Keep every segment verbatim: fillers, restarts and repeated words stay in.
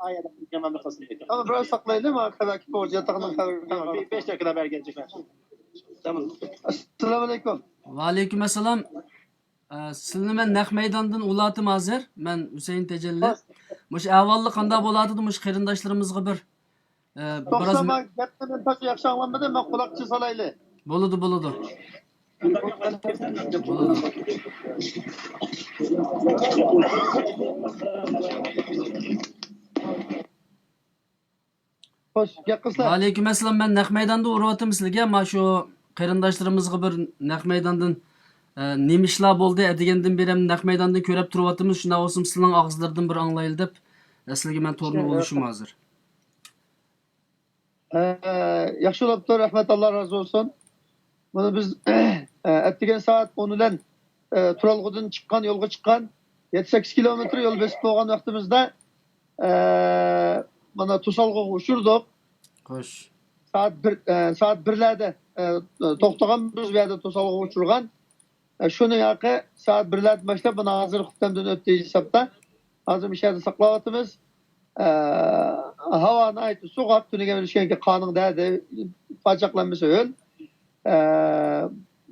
ئەمما بىراز ساقلايلى، ماڭا خەۋەر كېلىپ، ياتاقنىڭ خەۋىرى. تامام، بىر بەش دەقىقە بەرگەن چىقىڭ. تامام. ئەسسالامۇ ئەلەيكۇم. ۋەئەلەيكۇم ئەسسالام. ئە، سىلىنى مەن نەق مەيداندىن ئۇلاتتىم ھازىر. مەن ھۈسەيىن تەجەللى. خوش. مۇشۇ ئەھۋاللار قانداق بولاتىدۇ؟ مۇشۇ قېرىنداشلىرىمىزغا بىر، ئە، بىراز توختاما، گەپنى مەن تازا ياخشى ئاڭلانمىدىم. مەن قۇلاقچە سالايلى. بولىدۇ، بولىدۇ. بولىدۇ. خوش، گەپ قىلسىلەر. ۋەئەلەيكۇم ئەسسالام. مەن نەق مەيداندا ئۇرۇۋاتىمەن سىلىگە. ما شۇ قېرىنداشلىرىمىزغا بىر نەق مەيداندىن، ئە، نېمە ئىشلار بولدى، ئە، دېگەندىن بېرى ھەم نەق مەيداندىن كۆرۈپ تۇرۇۋاتىمىز. شۇنداق بولسىمۇ سىلىنىڭ ئاغزىلىرىدىن بىر ئاڭلايلى دەپ، ئە، سىلىگە مەن تورنى ئۇلىشىم ھازىر. ئە، ياخشى بولۇپتۇ، رەھمەت، ئاللا رازى بولسۇن. بۇنى بىز، ئە، ئەتىگەن سائەت ئون بىلەن، ئە، تۇرالغۇدىن چىققان، يولغا چىققان، يەتتە سەككىز كىلومېتىر يول بېسىپ بولغان ۋاقتىمىزدا، ئە، مانا توسالغۇغا ئۇچرىدۇق. خوش. سائەت بىر، ئە، سائەت بىرلەردە، ئە، توختىغان بىز بۇ يەردە توسالغۇغا ئۇچرىغان. ئە، شۇنى ياقى سائەت بىرلەردىن باشلاپ، مانا ھازىر خۇپتەمدىن ئۆتتى ھېسابتا. ھازىر مۇشۇ يەردە ساقلاۋاتىمىز. ئە، ھاۋا ناھايىتى سوغۇق، تۈنۈگۈن چۈشكەنكى قارنىڭ دەردى، پاچاقلانمىسا ھۆل. ئە،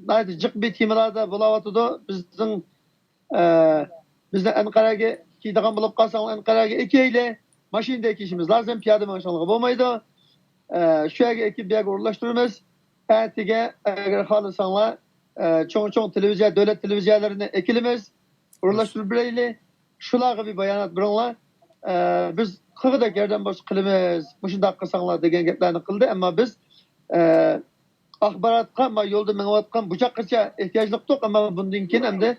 ناھايىتى جىق بىر تېمىلاردا بولاۋاتىدۇ. بىزنىڭ، ئە، بىزنى ئەنقەرەگە كېلىدىغان بولۇپ قالساڭلار، ئەنقەرەگە ئەكەيلى، ماشىنىدا ئەكېلىشىمىز لازىم، پىيادە مېڭىشىڭلارغا بولمايدۇ. ئە، شۇ يەرگە ئەكىپ، بۇ يەرگە ئورۇنلاشتۇرىمىز. ئەتىگە ئەگەر خالىساڭلار، ئە، چوڭ-چوڭ تېلېۋىزىيە، دۆلەت تېلېۋىزىيەلىرىنى ئەكېلىمىز، ئورۇنلاشتۇرۇپ بېرەيلى. شۇلارغا بىر بايانات بېرىڭلار. ئە، بىز قىلغۇدەك ياردەم بولسا قىلىمىز، مۇشۇنداق قىلساڭلار دېگەن گەپلەرنى قىلدى. ئەمما بىز، ئە، ئاخباراتقا، ما يولدا مېڭىۋاتقان بۇ چاغقىچە ئېھتىياجلىق ئىدۇق، ئەمما بۇندىن كېيىن ئەمدى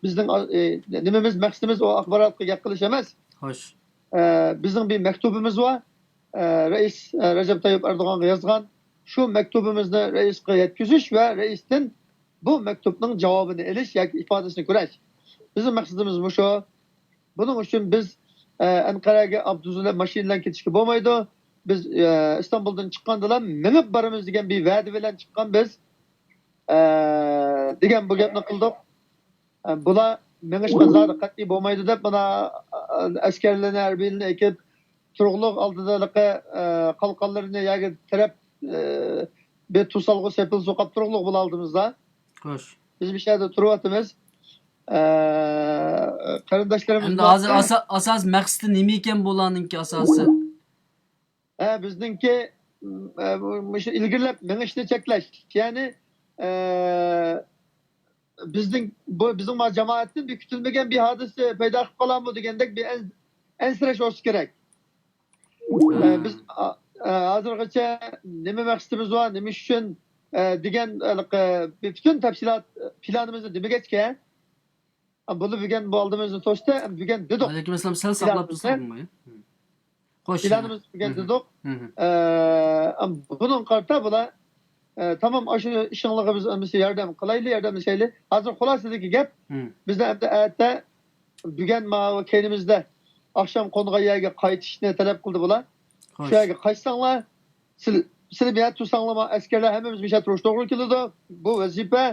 بىزنىڭ، ئە، نېمىمىز، مەقسىتىمىز ئۇ ئاخباراتقا گەپ قىلىش ئەمەس. خوش. ئە، بىزنىڭ بىر مەكتۇبىمىز بار. ئە، رەئىس، ئە، رەجەپ تايىپ ئەردوغانغا يازغان شۇ مەكتۇبىمىزنى رەئىسقا يەتكۈزۈش ۋە رەئىستىن بۇ مەكتۇبنىڭ جاۋابىنى ئېلىش ياكى ئىپادىسىنى كۆرۈش. بىزنىڭ مەقسىتىمىز مۇشۇ. بۇنىڭ ئۈچۈن بىز، ئە، ئەنقەرەگە ئاپتوبۇس بىلەن، ماشىنا بىلەن كېتىشكە بولمايدۇ. بىز، ئە، ئىستانبۇلدىن چىققاندىلا مېڭىپ بارىمىز دېگەن بىر ۋەدە بىلەن چىققان بىز، ئە، دېگەن بۇ گەپنى قىلدۇق. ئە، بۇلار مېڭىشقا زادى قەتئىي بولمايدۇ دەپ، مانا، ئە، ئەسكەرلىرىنى، ھەربىيلىرىنى ئەكىپ، تۇرۇقلۇق ئالدىدا ھېلىقى، ئە، قالقانلىرىنى يەرگە تىرەپ، ئە، بىر توسالغۇ سېپىل سوقاپ تۇرۇقلۇق بۇلار ئالدىمىزدا. خوش. بىز مۇشۇ يەردە تۇرۇۋاتىمىز. ئە، قېرىنداشلىرىمىز ئەمدى ھازىر ئاسا-، ئاساس مەقسىتى نېمە ئىكەن بۇلارنىڭكى ئاساسى؟ ھە، بىزنىڭكى، ئە، مۇشۇ ئىلگىرىلەپ مېڭىشنى چەكلەش. يەنى، ئە، بىزنىڭ، بۇ، بىزنىڭ ما جامائەتتىن بىر كۈتۈلمىگەن بىر ھادىسە پەيدا قىلىپ قالارمۇ دېگەندەك بىر ئەن-، ئەنسىرەش بولسا كېرەك. ئە، بىز، ئا-، ئە، ھازىرغىچە نېمە مەقسىتىمىز بار، نېمە ئۈچۈن، ئە، دېگەن، ھېلىقى بىر پۈتۈن تەپسىلات پىلانىمىزنى دېمىگەچكە، بۇلار بۈگۈن بۇ ئالدىمىزنى توستى، بۈگۈن دېدۇق. ۋەئەلەيكۇم ئەسسالام، سەل ساقلاپ پىلانىمىزنى. تۇرساڭ بولمايدۇ. خوش. پىلانىمىزنى بۈگۈن دېدۇق. ئە، بۇنىڭغا قارىتا بۇلار، ئە، تامام ئاشۇ ئىشىڭلارغا بىز ئەمىسە ياردەم قىلايلى، ياردەملىشەيلى. ھازىر خۇلاسىدىكى گەپ، بىزدە ئەمدى ئەتە، بۈگۈن ماۋۇ كەينىمىزدە ئاخشام قونغان يەرگە قايتىشنى تەلەپ قىلدى بۇلار. خوش. شۇ يەرگە قايتساڭلار، سىل-، سىلى بۇ يەردە تۇرساڭلارمۇ، ئەسكەرلەر ھەممىمىز مۇشۇ يەردە تۇرۇشقا توغرا كېلىدۇ. بۇ ۋەزىپە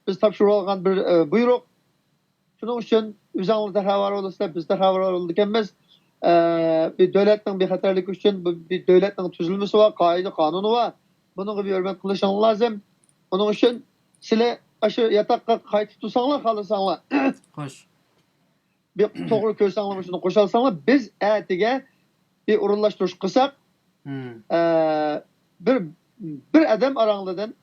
بىز تاپشۇرۇۋالغان بىر، ئە، بۇيرۇق. شۇنىڭ ئۈچۈن ئۆزۈڭلار تەخەۋۋەر بولىسىلەر، بىز تەخەۋۋەر بولىدىكەنمىز. ئە، بىر دۆلەتنىڭ بىخەتەرلىكى ئۈچۈن بىر، بىر دۆلەتنىڭ تۈزۈلمىسى بار، قائىدە قانۇنى بار. بۇنىڭغا بىر ھۆرمەت قىلىشىڭلار لازىم. ئۇنىڭ ئۈچۈن سىلەر ئاشۇ ياتاققا قايتىپ تۇرساڭلار، خالىساڭلار. خوش. بىر توغرا كۆرسەڭلار، شۇنى قوشالساڭلار، بىز ئەتىگە بىر ئورۇنلاشتۇرۇش قىلساق، ئە، بىر، بىر ئادەم ئاراڭلاردىن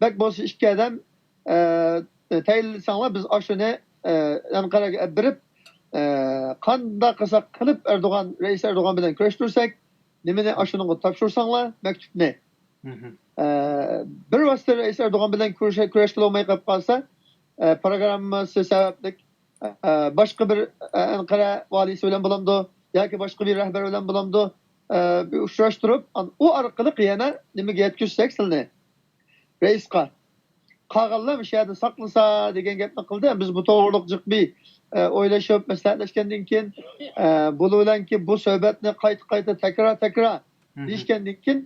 بەك بولسا ئىككى ئادەم، ئە، تەيىنلىسەڭلار، بىز ئاشۇنى، ئە، ئەنقەرەگە ئەپ بېرىپ، ئە، قانداق قىلساق قىلىپ ئەردوغان، رەئىس ئەردوغان بىلەن كۆرۈشتۈرسەك، نېمىنى ئاشۇنىڭغا تاپشۇرساڭلار، مەكتۇپنى. ئە، بىر ۋاسىتە رەئىس ئەردوغان بىلەن كۆرۈشە-، كۆرۈشكىلى بولماي قېلىپ قالسا، ئە، پروگراممىسى سەۋەبلىك، ئە، باشقا بىر، ئە، ئەنقەرە ۋالىيسى بىلەن بولامدۇ ياكى باشقا بىر رەھبەر بىلەن بولامدۇ، ئە، بىر ئۇچراشتۇرۇپ، ئان-، ئۇ ئارقىلىق يەنە نېمىگە يەتكۈزسەك سىلنى؟ رەئىسقا. قالغانلار مۇشۇ يەردە ساقلىسا دېگەن گەپنى قىلدى. بىز بۇ توغرۇلۇق جىق بىر، ئە، ئويلىشىپ، مەسلىھەتلەشكەندىن كېيىن، ئە، بۇلار بىلەنكى بۇ سۆھبەتنى قايتا-قايتا، تەكرار-تەكرار دېيىشكەندىن كېيىن،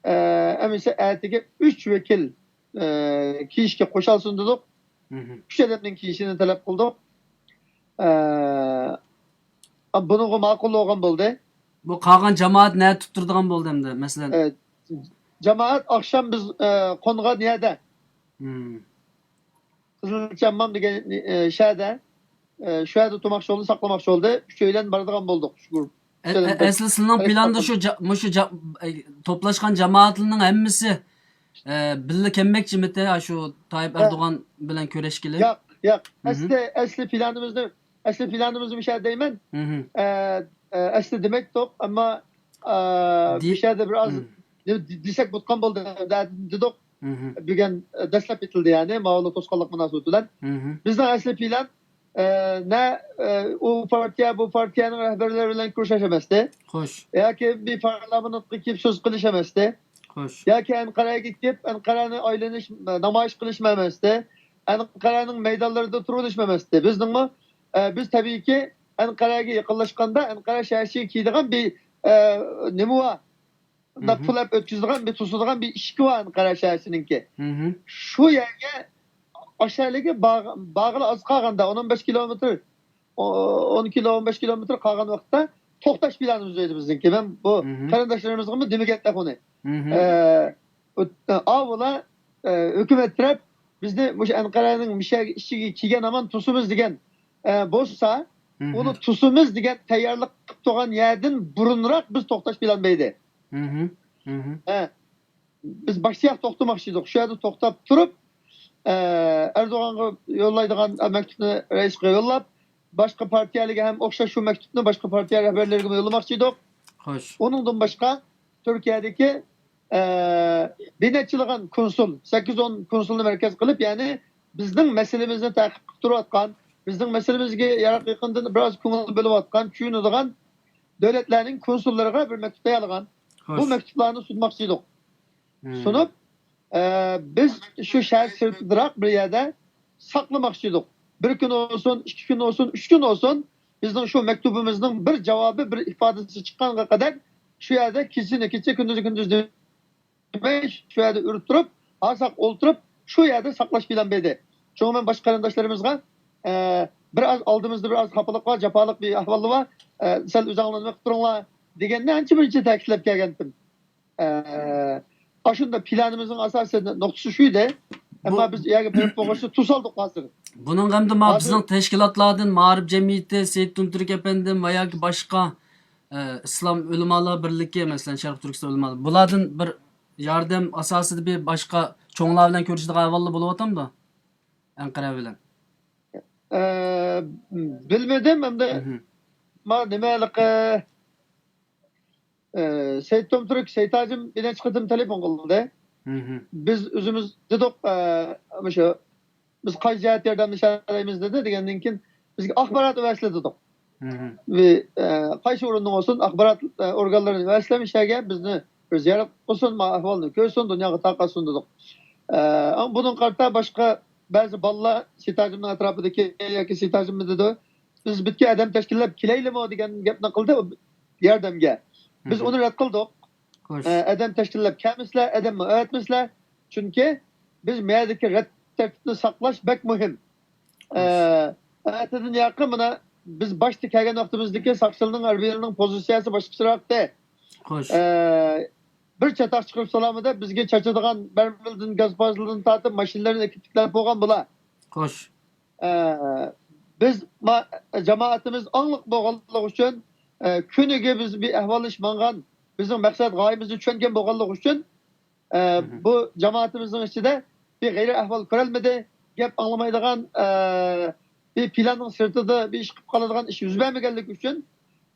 ئە، ئەمىسە ئەتىگە ئۈچ ۋەكىل، ئە، كېلىشكە قوشالسۇن دېدۇق. ئۈچ ئادەمنىڭ كېلىشىنى تەلەپ قىلدۇق. ئە، بۇنىڭغا ماقۇل بولغان بولدى. بۇ قالغان جامائەت نەدە تۇتتۇرىدىغان بولدى ئەمدى، مەسىلەن؟ ئە، جامائەت ئاخشام بىز، ئە، قونغان يەردە، مم. قىزىلچاممام دېگەن، ئە، شەھەردە، ئە، شۇ يەردە تۇرماقچى بولدى، ساقلىماقچى بولدى. ئۈچەيلەن بارىدىغان بولدۇق، شۇ گۇرۇپپا. ئە-، ئە-، ئەسلى سىلىنىڭ پىلاندا شۇ جا-، مۇشۇ جا-، ئە، توپلاشقان جامائەتلەرنىڭ ھەممىسى، ئە، بىللە كەلمەكچىمىتى، ھە، شۇ تايىپ ئەردوغان بىلەن كۆرۈشكىلى؟ ياق، ياق. ئەسلى، ئەسلى پىلانىمىزنى، ئەسلى پىلانىمىزنى مۇشۇ يەردە دەيمەن. ئە، ئە، ئەسلى دېمەكتۇق، ئەمما، ئە، مۇشۇ يەردە بىر ئاز دېسەك بولىدىغان بولدى دېدۇق. بۈگۈن، ئە، دەسلەپ ئېيتىلدى، يەنى ماۋۇلار توسقانلىق مۇناسىۋىتى بىلەن. بىزنىڭ ئەسلى پىلان، ئە، نە، ئە، ئۇ پارتىيە، بۇ پارتىيەنىڭ رەھبەرلىرى بىلەن كۆرۈشۈش ئەمەستى. خوش. ياكى بىر پارلامېنتقا كېلىپ سۆز قىلىش ئەمەستى. خوش. ياكى ئەنقەرەگە كېلىپ، ئەنقەرەنى ئايلىنىش، نامايىش قىلىشمۇ ئەمەستى. ئەنقەرەنىڭ مەيدانلىرىدا تۇرۇۋېلىشمۇ ئەمەستى. بىزنىڭمۇ، ئە، بىز تەبىئىيكى ئەنقەرەگە يېقىنلاشقاندا ئەنقەرە شەھەرچىسىگە كىيىدىغان بىر، ئە، نېمە بار؟ پۇل ئەپ ئۆتكۈزىدىغان بىر، توسىدىغان بىر ئىشىكى بار ئەنقەرە شەھەرچىسىنىڭكى. شۇ يەرگە ئاشۇ يەرلىكى بار-، بارغىلى ئاز قالغاندا، ئون، ئون بەش كىلومېتىر، ئون كىلو، ئون بەش كىلومېتىر قالغان ۋاقىتتا توختاش پىلانىمىز ئىدى بىزنىڭكى. مەن بۇ قېرىنداشلىرىمىزغىمۇ دېمىگەنتەك ئۇنى. ئە، ئاۋۇلا، ئە، ھۆكۈمەت تەرەپ بىزنى مۇشۇ ئەنقەرەنىڭ مۇشۇ ئىچىگە كىرگەن ھامان توسىمىز دېگەن، ئە، بولسا، ئۇنى توسىمىز دېگەن تەييارلىق قىلىپ تۇرغان يەردىن بۇرۇنراق بىز توختاش پىلان بەردى. ئە، بىز باشتىياق توختىماقچى ئىدۇق. شۇ يەردە توختاپ تۇرۇپ، ئە، ئەردوغانغا يوللايدىغان مەكتۇپنى رەئىسقا يوللاپ، باشقا پارتىيەلەرگە ھەم ئوخشاش شۇ مەكتۇپنى باشقا پارتىيە رەھبەرلىرىگىمۇ يوللىماقچى ئىدۇق. خوش. ئۇنىڭدىن باشقا تۈركىيەدىكى، ئە، بىر نەچچىلىغان كونسۇل، سەككىز ئون كونسۇلنى مەركەز قىلىپ، يەنى بىزنىڭ مەسىلىمىزنى تەقىب قىلىپ تۇرۇۋاتقان، بىزنىڭ مەسىلىمىزگە يىراق يېقىندىن بىراز كۆڭۈل بۆلۈۋاتقان، چۈشىنىدىغان دۆلەتلەرنىڭ كونسۇللىرىغا بىر مەكتۇپ تەييارلىغان. بۇ مەكتۇپلارنى سۇنماقچى ئىدۇق. سۇنۇپ، ئە، بىز شۇ شەھەر سىرتىدىراق بىر يەردە ساقلىماقچى ئىدۇق. بىر كۈن بولسۇن، ئىككى كۈن بولسۇن، ئۈچ كۈن بولسۇن، بىزنىڭ شۇ مەكتۇبىمىزنىڭ بىر جاۋابى، بىر ئىپادىسى چىققانغا قەدەر شۇ يەردە كېچىنى كېچە، كۈندۈزنى كۈندۈز دېمەي، شۇ يەردە ئۆرە تۇرۇپ، ھاساق ئولتۇرۇپ، شۇ يەردە ساقلاش پىلان بەردى. شۇڭا مەن باشقا قېرىنداشلىرىمىزغا، ئە، بىر ئاز ئالدىمىزدا بىر ئاز خاپىلىق بار، جاپالىق بىر ئەھۋاللار بار، ئە، سەل ئۆزۈڭلار نېمە قىلىپ تۇرۇڭلار دېگەننى ئانچە مۇنچە تەكىتلەپ كەلگەنتىم. ئە، ئاشۇنداق پىلانىمىزنىڭ ئاساسىي نۇقتىسى شۇ ئىدى. ئەمما بىز يەرگە بېرىپ بولغۇچە توسالدۇق ھازىر. بۇنىڭغا ئەمدى مانا بىزنىڭ تەشكىلاتلاردىن مائارىپ جەمئىيىتى، سېيىت تۇنتۇرك ئەپەندىم ۋە ياكى باشقا، ئە، ئىسلام ئۆلىمالار بىرلىكى، مەسىلەن، شەرقىي تۈركىستان ئۆلىمالار، بۇلاردىن بىر ياردەم ئاساسىدا بىر باشقا چوڭلار بىلەن كۆرۈشىدىغان ئەھۋاللار بولۇۋاتامدۇ؟ ئەنقەرە بىلەن. ئە، بىلمىدىم ئەمدى. ما نېمە ھېلىقى، ئە، سەيىت تومتۈرك، سەيىت ھاجىم بىر نەچچە قېتىم تېلېفون قىلدى. بىز ئۆزىمىز دېدۇق، ئە، مۇشۇ، بىز قايسى جەھەتتە ياردەملىشەلەيمىز دېدى. دېگەندىن كېيىن بىزگە ئاخبارات ئەۋەتسىلە دېدۇق. بى-، ئە، قايسى ئورۇننىڭ بولسۇن، ئاخبارات، ئە، ئورگانلىرىنى ئەۋەتسىلە مۇشۇ يەرگە، بىزنى بىر زىيارەت قىلسۇن، ما ئەھۋالنى كۆرسۇن، دۇنياغا تارقاتسۇن دېدۇق. ئە، ئەمما بۇنىڭغا قارىتا باشقا بەزى بالىلار سېيىت ھاجىمنىڭ ئەتراپىدىكى ياكى سېيىت ھاجىممۇ دېدى، بىز بىتكە ئادەم تەشكىللەپ كېلەيلىمۇ دېگەن گەپنى قىلدى ياردەمگە. بىز ئۇنى رەت قىلدۇق. ئە، ئادەم تەشكىللەپ كەلمىسىلە، ئادەممۇ ئەۋەتمىسىلە. چۈنكى بىز مەيەردىكى رەت تەرتىپنى ساقلاش بەك مۇھىم. ئە، ئەتىدىن ياقى مانا بىز باشتا كەلگەن ۋاقتىمىزدىكى ساقچىلارنىڭ، ھەربىيلەرنىڭ پوزىتسىيەسى باشقىچىراق ئىدى. ئە، بىر چاتاق چىقىرىپ سالامىدا بىزگە چاچىدىغان بەرمىلدىن، گاز پازىلىدىن تارتىپ ماشىنىلارنى ئەكېتىپ تىكلەپ بولغان بۇلار. ئە، بىز ما-، جامائىتىمىز ئاڭلىق بولغانلىقى ئۈچۈن، ئە، كۈنىگە بىز بىر ئەھۋاللىشىپ ماڭغان، بىزنىڭ مەقسەت غايىمىزنى چۈشەنگەن بولغانلىقى ئۈچۈن، ئە، بۇ جامائىتىمىزنىڭ ئىچىدە بىر غەيرىي ئەھۋال كۆرەلمىدى، گەپ ئاڭلىمايدىغان، ئە، بىر پىلاننىڭ سىرتىدا بىر ئىش قىلىپ قالىدىغان ئىش يۈز بەرمىگەنلىكى ئۈچۈن،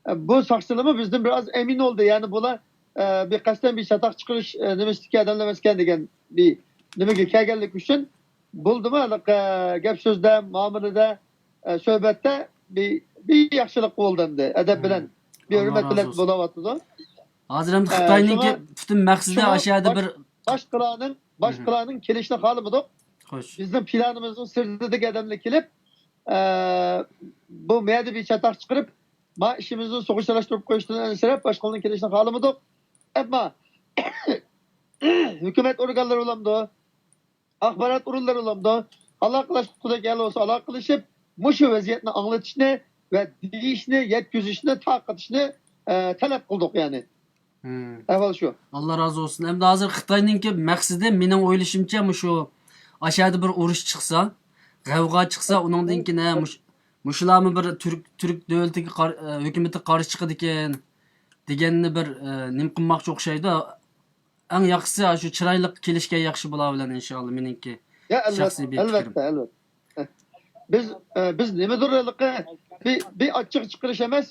ئە، بۇ ساقچىلىرىمۇ بىزدىن بىر ئاز ئەمىن بولدى. يەنى بۇلار، ئە، بىر قەستەن بىر چاتاق چىقىرىش، ئە، نېمىسىدىكى ئادەملەر ئەمەسكەن دېگەن بىر نېمىگە كەلگەنلىكى ئۈچۈن، بولدىمۇ ھېلىقى گەپ سۆزدە، مۇئامىلىدە، ئە، سۆھبەتتە بىر، بىر ياخشىلىق بولدى ئەمدى. ئەدەپ بىلەن بىر ھۆرمەت بىلەن بولۇۋاتىدۇ. ھازىر ئەمدى خىتاينىڭكى پۈتۈن مەقسىتى ئاشۇ يەردە بىر باشقىلارنىڭ، باشقىلارنىڭ كېلىشىنى خالىمىدۇق. بىزنىڭ پىلانىمىزنىڭ سىرتىدىكى ئادەملەر كېلىپ، ئە، بۇ مەيەردە بىر چاتاق چىقىرىپ، ما ئىشىمىزنى سۇغا چىلاشتۇرۇپ قويۇشتىن ئەنسىرەپ، باشقىلارنىڭ كېلىشىنى خالىمىدۇق. ئەمما ھۆكۈمەت ئورگانلىرى بولامدۇ، ئاخبارات ئورۇنلىرى بولامدۇ، ئالاقىلەشكۈدەك يەرلەر بولسا ئالاقىلىشىپ، مۇشۇ ۋەزىيەتنى ئاڭلىتىشنى ۋە دېيىشنى، يەتكۈزۈشنى، تارقىتىشنى ئە، تەلەپ قىلدۇق، يەنى. مم. ئەھۋال شۇ. ئاللا رازى بولسۇن. ئەمدى ھازىر خىتاينىڭكى مەقسىتى، مېنىڭ ئويلىشىمچە، مۇشۇ ئاشۇ يەردە بىر ئۇرۇش چىقسا، غەۋغا چىقسا، ئۇنىڭدىن كېيىن، ھە، مۇش-، مۇشۇلارمۇ بىر تۈرك، تۈرك دۆلىتىگە قار-، ئە، ھۆكۈمىتىگە قارشى چىقىدىكەن دېگەننى بىر، ئە، نېمە قىلماقچى ئوخشايدۇ. ئەڭ ياخشىسى، شۇ چىرايلىق كېلىشكەن ياخشى بۇلار بىلەن، ئىنشاللا، مېنىڭكى ئە، ئەلۋەت-، شەخسىي بىر پىكرىم. ئەلۋەتتە، ئەلۋەتتە. بىز، ئە، بىز نېمىدۇر ھېلىقى بىر، بىر ئاچچىق چىقىرىش ئەمەس،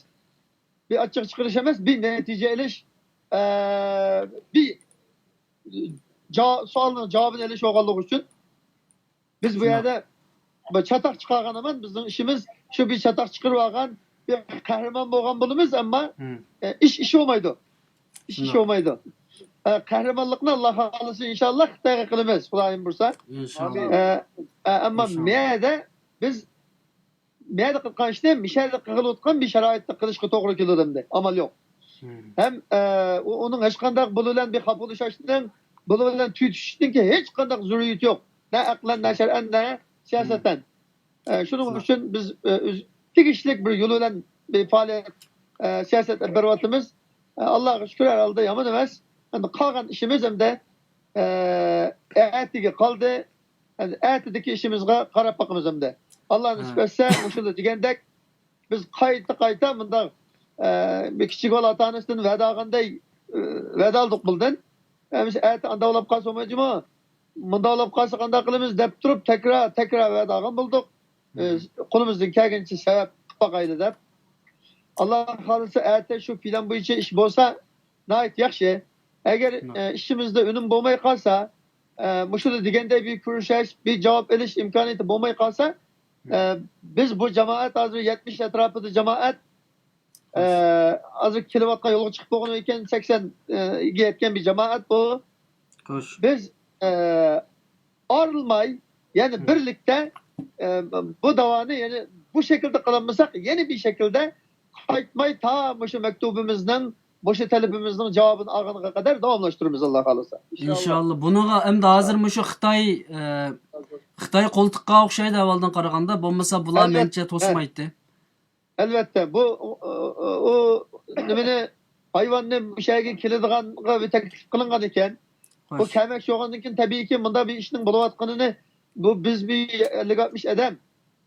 بىر ئاچچىق چىقىرىش ئەمەس، بىر نەتىجە ئېلىش، ئە، بىر جا-، سوئالنىڭ جاۋابىنى ئېلىش بولغانلىقى ئۈچۈن، بىز بۇ شۇنداق. يەردە بىر چاتاق چىقارغان ئەمەس، بىزنىڭ ئىشىمىز شۇ بىر چاتاق چىقىرىۋالغان، بىر قەھرىمان بولغان بولىمىز، ئەمما، مم. ئە، ئىش، ئىش بولمايدۇ. ئىش، ئىش شۇنداق. بولمايدۇ. ئە، قەھرىمانلىقنى ئاللا خالىسا، ئىنشاللا خىتايغا قىلىمىز، خۇدايىم بۇيرۇسا. ئىنشاللا. ئە، ئە، ئەمما ئىنشاللا. مەدە بىز مەدە قىلغان ئىشنى مىشەدە قىلىۋاتقان بىر شارائىتتا قىلىشقا توغرا كېلىدۇ ئەمدى. ئامال يوق. مم. ھەم، ئە، ئۇ، ئۇنىڭ ھېچقانداق بۇ بىلەن بىر خاپىلىشىشنىڭ، بۇ بىلەن تۈتۈشۈشنىڭكى ھېچقانداق زۆرۈرىيىتى يوق. نە ئەقلەن، نە شەرئەن، نە سىياسەتەن. ئە، شۇنىڭ شۇنداق. ئۈچۈن بىز، ئە، ئۆز-، تېگىشلىك بىر يول بىلەن بىر پائالىيەت، ئە، سىياسەت ئېلىپ بېرىۋاتىمىز. ئە، ئاللاغا شۈكۈر، ھەر ھالدا يامان ئەمەس. ئەمدى قالغان ئىشىمىز ئەمدى، ئە، ئەتىگە قالدى. ئەمدى ئەتىدىكى ئىشىمىزغا قاراپ باقىمىز ئەمدى. ئاللا نېسىپ ھە. ئەتسە، مۇشۇندا دېگەندەك، بىز قايتا-قايتا مۇنداق، ئە، بىر كىچىك بالا ئاتا-ئانىسىدىن ۋەدە ئالغاندەك، ئە، ۋەدە ئالدۇق بۇلدىن. ئە، بىز ئەتە ئانداق بولۇپ قالسا بولمايدىغۇ؟ مۇنداق بولۇپ قالسا قانداق قىلىمىز دەپ تۇرۇپ، تەكرار، تەكرار ۋەدە ئالغان بولدۇق. ئە، مم. قولىمىزدىن كەلگىنىچە سەۋەب قىلىپ باقايلى دەپ. ئاللا خالىسا، ئەتە شۇ پىلان بويىچە ئىش بولسا، ناھايىتى ياخشى. ئەگەر، مم. ئە، ئىشىمىزدە ئۈنۈم بولماي قالسا، ئە، مۇشۇدا دېگەندەك بىر كۆرۈشۈش، بىر جاۋاب ئېلىش ئىمكانىيىتى بولماي قالسا، ئە، بىز بۇ جامائەت، ھازىر يەتمىش ئەتراپىدا جامائەت، ئە، ھازىر كېلىۋاتقان، يولغا چىقىپ بولغىنى ئىكەن، سەكسەن، ئە، گە يەتكەن بىر جامائەت بۇ. خوش. بىز، ئە، ئايرىلماي، يەنە بىرلىكتە، ئە، بۇ داۋانى يەنە بۇ شەكىلدە قىلالمىساق، يەنە بىر شەكىلدە قايتماي، تا مۇشۇ مەكتۇبىمىزنىڭ، مۇشۇ تەلىپىمىزنىڭ جاۋابىنى ئالغانغا قەدەر داۋاملاشتۇرىمىز، ئاللا خالىسا. ئىنشاللا. بۇنىڭغا ئەمدى ھازىر مۇشۇ خىتاي، ئە، خىتاي قولتۇققا ئوخشايدۇ ئەۋۋەلدىن قارىغاندا، بولمىسا بۇلار ئەلۋەتتە. مەنچە توسمايتتى. ئەلۋەتتە، بۇ، ئۇ، ئۇ، ئۇ نېمىنى، ھايۋاننى مۇشۇ يەرگە كېلىدىغانغا بىر تەكلىپ قىلىنغان ئىكەن. بۇ خوش. كەلمەكچى بولغاندىن كېيىن، تەبىئىيكى، مۇنداق بىر ئىشنىڭ بولۇۋاتقىنىنى، بۇ بىز بىر ئەللىك ئاتمىش ئادەم،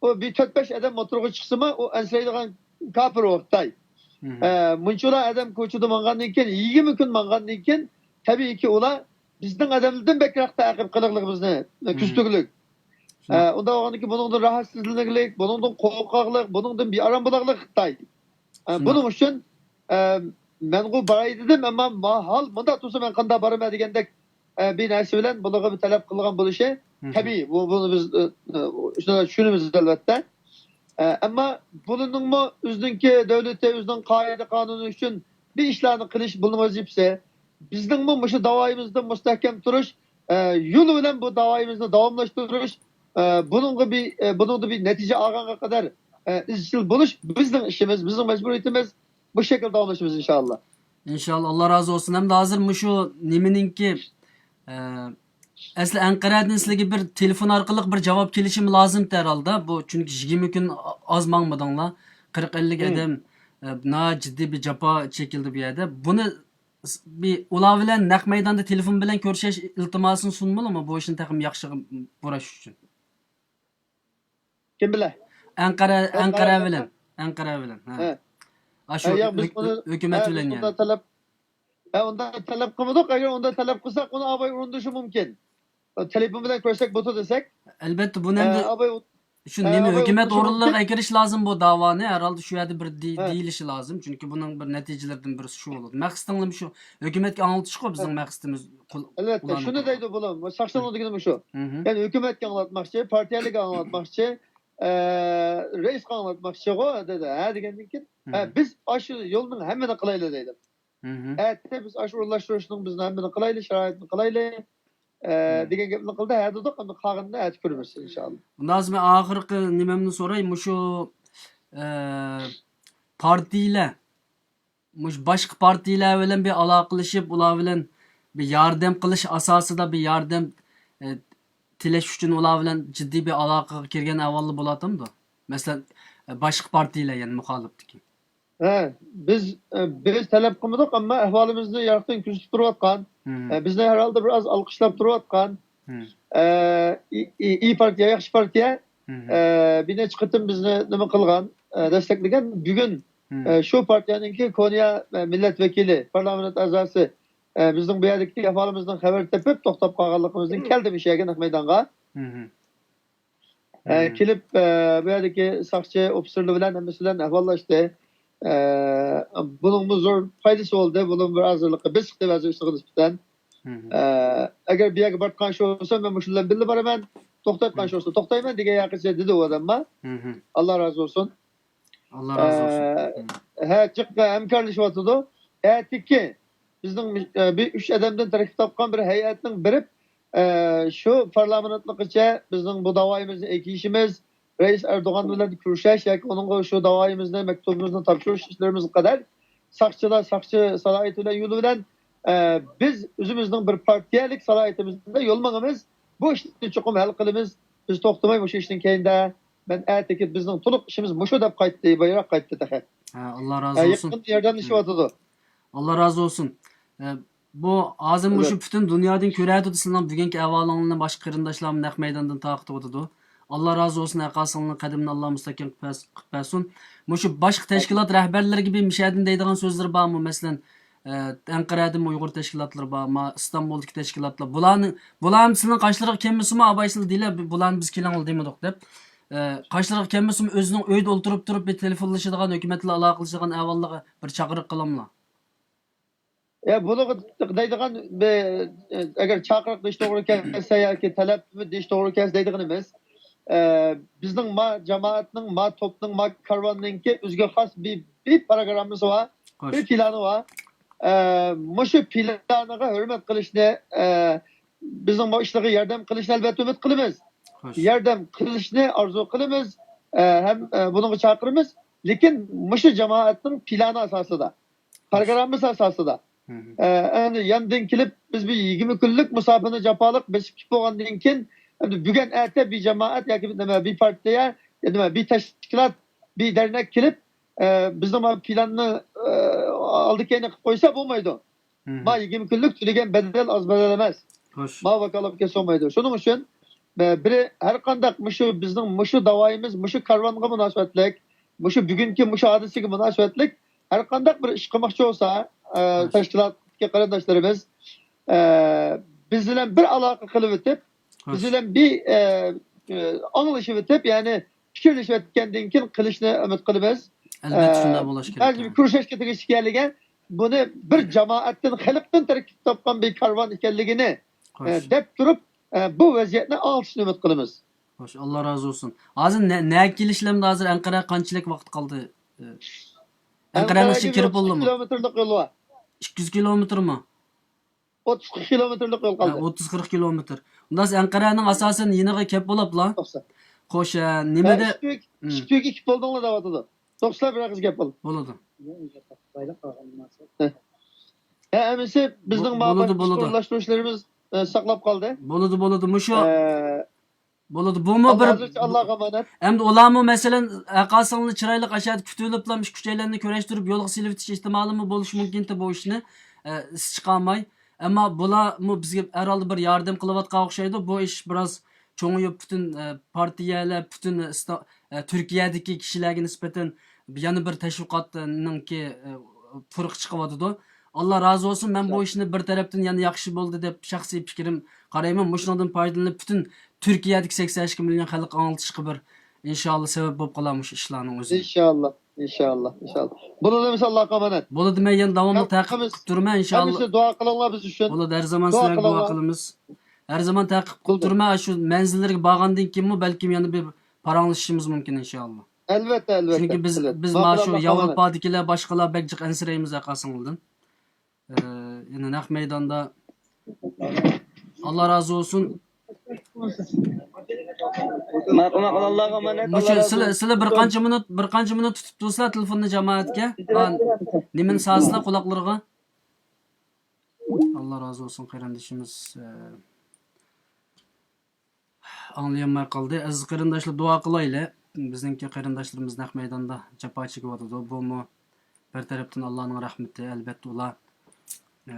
ئۇ بىر تۆت بەش ئادەم موتورغا چىقسىمۇ، ئۇ ئەنسىرەيدىغان كاپىر ئۇ خىتاي. مم. ئە، مۇنچىلا ئادەم كوچىدا ماڭغاندىن كېيىن، يىگىرمە كۈن ماڭغاندىن كېيىن، تەبىئىيكى، ئۇلار بىزنىڭ ئادەملەردىن بەكرەك تەقىب قىلىقلىق بىزنى، مم. كۆزىتىگلىك. شۇنداق. ئە، ئۇنداق بولغاندىن كېيىن بۇنىڭدىن راھەتسىزلىنىگلىك، بۇنىڭدىن قورقاقلىق، بۇنىڭدىن بىئارام بولاقلىق خىتاي. ئە، شۇنداق. بۇنىڭ ئۈچۈن، ئە، مەنغۇ باراي دېدىم، ئەمما ماھال مۇنداق تۇرسا مەن قانداق بارىمەن دېگەندەك، ئە، بىر نەرسە بىلەن بۇلارغا بىر تەلەپ قىلغان بولۇشى مم. تەبىئىي. بۇ، بۇنى بىز، ئە، ئە، شۇنى چۈشىنىمىز ئەلۋەتتە. ئە، ئەمما بۇنىڭمۇ ئۆزىنىڭكى دۆلىتى، ئۆزىنىڭ قائىدە قانۇنى ئۈچۈن بىر ئىشلارنى قىلىش بۇنىڭ ۋەزىپىسى. بىزنىڭمۇ مۇشۇ داۋايىمىزدا مۇستەھكەم تۇرۇش، ئە، يولى بىلەن بۇ داۋايىمىزنى داۋاملاشتۇرۇش، ئە، بۇنىڭغا بىر، ئە، بۇنىڭدا بىر نەتىجە ئالغانغا قەدەر، ئە، ئىزچىل بولۇش بىزنىڭ ئىشىمىز، بىزنىڭ مەجبۇرىيىتىمىز. بۇ شەكىلدە داۋاملىشىمىز، ئىنشائاللا. ئىنشائاللا، ئاللا رازى بولسۇن. ھەمدە ھازىر مۇشۇ نېمىنىڭكى، ئە، ئەسلى ئەنقەرەدىن سىلەرگە بىر تېلېفون ئارقىلىق بىر جاۋاب كېلىشىمۇ لازىمتى ھەرھالدا. بۇ چۈنكى يىگىرمە كۈن ئاز ماڭمىدىڭلار. قىرىق ئەللىك مم. ئادەم، ئە، ناھايىتى جىددىي بىر جاپا چېكىلدى بۇ يەردە. بۇنى س-، بىر ئۇلار بىلەن نەق مەيداندا تېلېفون بىلەن كۆرۈشۈش ئىلتىماسىنى سۇنمىلىمۇ؟ بۇ ئىشنى تېخىمۇ ياخشىغا بۇراش ئۈچۈن. كىم بىلەن؟ ئەنقەرە، ئەنقەرە ئەنقەرە بىلەن. ئەنقەرە بىلەن. ھە. ھە. ئاشۇ ھە، ياق، بىز ھۆ-، بۇنى، ھۆ-، ھۆكۈمەت ھە، بىلەن بىز يەنى. بۇنداق تەلەپ، ھە، ئۇنداق تەلەپ قىلمىدۇق. ئەگەر ئۇنداق تەلەپ قىلساق، ئۇنى ئاباي ئورۇندىشى مۇمكىن. تېلېفون بىلەن كۆرسەك بولىدۇ دېسەك. ئەلبەتتە، بۇنى ھە، ئەمدى ئاباي، شۇ ھە، نېمە، ئاباي ھۆكۈمەت ئورۇندىشى ئورۇنلىرىغا مۇمكىن. ئەكىرىش لازىم بۇ داۋانى. ھەرھالدا شۇ يەردە بىر دېي-، ھە. دېيىلىشى لازىم. چۈنكى بۇنىڭ بىر نەتىجىلىرىدىن بىرسى شۇ بولىدۇ. مەقسىتىڭلارمۇ شۇ، ھۆكۈمەتكە ئاڭلىتىشقۇ بىزنىڭ ھە. مەقسىتىمىز. ئەلۋەتتە، ئۇلارنى شۇنى دەيدۇ بۇلار. ساقچىلارنىڭ دېگىنىمۇ شۇ. مم. يەنى ھۆكۈمەتكە ئاڭلاتماقچى، پارتىيەلەرگە ئاڭلاتماقچى، ئە، رەئىسكە ئاڭلاتماقچىغۇ دېدى. ھە دېگەندىن كېيىن، ھە، مم. بىز ئاشۇ يولنىڭ ھەممىنى قىلايلى دەيدۇ. مم. ئەتە بىز ئاشۇ ئورۇنلاشتۇرۇشنىڭ بىزنىڭ ھەممىنى قىلايلى، شارائىتنى قىلايلى، ئە، مم. دېگەن گەپنى قىلدى. ھە دېدۇق، ئەمدى قالغىنىنى ئەتە كۆرىمىز، ئىنشائاللا. ئۇنداق بولسا مەن ئاخىرقى نېمەمنى سوراي، مۇشۇ، ئە، پارتىيىلەر مۇشۇ باشقا پارتىيىلەر بىلەن بىر ئالاقىلىشىپ، ئۇلار بىلەن بىر ياردەم قىلىش ئاساسىدا بىر ياردەم، ئە، تىلەش ئۈچۈن ئۇلار بىلەن جىددىي بىر ئالاقىگە كىرگەن ئەھۋاللار بولاتامدۇ؟ مەسىلەن، ئە، باشقا پارتىيىلەر، يەنى مۇخالىپتىكى. ھە، بىز، ئە، بىز تەلەپ قىلمىدۇق، ئەمما ئەھۋالىمىزنى يىراقتىن كۆزىتىپ تۇرۇۋاتقان، مم. ئە، بىزنى ھەر ھالدا بىر ئاز ئالقىشلاپ تۇرۇۋاتقان، مم. ئە، ئى-، ئى-، ئى پارتىيە، ياخشى پارتىيە، مم. ئە، بىر نەچچە قېتىم بىزنى نېمە قىلغان، ئە، دەستەكلىگەن. بۈگۈن، مم. ئە، شۇ پارتىيەنىڭكى كونيا، ئە، مىللەت ۋەكىلى، پارلامېنت ئەزاسى، ئە، بىزنىڭ بۇ يەردىكى ئەھۋالىمىزدىن خەۋەر تېپىپ، توختاپ قالغانلىقىمىزدىن كەلدى مۇشۇ يەرگە، نەق مەيدانغا. مم. ئە، مم. كېلىپ، ئە، بۇ يەردىكى ساقچى ئوفىتسېرلىرى بىلەن، ھەممىسى بىلەن ئەھۋاللاشتى. ئە، بۇنىڭمۇ زور پايدىسى بولدى. بۇنىڭ بىر ھازىرلىقى بېسىقتى بەزى ئىشلارغا نىسبەتەن. مم. ئە، ئەگەر بۇ يەرگە بارىدىغان ئىش بولسا، مەن مۇشۇ بىلەن بىللە بارىمەن. توختايدىغان ئىش بولسا، توختايمەن دېگەن ياقىچە دېدى ئۇ ئادەممۇ. مم. ئاللا رازى بولسۇن. ئاللا رازى بولسۇن. ئە، مم. ھە، جىق ھەمكارلىشىۋاتىدۇ. ئەتىكى بىزنىڭ، ئە، بىر ئۈچ ئادەمدىن تەركىب تاپقان بىر ھەيئەتنىڭ بېرىپ، ئە، شۇ پارلامېنتلىقىچە بىزنىڭ بۇ داۋايىمىزنى ئېكىيىشىمىز، رەئىس ئەردوغان بىلەن كۆرۈشۈش ياكى ئۇنىڭغا شۇ داۋايىمىزنى، مەكتۇبىمىزنى تاپشۇرۇش ئىشلىرىمىزغا قەدەر ساقچىلار، ساقچى سالاھىيىتى بىلەن يولى بىلەن، ئە، بىز ئۆزىمىزنىڭ بىر پارتىيەلىك سالاھىيىتىمىزدە يول ماڭىمىز. بۇ ئىشنى چوقۇم ھەل قىلىمىز. بىز توختىماي مۇشۇ ئىشتىن كەينىدە. مەن ئەتىكى بىزنىڭ تولۇق ئىشىمىز مۇشۇ دەپ قايتتى، بايراق قايتتى تېخى. ھە، ئاللا رازى ھە، بولسۇن. يېقىن ياردەملىشىۋاتىدۇ. ئاللا رازى بولسۇن. ئە، بۇ ھازىر مۇشۇ پۈتۈن دۇنيادىن كۆرۈۋاتىدۇ سىلەرنىڭ بۈگۈنكى ئەھۋالىڭلارنى، باشقا قېرىنداشلارمۇ نەق مەيداندىن تارقىتىۋاتىدۇ. ئاللا رازى بولسۇن، ھەرقايسىڭلارنىڭ قەدىمىنى ئاللا مۇستەھكەم قىلىپ بەرس-، قىلىپ بەرسۇن. مۇشۇ باشقا تەشكىلات رەھبەرلىرىگە بىر مىشەدىن دەيدىغان سۆزلىرى بارمۇ؟ مەسىلەن، ئە، ئەنقەرەدىمۇ ئۇيغۇر تەشكىلاتلىرى بار، ما-، ئىستانبۇلدىكى تەشكىلاتلار. بۇلارنى، بۇلارمۇ سىلىنىڭ قاشلىرىغا كەلمىسىمۇ، ئاباي سىلەر دېيىلە، بۇلارنى بىز كېلىڭلار دېمىدۇق دەپ. ئە، قاشلىرىغا كەلمىسىمۇ، ئۆزىنىڭ ئۆيىدە ئولتۇرۇپ تۇرۇپ بىر تېلېفونلىشىدىغان، ھۆكۈمەت بىلەن ئالاقىلىشىدىغان ئەھۋاللارغا بىر چاقىرىق قىلىڭلار. يا، بۇنىڭغا دەيدىغان بىر، ئەگەر چاقىرىق دېيىش توغرا كەلسە ياكى تەلەپ دېيىش توغرا كەلسە دەيدىغىنىمىز، ئە، بىزنىڭ ما جامائەتنىڭ، ما توپنىڭ، ما كارۋاننىڭكى ئۆزىگە خاس بىر، بىر پىروگراممىسى بار، خوش. بىر پىلانى بار. ئە، مۇشۇ پىلانىغا ھۆرمەت قىلىشنى، ئە، بىزنىڭ بۇ ئىشلارغا ياردەم قىلىشنى ئەلۋەتتە ئۈمىد قىلىمىز. خوش. ياردەم قىلىشنى ئارزۇ قىلىمىز، ئە، ھەم، ئە، بۇنىڭغا چاقىرىمىز. لېكىن مۇشۇ جامائەتنىڭ پىلانى ئاساسىدا، پىروگراممىسى ئاساسىدا. مم. ئە، ئەمدى ياندىن كېلىپ، بىز بىر يىگىرمە كۈنلۈك مۇساپىنى جاپالىق بېسىپ كېلىپ بولغاندىن كېيىن، ئەمدى بۈگۈن، ئەتە بىر جامائەت ياكى بىر نېمە، بىر پارتىيە، يا نېمە، بىر تەشكىلات، بىر دەرنەك كېلىپ، ئە، بىزنىڭ ما پىلاننى، ئە، ئالدى كەينى قىلىپ قويسا بولمايدۇ. مم. ما يىگىرمە كۈنلۈك تۆلىگەن بەدەل ئاز بەدەل ئەمەس. خوش. ما ۋاكالەتكە سولمايدۇ. شۇنىڭ ئۈچۈن، ئە، بىرى ھەر قانداق مۇشۇ بىزنىڭ مۇشۇ داۋايىمىز، مۇشۇ كارۋانغا مۇناسىۋەتلىك، مۇشۇ بۈگۈنكى مۇشۇ ھادىسىگە مۇناسىۋەتلىك ھەر قانداق بىر ئىش قىلماقچى بولسا، ئە، تەشكىلاتتىكى قېرىنداشلىرىمىز، ئە، بىز بىلەن بىر ئالاقە قىلىۋېتىپ، بىز بىلەن بىر، ئە، ئە، ئاڭلىشىۋېتىپ، يەنى پىكىرلىشىۋەتكەندىن كېيىن قىلىشنى ئۈمىد قىلىمىز. ئەلۋەتتە، ئە، شۇنداق بولۇش كېرەك. بەزى بىر كۆرۈشۈشكە تېگىشلىك ئىكەنلىكى، بۇنى بىر جامائەتتىن، خەلقتىن تەركىب تاپقان بىر كارۋان ئىكەنلىكىنى، ئە، دەپ تۇرۇپ، ئە، بۇ ۋەزىيەتنى ئاڭلىتىشنى ئۈمىد قىلىمىز. خوش، ئاللا رازى بولسۇن. ھازىر نە-، نەگە كېلىشلەمدە ھازىر ئەنقەرەگە قانچىلىك ۋاقىت قالدى؟ ئە، ئەنقەرەنىڭ ئىچىگە كىرىپ بولدىمۇ؟ كىلومېتىرلىق يول بار. ئىككى يۈز كىلومېتىرمۇ؟ ئوتتۇز قىرىق كىلومېتىرلىق يول قالدى. ھە، ئوتتۇز قىرىق كىلومېتىر. ئۇنداق ئەنقەرەنىڭ ئاساسەن يېنىغا كەپ بولاپلا. توقسان. خوش، ھە، نېمىدە؟ ھە، ئىككى تۈگە، مم. ئىككى تۈگە ئېكىپ بولدۇڭلار دەۋاتىدۇ. توقسان بىر قىز گەپ بولدى. بولىدۇ. ھە. ھە، ئەمىسە بىزنىڭ بۇ-، بولىدۇ، بولىدۇ. ئورۇنلاشتۇرۇشلىرىمىز، ئە، ساقلاپ قالدى. بولىدۇ، بولىدۇ. مۇشۇ ئە، بولىدۇ. بۇمۇ بىر، ھازىرچە ئاللاغا ئامانەت. ئەمدى ئۇلارمۇ، مەسىلەن، ھەرقايسىڭلار چىرايلىق ئاشۇ يەردە كۈتۈۋېلىپلا، مۇشۇ ئۈچەيلەننى كۈرەشتۈرۈپ يولغا سېلىۋېتىش ئېھتىمالىمۇ بولۇشى مۇمكىنتى بۇ ئىشنى، ئە، ئىس چىقارماي. ئەمما بۇلارمۇ بىزگە ھەر ھالدا بىر ياردەم قىلىۋاتقان ئوخشايدۇ. بۇ ئىش بىراز چوڭىيىپ، پۈتۈن، ئە، پارتىيەلەر، پۈتۈن ئىستا-، ئە، تۈركىيەدىكى كىشىلەرگە نىسبەتەن يەنە بىر تەشۋىقاتنىڭكى، ئە، پۇرىقى چىقىۋاتىدۇ. ئاللا رازى بولسۇن، مەن بۇ ئىشنى بىر تەرەپتىن يەنە ياخشى بولدى دەپ شەخسىي پىكرىم قارايمەن. مۇشۇنىڭدىن پايدىلىنىپ، پۈتۈن تۈركىيەدىكى سەكسەن ئىككى مىليون خەلققە ئاڭلىتىشقا بىر، ئىنشاللا، سەۋەب بولۇپ قالار مۇشۇ ئىشلارنىڭ ئۆزى. ئىنشاللا، ئىنشاللا، ئىنشاللا. بولىدۇ، ئەمىسە، ئاللاغا ئامانەت. بولىدۇ، مەن يەنە داۋاملىق تەقىب قىلىپ تۇرىمەن، ئىنشاللا. ھەممىسى دۇئا قىلىڭلار بىز ئۈچۈن. بولىدۇ، ھەر زامان سىلەرگە دۇئا قىلىمىز. ھەر زامان تەقىب قىلىپ تۇرىمەن، شۇ مەنزىللىرىگە بارغاندىن كېيىنمۇ بەلكىم يەنە بىر پاراڭلىشىشىمىز مۇمكىن، ئىنشاللا. ئەلۋەتتە، ئەلۋەتتە. چۈنكى بىز، بىز مانا شۇ ياۋروپادىكىلەر، باشقىلار بەك جىق ئەنسىرەيمىز ھەرقايسىڭلاردىن. ئە، يەنە نەق مەيداندا. ئاللا رازى بولسۇن. ماقۇل، ماقۇل، ئاللاغا ئامانەت. مۇشۇ سىلەر، سىلەر بىر قانچە مىنۇت، بىر قانچە مىنۇت تۇتۇپ تۇرسىلا تېلېفوننى جامائەتكە. ھا، نېمىنى سالسىلا قۇلاقلىرىغا. ئاللا رازى بولسۇن، قېرىندىشىمىز. ئە، ئاڭلىيالماي قالدى. ئەزىز قېرىنداشلار، دۇئا قىلايلى. بىزنىڭكى قېرىنداشلىرىمىز نەق مەيداندا جاپا چېكىۋاتىدۇ. بۇمۇ بىر تەرەپتىن ئاللانىڭ رەھمىتى، ئەلۋەتتە ئۇلار، ئە،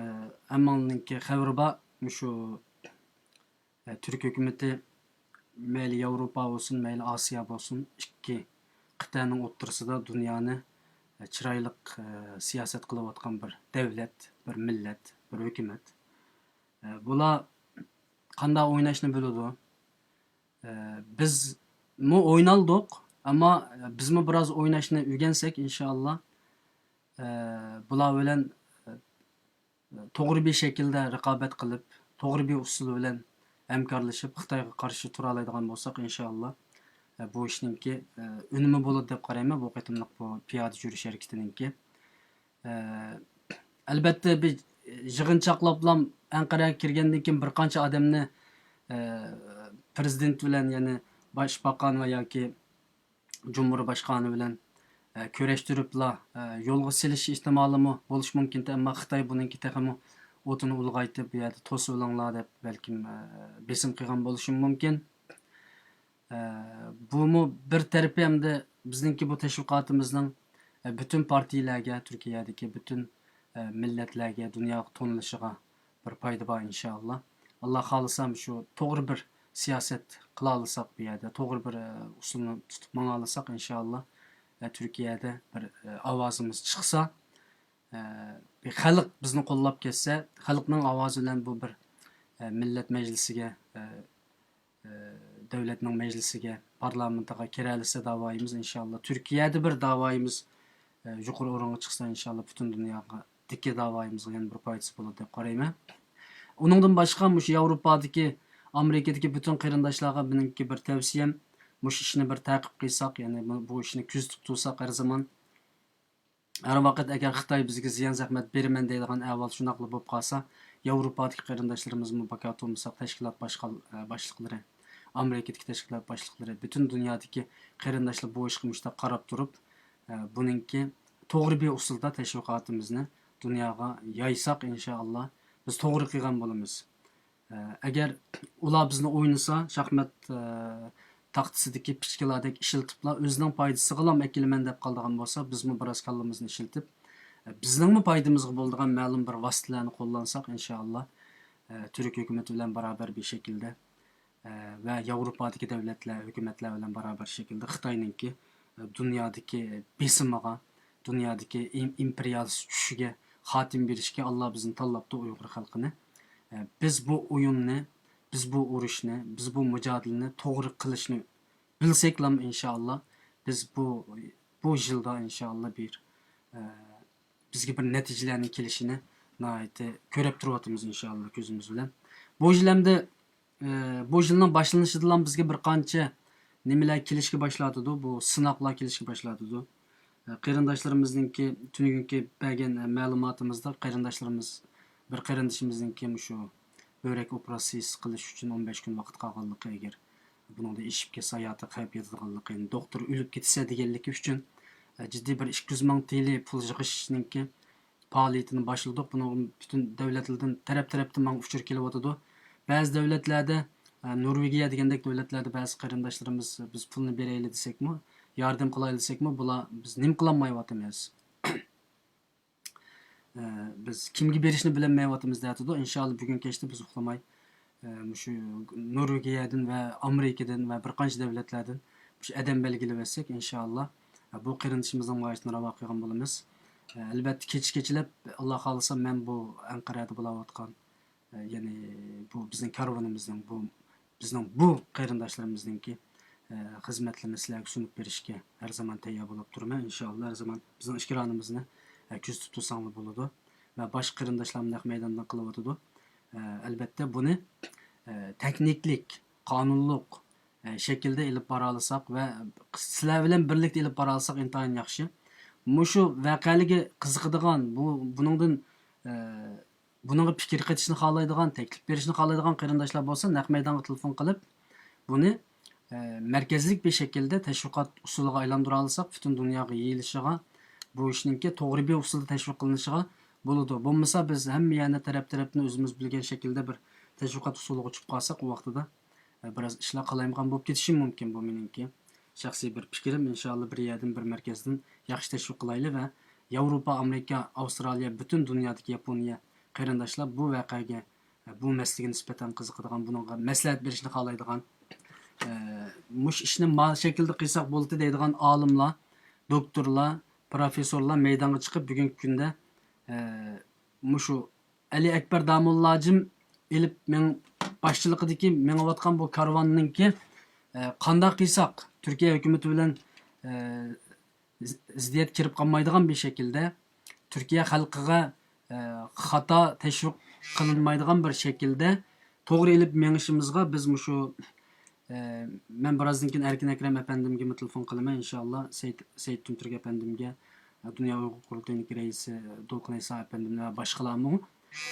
ھەممىڭلارنىڭكى خەۋىرى بار، مۇشۇ، ئە، تۈرك ھۆكۈمىتى مەيلى ياۋروپا بولسۇن، مەيلى ئاسىيا بولسۇن، ئىككى قىتئەنىڭ ئوتتۇرىسىدا دۇنيانى، ئە، چىرايلىق، ئە، سىياسەت قىلىۋاتقان بىر دەۋلەت، بىر مىللەت، بىر ھۆكۈمەت. ئە، بۇلار قانداق ئويناشنى بىلىدۇ. ئە، بىزمۇ ئوينالدۇق، ئەمما بىزمۇ بىراز ئويناشنى ئۆگەنسەك، ئىنشائاللا، ئە، بۇلار بىلەن، ئە، توغرا بىر شەكىلدە رىقابەت قىلىپ، توغرا بىر ئۇسۇل بىلەن ھەمكارلىشىپ، خىتايغا قارشى تۇرالايدىغان بولساق، ئىنشائاللا، ئە، بۇ ئىشنىڭكى، ئە، ئۈنۈمى بولىدۇ دەپ قارايمەن، بۇ قېتىملىق بۇ پىيادە يۈرۈش ھەرىكىتىنىڭكى. ئە، ئەلۋەتتە، بىر يىغىنچاقلاپلا ئەنقەرەگە كىرگەندىن كېيىن بىر قانچە ئادەمنى، ئە، پىرېزىدېنت بىلەن، يەنى باشباقان ۋە ياكى جۇمھۇر باشقانى بىلەن، ئە، كۆرۈشتۈرۈپلا، ئە، يولغا سېلىش ئېھتىمالىمۇ بولۇشى مۇمكىن، ئەمما خىتاي بۇنىڭكى تېخىمۇ ئوتىنى ئۇلغايتىپ، بۇ يەردە توسۇۋېلىڭلار دەپ بەلكىم، ئە، بېسىم قىلغان بولۇشى مۇمكىن. ئە، بۇمۇ بىر تەرىپى ھەمدە بىزنىڭكى بۇ تەشۋىقاتىمىزنىڭ، ئە، پۈتۈن پارتىيەلەرگە، تۈركىيەدىكى پۈتۈن، ئە، مىللەتلەرگە، دۇنياغا تونۇلۇشىغا بىر پايدا بار، ئىنشائاللا. ئاللا خالىسا، شۇ توغرا بىر سىياسەت قىلالىساق بۇ يەردە، توغرا بىر، ئە، ئۇسۇلنى تۇتۇپ ماڭالىساق، ئىنشائاللا، ئە، تۈركىيەدە بىر، ئە، ئاۋازىمىز چىقسا، ئە، بىر خەلق بىزنى قوللاپ كەتسە، خەلقنىڭ ئاۋازى بىلەن بۇ بىر، ئە، مىللەت مەجلىسىگە، ئە، ئە، دۆلەتنىڭ مەجلىسىگە، پارلامېنتىغا كىرەلىسە داۋايىمىز، ئىنشائاللا، تۈركىيەدە بىر داۋايىمىز، ئە، يۇقىرى ئورۇنغا چىقسا، ئىنشائاللا، پۈتۈن دۇنياغا دىكى داۋايىمىزغا يەنە بىر پايدىسى بولىدۇ دەپ قارايمەن. ئۇنىڭدىن باشقا، مۇشۇ ياۋروپادىكى، ئامېرىكىدىكى پۈتۈن قېرىنداشلارغا مېنىڭكى بىر تەۋسىيەم، مۇشۇ ئىشنى بىر تەقىپ قىلساق، يەنى بۇ، بۇ ئىشنى كۆزىتىپ تۇرساق ھەر زامان. ھەر ۋاقىت ئەگەر خىتاي بىزگە زىيان-زەخمەت بېرىمەن دەيدىغان ئەھۋال شۇنداقلا بولۇپ قالسا، ياۋروپادىكى قېرىنداشلىرىمىزمۇ، باكار تۇرمىساق، تەشكىلات باشقا-، باشلىقلىرى، ئامېرىكىدىكى تەشكىلات باشلىقلىرى، پۈتۈن دۇنيادىكى قېرىنداشلار بۇ ئىشقا مۇشتاق قاراپ تۇرۇپ، بۇنىڭكى توغرا بىر ئۇسۇلدا تەشۋىقاتىمىزنى دۇنياغا يايساق، ئىنشائاللا، بىز توغرا قىلغان بولىمىز. ئەگەر ئۇلار بىزنى ئوينىسا، شاھمات، ئە، تاختىسىدىكى پىچكىلاردەك ئىشلىتىپلا، ئۆزىنىڭ پايدىسىغىلا ئەكېلىمەن دەپ قالىدىغان بولسا، بىزمۇ بىراز كاللىمىزنى ئىشلىتىپ، ئە، بىزنىڭمۇ پايدىمىزغا بولىدىغان مەلۇم بىر ۋاسىتىلەرنى قوللانساق، ئىنشائاللا، ئە، تۈرك ھۆكۈمىتى بىلەن باراۋەر بىر شەكىلدە، ئە، ۋە ياۋروپادىكى دۆلەتلەر، ھۆكۈمەتلەر بىلەن باراۋەر شەكىلدە خىتاينىڭكى، ئە، دۇنيادىكى بېسىمىغا، دۇنيادىكى ئىم-، ئىمپېرىيالىست چۈشىگە خاتىمە بېرىشكە ئاللا بىزنى تاللاپتۇ، ئۇيغۇر خەلقىنى. ئە، بىز بۇ ئويۇننى، بىز بۇ ئۇرۇشنى، بىز بۇ مۇجادىلىنى توغرا قىلىشنى بىلسەكلا، ئىنشائاللا، بىز بۇ، بۇ يىلدا، ئىنشائاللا، بىر، ئە، بىزگە بىر نەتىجىلەرنىڭ كېلىشىنى ناھايىتى كۆرۈپ تۇرۇۋاتىمىز، ئىنشائاللا، كۆزىمىز بىلەن. بۇ يىل ھەمدە، ئە، بۇ يىلنىڭ باشلىنىشىدىلا بىزگە بىر قانچە نېمىلەر كېلىشكە باشلاۋاتىدۇ، بۇ سىناقلار كېلىشكە باشلاۋاتىدۇ. ئە، قېرىنداشلىرىمىزنىڭكى، تۈنۈگۈنكى بەرگەن، ئە، مەلۇماتىمىزدا قېرىنداشلىرىمىز، بىر قېرىندىشىمىزنىڭكى مۇشۇ بۆرەك ئوپېراتسىيىسى قىلىش ئۈچۈن ئون بەش كۈن ۋاقىت قالغانلىقى، ئەگەر بۇنىڭدىن ئېشىپ كەتسە ھاياتى خەۋپ ياتىدىغانلىقى، يەنى دوختۇر ئۆلۈپ كېتىسە دېگەنلىكى ئۈچۈن، ئە، جىددىي بىر ئىككى يۈز مىڭ تىلى پۇل يىغىشنىڭكى پائالىيىتىنى باشلىدۇق. بۇنىڭغا پۈتۈن دۆلەتلەردىن، تەرەپ-تەرەپتىن ماڭا ئۇچۇر كېلىۋاتىدۇ. بەزى دۆلەتلەردە، ئە، نورۋېگىيە دېگەندەك دۆلەتلەردە بەزى قېرىنداشلىرىمىز، بىز پۇلنى بېرەيلى دېسەكمۇ، ياردەم قىلايلى دېسەكمۇ، بۇلار، بىز نېمە قىلالمايۋاتىمىز؟ ئە، بىز كىمگە بېرىشنى بىلەلمەيۋاتىمىز دەۋاتىدۇ. ئىنشائاللا، بۈگۈن كەچتە بىز ئۇخلىماي، ئە، مۇشۇ نورۋېگىيەدىن ۋە ئامېرىكىدىن ۋە بىر قانچە دۆلەتلەردىن مۇشۇ ئادەم بەلگىلىۋەتسەك، ئىنشائاللا، ئە، بۇ قېرىندىشىمىزنىڭ مائاشىنى راۋان قىلغان بولىمىز. ئە، ئەلۋەتتە، كېچە كېچىلەپ، ئاللا خالىسا، مەن بۇ ئەنقەرەدە بولاۋاتقان، ئە، يەنى بۇ بىزنىڭ كارۋىنىمىزنىڭ، بۇ بىزنىڭ بۇ قېرىنداشلىرىمىزنىڭكى، ئە، خىزمەتلىرىنى سىلەرگە سۇنۇپ بېرىشكە ھەر زامان تەييار بولۇپ تۇرىمەن. ئىنشائاللا، ھەر زامان بىزنىڭ ئىكرانىمىزنى، ئە، كۆزىتىپ تۇرساڭلار بولىدۇ. ۋە باشقا قېرىنداشلارمۇ نەق مەيداندا قىلىۋاتىدۇ. ئە، ئەلۋەتتە، بۇنى، ئە، تېخنىكلىق، قانۇنلۇق، ئە، شەكىلدە ئېلىپ بارالىساق ۋە سىلەر بىلەن بىرلىكتە ئېلىپ بارالىساق ئىنتايىن ياخشى. مۇشۇ ۋەقەلىككە قىزىقىدىغان، بۇ، بۇنىڭدىن، ئە، بۇنىڭغا پىكىر قېتىشنى خالايدىغان، تەكلىپ بېرىشنى خالايدىغان قېرىنداشلار بولسا، نەق مەيدانغا تېلېفون قىلىپ، بۇنى، ئە، مەركەزلىك بىر شەكىلدە تەشۋىقات ئۇسۇلىغا ئايلاندۇرالىساق، پۈتۈن دۇنياغا يېيىلىشىغا، بۇ ئىشنىڭكى توغرا بىر ئۇسۇلدا تەشۋىق قىلىنىشىغا بولىدۇ. بولمىسا، بىز ھەممە يەرنى تەرەپ-تەرەپتىن ئۆزىمىز بىلگەن شەكىلدە بىر تەشۋىقات ئۇسۇلىغا چۈشۈپ قالساق، ئۇ ۋاقتىدا، ئە، بىراز ئىشلار قالايمىقان بولۇپ كېتىشى مۇمكىن. بۇ مېنىڭكى شەخسىي بىر پىكرىم. ئىنشائاللا، بىر يەردىن، بىر مەركەزدىن ياخشى تەشۋىق قىلايلى ۋە ياۋروپا، ئامېرىكا، ئاۋسترالىيە، پۈتۈن دۇنيادىكى ياپونىيە قېرىنداشلار بۇ ۋەقەگە، بۇ مەسىلىگە نىسبەتەن قىزىقىدىغان، بۇنىڭغا مەسلىھەت بېرىشنى خالايدىغان، ئە، مۇشۇ ئىشنى ما شەكىلدە قىلساق بولىدۇ دەيدىغان ئالىملار، دوكتورلار، پروفېسسورلار مەيدانغا چىقىپ، بۈگۈنكى كۈندە، ئە، مۇشۇ ئەلى ئەكبەر داموللاجىم ئېلىپ مېڭ-، باشچىلىقىدىكى مېڭىۋاتقان بۇ كارۋاننىڭكى، ئە، قانداق قىلساق تۈركىيە ھۆكۈمىتى بىلەن، ئە، ز-، زىددىيەت كىرىپ قالمايدىغان بىر شەكىلدە، تۈركىيە خەلقىگە، ئە، خاتا تەشۋىق قىلىنمايدىغان بىر شەكىلدە توغرا ئېلىپ مېڭىشىمىزغا بىز مۇشۇ، ئە، مەن بىرازدىن كېيىن ئەركىن ئەكرەم ئەپەندىمگىمۇ تېلېفون قىلىمەن، ئىنشاللا، سەيىت، سەيىت تۈنتۈرك ئەپەندىمگە، دۇنيا ئۇيغۇر قۇرۇلتىيىنىڭكى رەئىسى دولقۇن ئەيسا ئەپەندىمنى ۋە باشقىلارمۇ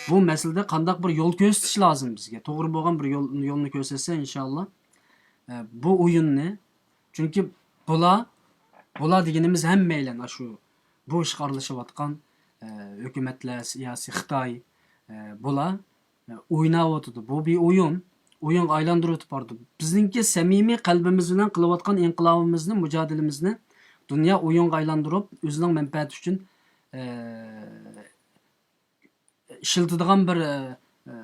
بۇ مەسىلىدە قانداق بىر يول كۆرسىتىش لازىم بىزگە، توغرا بولغان بىر يول، يولنى كۆرسەتسە، ئىنشاللا، ئە، بۇ ئويۇننى، چۈنكى بۇلار، بۇلار دېگىنىمىز ھەممەيلەن ئاشۇ بۇ ئىشقا ئارىلىشىۋاتقان، ئە، ھۆكۈمەتلەر، سىياسىي خىتاي، ئە، بۇلار، ئە، ئويناۋاتىدۇ. بۇ بىر ئويۇن. ئويۇنغا ئايلاندۇرۇۋېتىپ بارىدۇ. بىزنىڭكى سەمىمىي قەلبىمىز بىلەن قىلىۋاتقان ئىنقىلابىمىزنى، مۇجادىلىمىزنى دۇنيا ئويۇنغا ئايلاندۇرۇپ، ئۆزىنىڭ مەنپەئەتى ئۈچۈن، ئە، ئىشلىتىدىغان بىر، ئە، ئە،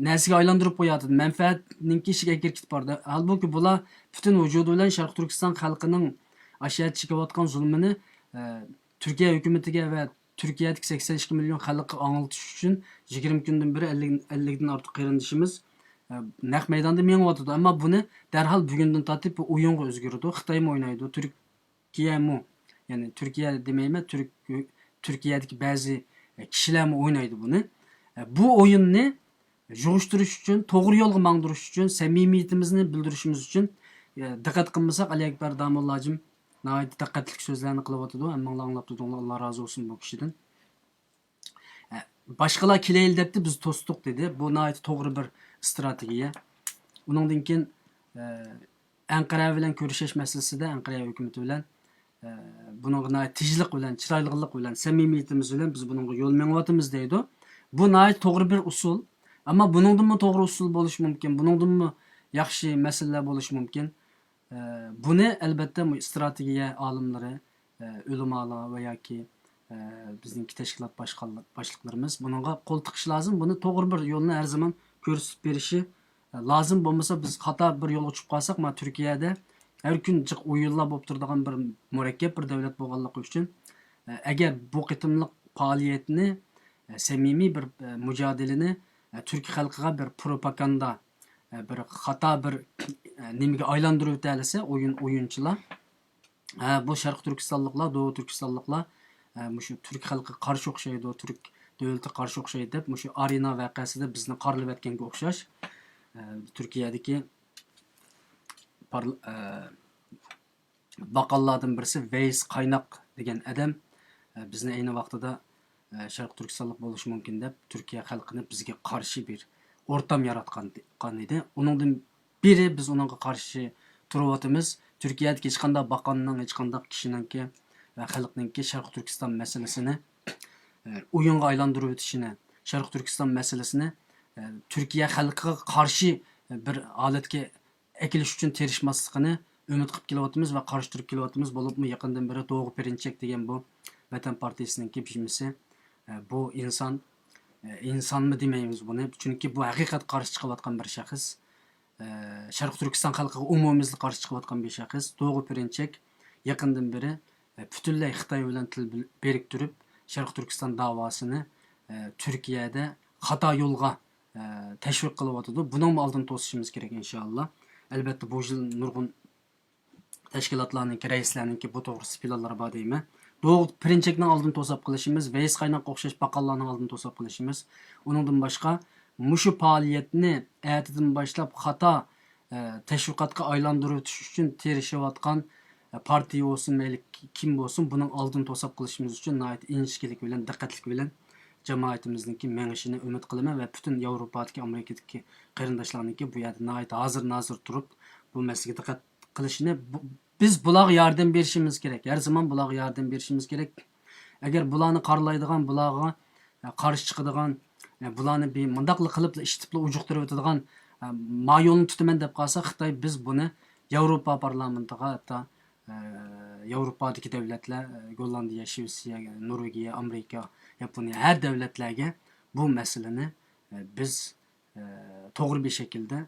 نەرسىگە ئايلاندۇرۇپ قويۇۋاتىدۇ. مەنپەئەتنىڭكى ئىشىگە ئەگىشىپ بارىدۇ. ھالبۇكى، بۇلار پۈتۈن ۋۇجۇدى بىلەن شەرقىي تۈركىستان خەلقىنىڭ ئاشۇ يەردە چېكىۋاتقان زۇلمىنى، ئە، تۈركىيە ھۆكۈمىتىگە ۋە تۈركىيەدىكى سەكسەن ئىككى مىليون خەلققە ئاڭلىتىش ئۈچۈن يىگىرمە كۈندىن بېرى ئەللىك، ئەللىكتىن ئارتۇق قېرىندىشىمىز، ئە، نەق مەيداندا مېڭىۋاتىدۇ. ئەمما بۇنى دەرھال بۈگۈندىن تارتىپ بۇ ئويۇنغا ئۆزگىرىدۇ. خىتايمۇ ئوينايدۇ، تۈركىيەمۇ، يەنى تۈركىيە دېمەيمەن، تۈرك، تۈركىيەدىكى بەزى، ئە، كىشىلەرمۇ ئوينايدۇ بۇنى. ئە، بۇ ئويۇننى يىغىشتۇرۇش ئۈچۈن، توغرا يولغا ماڭدۇرۇش ئۈچۈن، سەمىمىيىتىمىزنى بىلدۈرۈشىمىز ئۈچۈن، ئە، دىققەت قىلمىساق، ئەلى ئەكبەر داموللاجىم ناھايىتى دىققەتلىك سۆزلەرنى قىلىۋاتىدۇ. ھەممىڭلار ئاڭلاپ تۇردۇڭلار، ئاللا رازى بولسۇن بۇ كىشىدىن. ئە، باشقىلار كېلەيلى دەپتۇ، بىز توستۇق دېدى. بۇ ناھايىتى توغرا بىر ئىستراتېگىيە. ئۇنىڭدىن كېيىن، ئە، ئەنقەرە بىلەن كۆرۈشۈش مەسىلىسىدە ئەنقەرە ھۆكۈمىتى بىلەن، ئە، بۇنىڭغا ناھايىتى تىجلىق بىلەن، چىرايلىقلىق بىلەن، سەمىمىيىتىمىز بىلەن بىز بۇنىڭغا يول مېڭىۋاتىمىز دەيدۇ. بۇ ناھايىتى توغرا بىر ئۇسۇل. ئەمما بۇنىڭدىنمۇ توغرا ئۇسۇل بولۇشى مۇمكىن، بۇنىڭدىنمۇ ياخشى مەسىلىلەر بولۇشى مۇمكىن. ئە، بۇنى ئەلبەتتە مۇ-، ئىستراتېگىيە ئالىملىرى، ئە، ئۆلىمالار ۋە ياكى، ئە، بىزنىڭكى تەشكىلات باشقا-، باشلىقلىرىمىز بۇنىڭغا قول تىقىشى لازىم. بۇنى توغرا بىر يولنى ھەر زامان كۆرسىتىپ بېرىشى، ئە، لازىم. بولمىسا بىز خاتا بىر يولغا چۈشۈپ قالساق، مانا تۈركىيەدە ھەر كۈن جىق ئويۇنلار بولۇپ تۇرىدىغان بىر مۇرەككەپ بىر دۆلەت بولغانلىقى ئۈچۈن، ئە، ئەگەر بۇ قېتىملىق پائالىيەتنى، ئە، سەمىمىي بىر، ئە، مۇجادىلىنى، ئە، تۈرك خەلقىگە بىر پروپاگاندا، ئە، بىر خاتا بىر، ئە، نېمىگە ئايلاندۇرۇۋېتەلىسە ئويۇن، ئويۇنچىلار. ھە، بۇ شەرقىي تۈركىستانلىقلار، دوغۇ تۈركىستانلىقلار، ئە، مۇشۇ تۈرك خەلقىگە قارشى ئوخشايدۇ، تۈرك دۆلىتىگە قارشى ئوخشايدۇ دەپ، مۇشۇ ئارېنا ۋەقەسىدە بىزنى قارىلىۋەتكەنگە ئوخشاش، ئە، تۈركىيەدىكى پارل-، ئە، باققانلاردىن بىرسى ۋەيس قايناق دېگەن ئادەم، ئە، بىزنى ئەينى ۋاقتىدا، ئە، شەرقىي تۈركىستانلىق بولۇشى مۇمكىن دەپ، تۈركىيە خەلقىنى بىزگە قارشى بىر ئورتام ياراتقان، قان ئىدى. ئۇنىڭدىن بېرى بىز ئۇنىڭغا قارشى تۇرۇۋاتىمىز. تۈركىيەدىكى ھېچقانداق باققاننىڭ، ھېچقانداق كىشىنىڭكى ۋە خەلقنىڭكى شەرقىي تۈركىستان مەسىلىسىنى، ئە، ئويۇنغا ئايلاندۇرۇۋېتىشىنى، شەرقىي تۈركىستان مەسىلىسىنى، ئە، تۈركىيە خەلقىگە قارشى بىر ھالەتكە ئەكېلىش ئۈچۈن تىرىشماسلىقىنى ئۈمىد قىلىپ كېلىۋاتىمىز ۋە قارشى تۇرۇپ كېلىۋاتىمىز. بولۇپمۇ يېقىندىن بېرى دوغۇ پىرىنچەك دېگەن بۇ ۋەتەن پارتىيىسىنىڭكى بىيمىسى، ئە، بۇ ئىنسان، ئە، ئىنسانمۇ دېمەيمىز بۇنى، چۈنكى بۇ ھەقىقەت قارشى چىقىۋاتقان بىر شەخس. ئە، شەرقىي تۈركىستان خەلقىگە ئومۇميۈزلۈك قارشى چىقىۋاتقان بىر شەخس. دوغۇ پىرىنچەك يېقىندىن بېرى، ئە، پۈتۈنلەي خىتاي بىلەن تىل بىل-، بىرىكتۈرۈپ، شەرقىي تۈركىستان داۋاسىنى، ئە، تۈركىيەدە خاتا يولغا، ئە، تەشۋىق قىلىۋاتىدۇ. بۇنىڭمۇ ئالدىنى توسۇشىمىز كېرەك، ئىنشائاللا. ئەلبەتتە، بۇ يىل نۇرغۇن تەشكىلاتلارنىڭكى، رەئىسلەرنىڭكى بۇ توغرىسىدا پىلانلىرى بار دەيمەن. دوغۇ پىرىنچەكنىڭ ئالدىنى توساپ قېلىشىمىز، ۋەيس قايناققا ئوخشاش باققانلارنىڭ ئالدىنى توساپ قېلىشىمىز. ئۇنىڭدىن باشقا، مۇشۇ پائالىيەتنى ئەتىدىن باشلاپ خاتا، ئە، تەشۋىقاتقا ئايلاندۇرۇۋېتىش ئۈچۈن تىرىشىۋاتقان، ئە، پارتىيە بولسۇن، مەيلى كىم بولسۇن، بۇنىڭ ئالدىنى توساپ قېلىشىمىز ئۈچۈن ناھايىتى ئىنچىكىلىك بىلەن، دىققەتلىك بىلەن جامائىتىمىزنىڭكى مېڭىشىنى ئۈمىد قىلىمەن ۋە پۈتۈن ياۋروپادىكى، ئامېرىكىدىكى قېرىنداشلارنىڭكى بۇ يەردە ناھايىتى ھازىر نازىر تۇرۇپ، بۇ مەسىلىگە دىققەت قىلىشىنى، بۇ، بىز بۇلارغا ياردەم بېرىشىمىز كېرەك. ھەر زامان بۇلارغا ياردەم بېرىشىمىز كېرەك. ئەگەر بۇلارنى قارىلايدىغان، بۇلارغا، ئە، قارشى چىقىدىغان، ئە، بۇلارنى بىر مۇنداقلا قىلىپلا ئىشلىتىپلا ئۇجۇقتۇرۇۋېتىدىغان، ئە، ما يولنى تۇتىمەن دەپ قالسا، خىتاي، بىز بۇنى ياۋروپا پارلامېنتىغا، ھەتتا ئە، ياۋروپادىكى دۆلەتلەر، ئە، گوللاندىيە، شىۋېتسىيە، نورۋېگىيە، ئامېرىكا، ياپونىيە، ھەر دۆلەتلەرگە بۇ مەسىلىنى، ئە، بىز، ئە، توغرا بىر شەكىلدە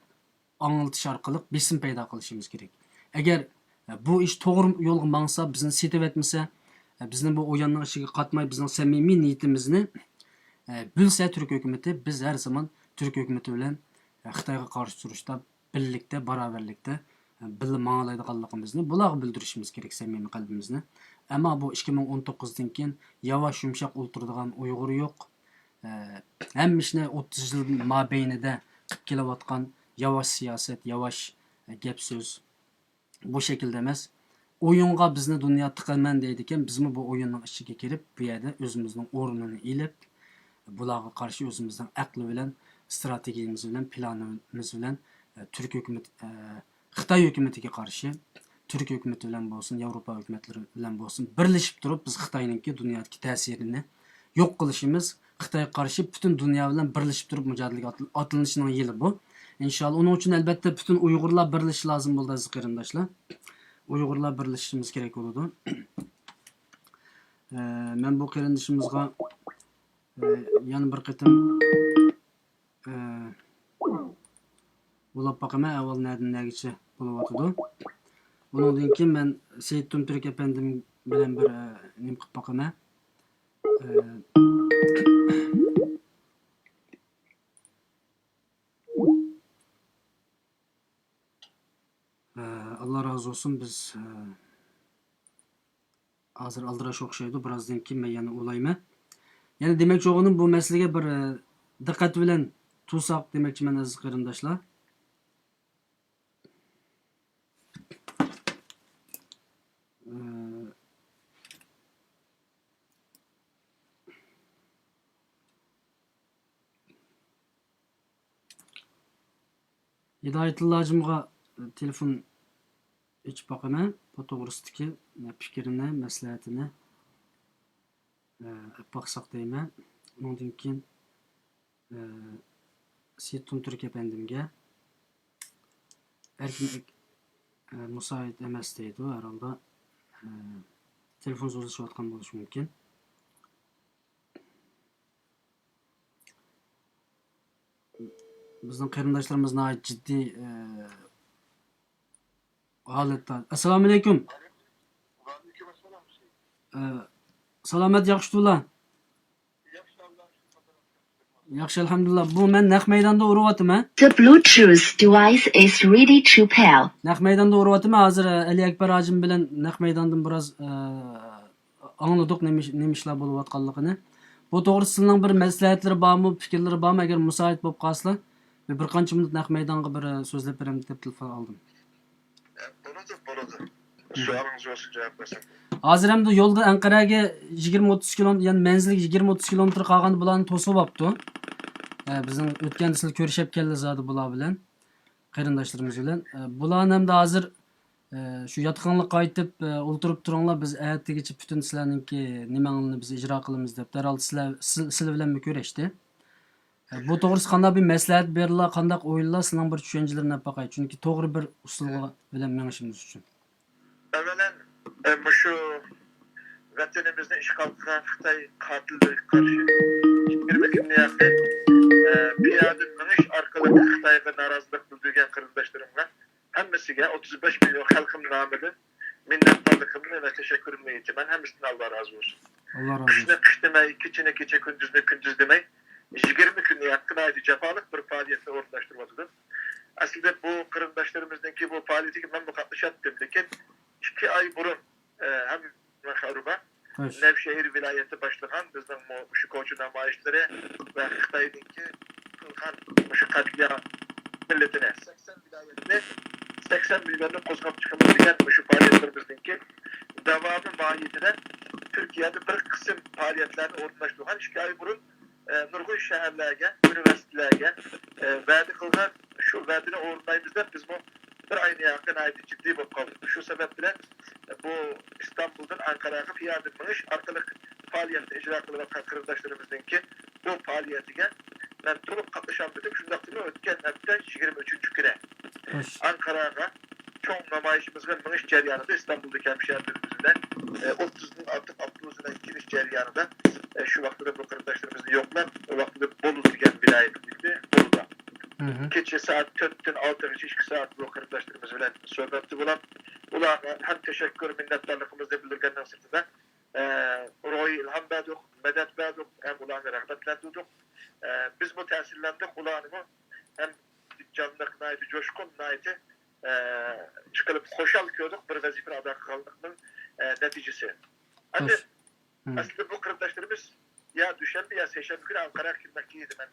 ئاڭلىتىش ئارقىلىق بېسىم پەيدا قىلىشىمىز كېرەك. ئەگەر، ئە، بۇ ئىش توغرا يولغا ماڭسا، بىزنى سېتىۋەتمىسە، ئە، بىزنى بۇ ئويۇننىڭ ئىچىگە قاتماي، بىزنىڭ سەمىمىي نىيىتىمىزنى، ئە، بىلسە تۈرك ھۆكۈمىتى، بىز ھەر زامان تۈرك ھۆكۈمىتى بىلەن، ئە، خىتايغا قارشى تۇرۇشتا بىرلىكتە، باراۋەرلىكتە، ئە، بىللە ماڭالايدىغانلىقىمىزنى بۇلارغا بىلدۈرۈشىمىز كېرەك، سەمىمىي قەلبىمىزنى. ئەمما بۇ ئىككى مىڭ ئون توققۇزدىن كېيىن ياۋاش يۇمشاق ئولتۇرىدىغان ئۇيغۇر يوق. ئە، ھەممە ئىشنى ئوتتۇز يىل مابەينىدە قىلىپ كېلىۋاتقان ياۋاش سىياسەت، ياۋاش، ئە، گەپ سۆز بۇ شەكىلدە ئەمەس. ئويۇنغا بىزنى دۇنيا تىقىمەن دەيدىكەن، بىزمۇ بۇ ئويۇننىڭ ئىچىگە كىرىپ، بۇ يەردە ئۆزىمىزنىڭ ئورنىنى ئېلىپ، بۇلارغا قارشى ئۆزىمىزنىڭ ئەقلى بىلەن، ئىستراتېگىيىمىز بىلەن، پىلانىمىز بىلەن، ئە، تۈرك ھۆكۈمىتى، ئە، خىتاي ھۆكۈمىتىگە قارشى، تۈرك ھۆكۈمىتى بىلەن بولسۇن، ياۋروپا ھۆكۈمەتلىرى بىلەن بولسۇن، بىرلىشىپ تۇرۇپ، بىز خىتاينىڭكى دۇنيادىكى تەسىرىنى يوق قىلىشىمىز، خىتايغا قارشى پۈتۈن دۇنيا بىلەن بىرلىشىپ تۇرۇپ مۇجادىلىگە ئاتل-، ئاتلىنىشنىڭ يىلى بۇ. ئىنشاللا، ئۇنىڭ ئۈچۈن، ئەلبەتتە، پۈتۈن ئۇيغۇرلار بىرلىشىشى لازىم بولىدۇ، ئەزىز قېرىنداشلار. ئۇيغۇرلار بىرلىشىشىمىز كېرەك بولىدۇ. ئە، مەن بۇ قېرىندىشىمىزغا، ئە، يەنە بىر قېتىم، ئە، ئۇلاپ باقىمەن، ئەھۋال نەدىن نەگىچە بولۇۋاتىدۇ. ئۇنىڭدىن كېيىن مەن سېيىت تۇمتۈرك ئەپەندىم بىلەن بىر، ئە، نېمە قىلىپ باقىمەن. ئە، ئە، ئاللا رازى بولسۇن، بىز، ئە، ھازىر ئالدىراش ئوخشايدۇ، بىرازدىن كېيىن مەن يەنە ئۇلايمەن. يەنە دېمەكچى بولغىنىم، بۇ مەسىلىگە بىر، ئە، دىققەت بىلەن تۇرساق دېمەكچىمەن، ئەزىز قېرىنداشلار. ئە، ھىدايەتۇللا ھاجىمغا تېلېفون ئېچىپ باقىمەن. بۇ توغرىسىدىكى پىكرىنى، مەسلىھەتىنى، ئە، ئېلىپ باقساق دەيمەن. ئۇنىڭدىن كېيىن، ئە، سېيىت تۇمتۈرك ئەپەندىمگە ئەركىن ئەك-، ئە، مۇسايىت ئەمەس دەيدۇ، ھەر ھالدا، ئە، تېلېفون سۆزلىشىۋاتقان بولۇشى مۇمكىن. بىزنىڭ قېرىنداشلىرىمىز ناھايىتى جىددىي، ئە، ھالەتتە. ئەسسالامۇئەلەيكۇم. ئە، سالامەت، ياخشىدۇلا؟ ياخشى، ئەلھەمدۇلىللا. بۇ مەن نەق مەيداندا ئۇرۇۋاتىمەن. The Bluetooth device is ready to pair. نەق مەيداندا ئۇرۇۋاتىمەن. ھازىر، ئە، ئەلى ئەكبەر ھاجىم بىلەن نەق مەيداندىن بىراز، ئە، ئاڭلىدۇق نېمە ئىش، نېمە ئىشلار بولۇۋاتقانلىقىنى. بۇ توغرىسىدا سىلىنىڭ بىر مەسلىھەتلىرى بارمۇ، پىكىرلىرى بارمۇ؟ ئەگەر مۇساھىت بولۇپ قالسىلا، بىر، بىر قانچە مىنۇت نەق مەيدانغا بىر، ئە، سۆزلەپ بېرەم دەپ تېلېفون ئالدىم. بولىدۇ، بولىدۇ. سوئالىڭىز بولسا جاۋاب بەرسەم. ھازىر ئەمدى يولدا ئەنقەرەگە يىگىرمە ئوتتۇز كىلومېتىر، يەنى مەنزىلگە يىگىرمە ئوتتۇز كىلومېتىر قالغاندا بۇلارنى توسۇۋاپتۇ. ئە، بىزنىڭ ئۆتكەندە سىلەر كۆرۈشۈپ كەلدى زادى بۇلار بىلەن، قېرىنداشلىرىمىز بىلەن. ئە، بۇلارنى ئەمدى ھازىر، ئە، شۇ ياتىقىڭلارغا قايتىپ، ئە، ئولتۇرۇپ تۇرۇڭلار، بىز ئەتىگىچە پۈتۈن سىلەرنىڭكى نېمەڭلارنى بىز ئىجرا قىلىمىز دەپ، دەرھال سىلەر، سىل-، سىلەر بىلەنمۇ كۆرۈشتى. ئە، بۇ توغرىسىدا قانداق بىر مەسلىھەت بېرىلا، قانداق ئويلا، سىلەرنىڭ بىر چۈشەنچىلىرىنى ئاپ باقاي. چۈنكى توغرا بىر ئۇسۇلغا بىلەن مېڭىشىمىز ئۈچۈن. ئەۋۋەلەن، ئە، مۇشۇ ۋەتىنىمىزنى ئىشغال قىلغان خىتاي قاتىللىرىغا قارشى يىگىرمە كۈندىن ياقىن، ئە، پىيادە مېڭىش ئارقىلىق خىتايغا نارازىلىق بىلدۈرگەن قېرىنداشلىرىمغا ھەممىسىگە ئوتتۇز بەش مىليون خەلقىم نامىدىن مىننەتدارلىقىمنى ۋە تەشەككۈرۈمنى ئېيتىمەن. ھەممىسىدىن ئاللا رازى بولسۇن. ئاللا رازى بولسۇن. قىشنى قىش دېمەي، كېچىنى كېچە، كۈندۈزنى كۈندۈز دېمەي، يىگىرمە كۈندىن ياقىن ناھايىتى جاپالىق بىر پائالىيەتنى ئورۇنلاشتۇرۇۋاتىدۇ. ئەسلىدە بۇ قېرىنداشلىرىمىزنىڭكى بۇ پائالىيىتىگە مەنمۇ قاتنىشاتتىم، لېكىن ئىككى ئاي بۇرۇن، ئە، ھەم خەۋىرىم بار. خوش. نەۋشەھىر ۋىلايىتى باشلىغان بىزنىڭمۇ مۇشۇ كوچا نامايىشلىرى ۋە خىتاينىڭكى قىلغان مۇشۇ قەتلىئام مىللىتىنى سەكسەن ۋىلايەتنى، سەكسەن مىليوننى قوزغاپ چىقىمىز دېگەن مۇشۇ پائالىيەتلىرىمىزنىڭكى داۋامى ماھىيىتىدە تۈركىيەدە بىر قىسىم پائالىيەتلەرنى ئورۇنلاشتۇرغان. ئىككى ئاي بۇرۇن، ئە، نۇرغۇن شەھەرلەرگە، ئۇنىۋېرسىتېتلەرگە، ئە، ۋەدە قىلغان، شۇ ۋەدىنى ئورۇندايمىز دەپ بىزمۇ بىر ئاينى ياقىن ناھايىتى جىددىي بولۇپ قالدۇق. شۇ سەۋەب بىلەن بۇ ئىستانبۇلدىن ئانقاراغا پىيادە مېڭىش ئارقىلىق پائالىيەتنى ئىجرا قىلىۋاتقان قېرىنداشلىرىمىزنىڭكى بۇ پائالىيىتىگە مەن تولۇق قاتنىشالمىدىم. شۇنداقتىمۇ ئۆتكەن ھەپتە يىگىرمە ئۈچىنچى كۈنى خوش. ئانقاراغا چوڭ نامايىشىمىزغا مېڭىش جەريانىدا ئىستانبۇلدىكى ھەمشەھەرلىرىمىز بىلەن، ئە، ئوتتۇزدىن ئارتۇق ئاپتوبۇس بىلەن كېلىش جەريانىدا، ئە، شۇ ۋاقتىدا بۇ قېرىنداشلىرىمىزنى يوقلاپ، ئۇ ۋاقتىدا بولۇز دېگەن ۋىلايەتتە ئىدى، بولۇدا. كېچە سائەت تۆتتىن ئالتىغىچە ئىككى سائەت بۇ قېرىنداشلىرىمىز بىلەن سۆھبەتتە بولۇپ، ئۇلارغا ھەم تەشەككۈر، مىننەتدارلىقىمىزنى بىلدۈرگەننىڭ سىرتىدا، ئە، روھىي ئىلھام بەردۇق، مەدەت بەردۇق، ھەم ئۇلارنى رىغبەتلەندۈردۇق. ئە، بىزمۇ تەسىرلەندۇق، ئۇلارنىمۇ ھەم جانلىق، ناھايىتى جوشقۇن، ناھايىتى، ئە، ئىشقىلىپ خۇشال كۆردۇق بىر ۋەزىپىنى ئادا قىلغانلىقنىڭ، ئە، نەتىجىسى. ئەمدى ئەسلىدە بۇ قېرىنداشلىرىمىز يا دۈشەنبە يا سەيشەنبە كۈنى ئەنقەرەگە كەلمەكچى ئىدى. مەن،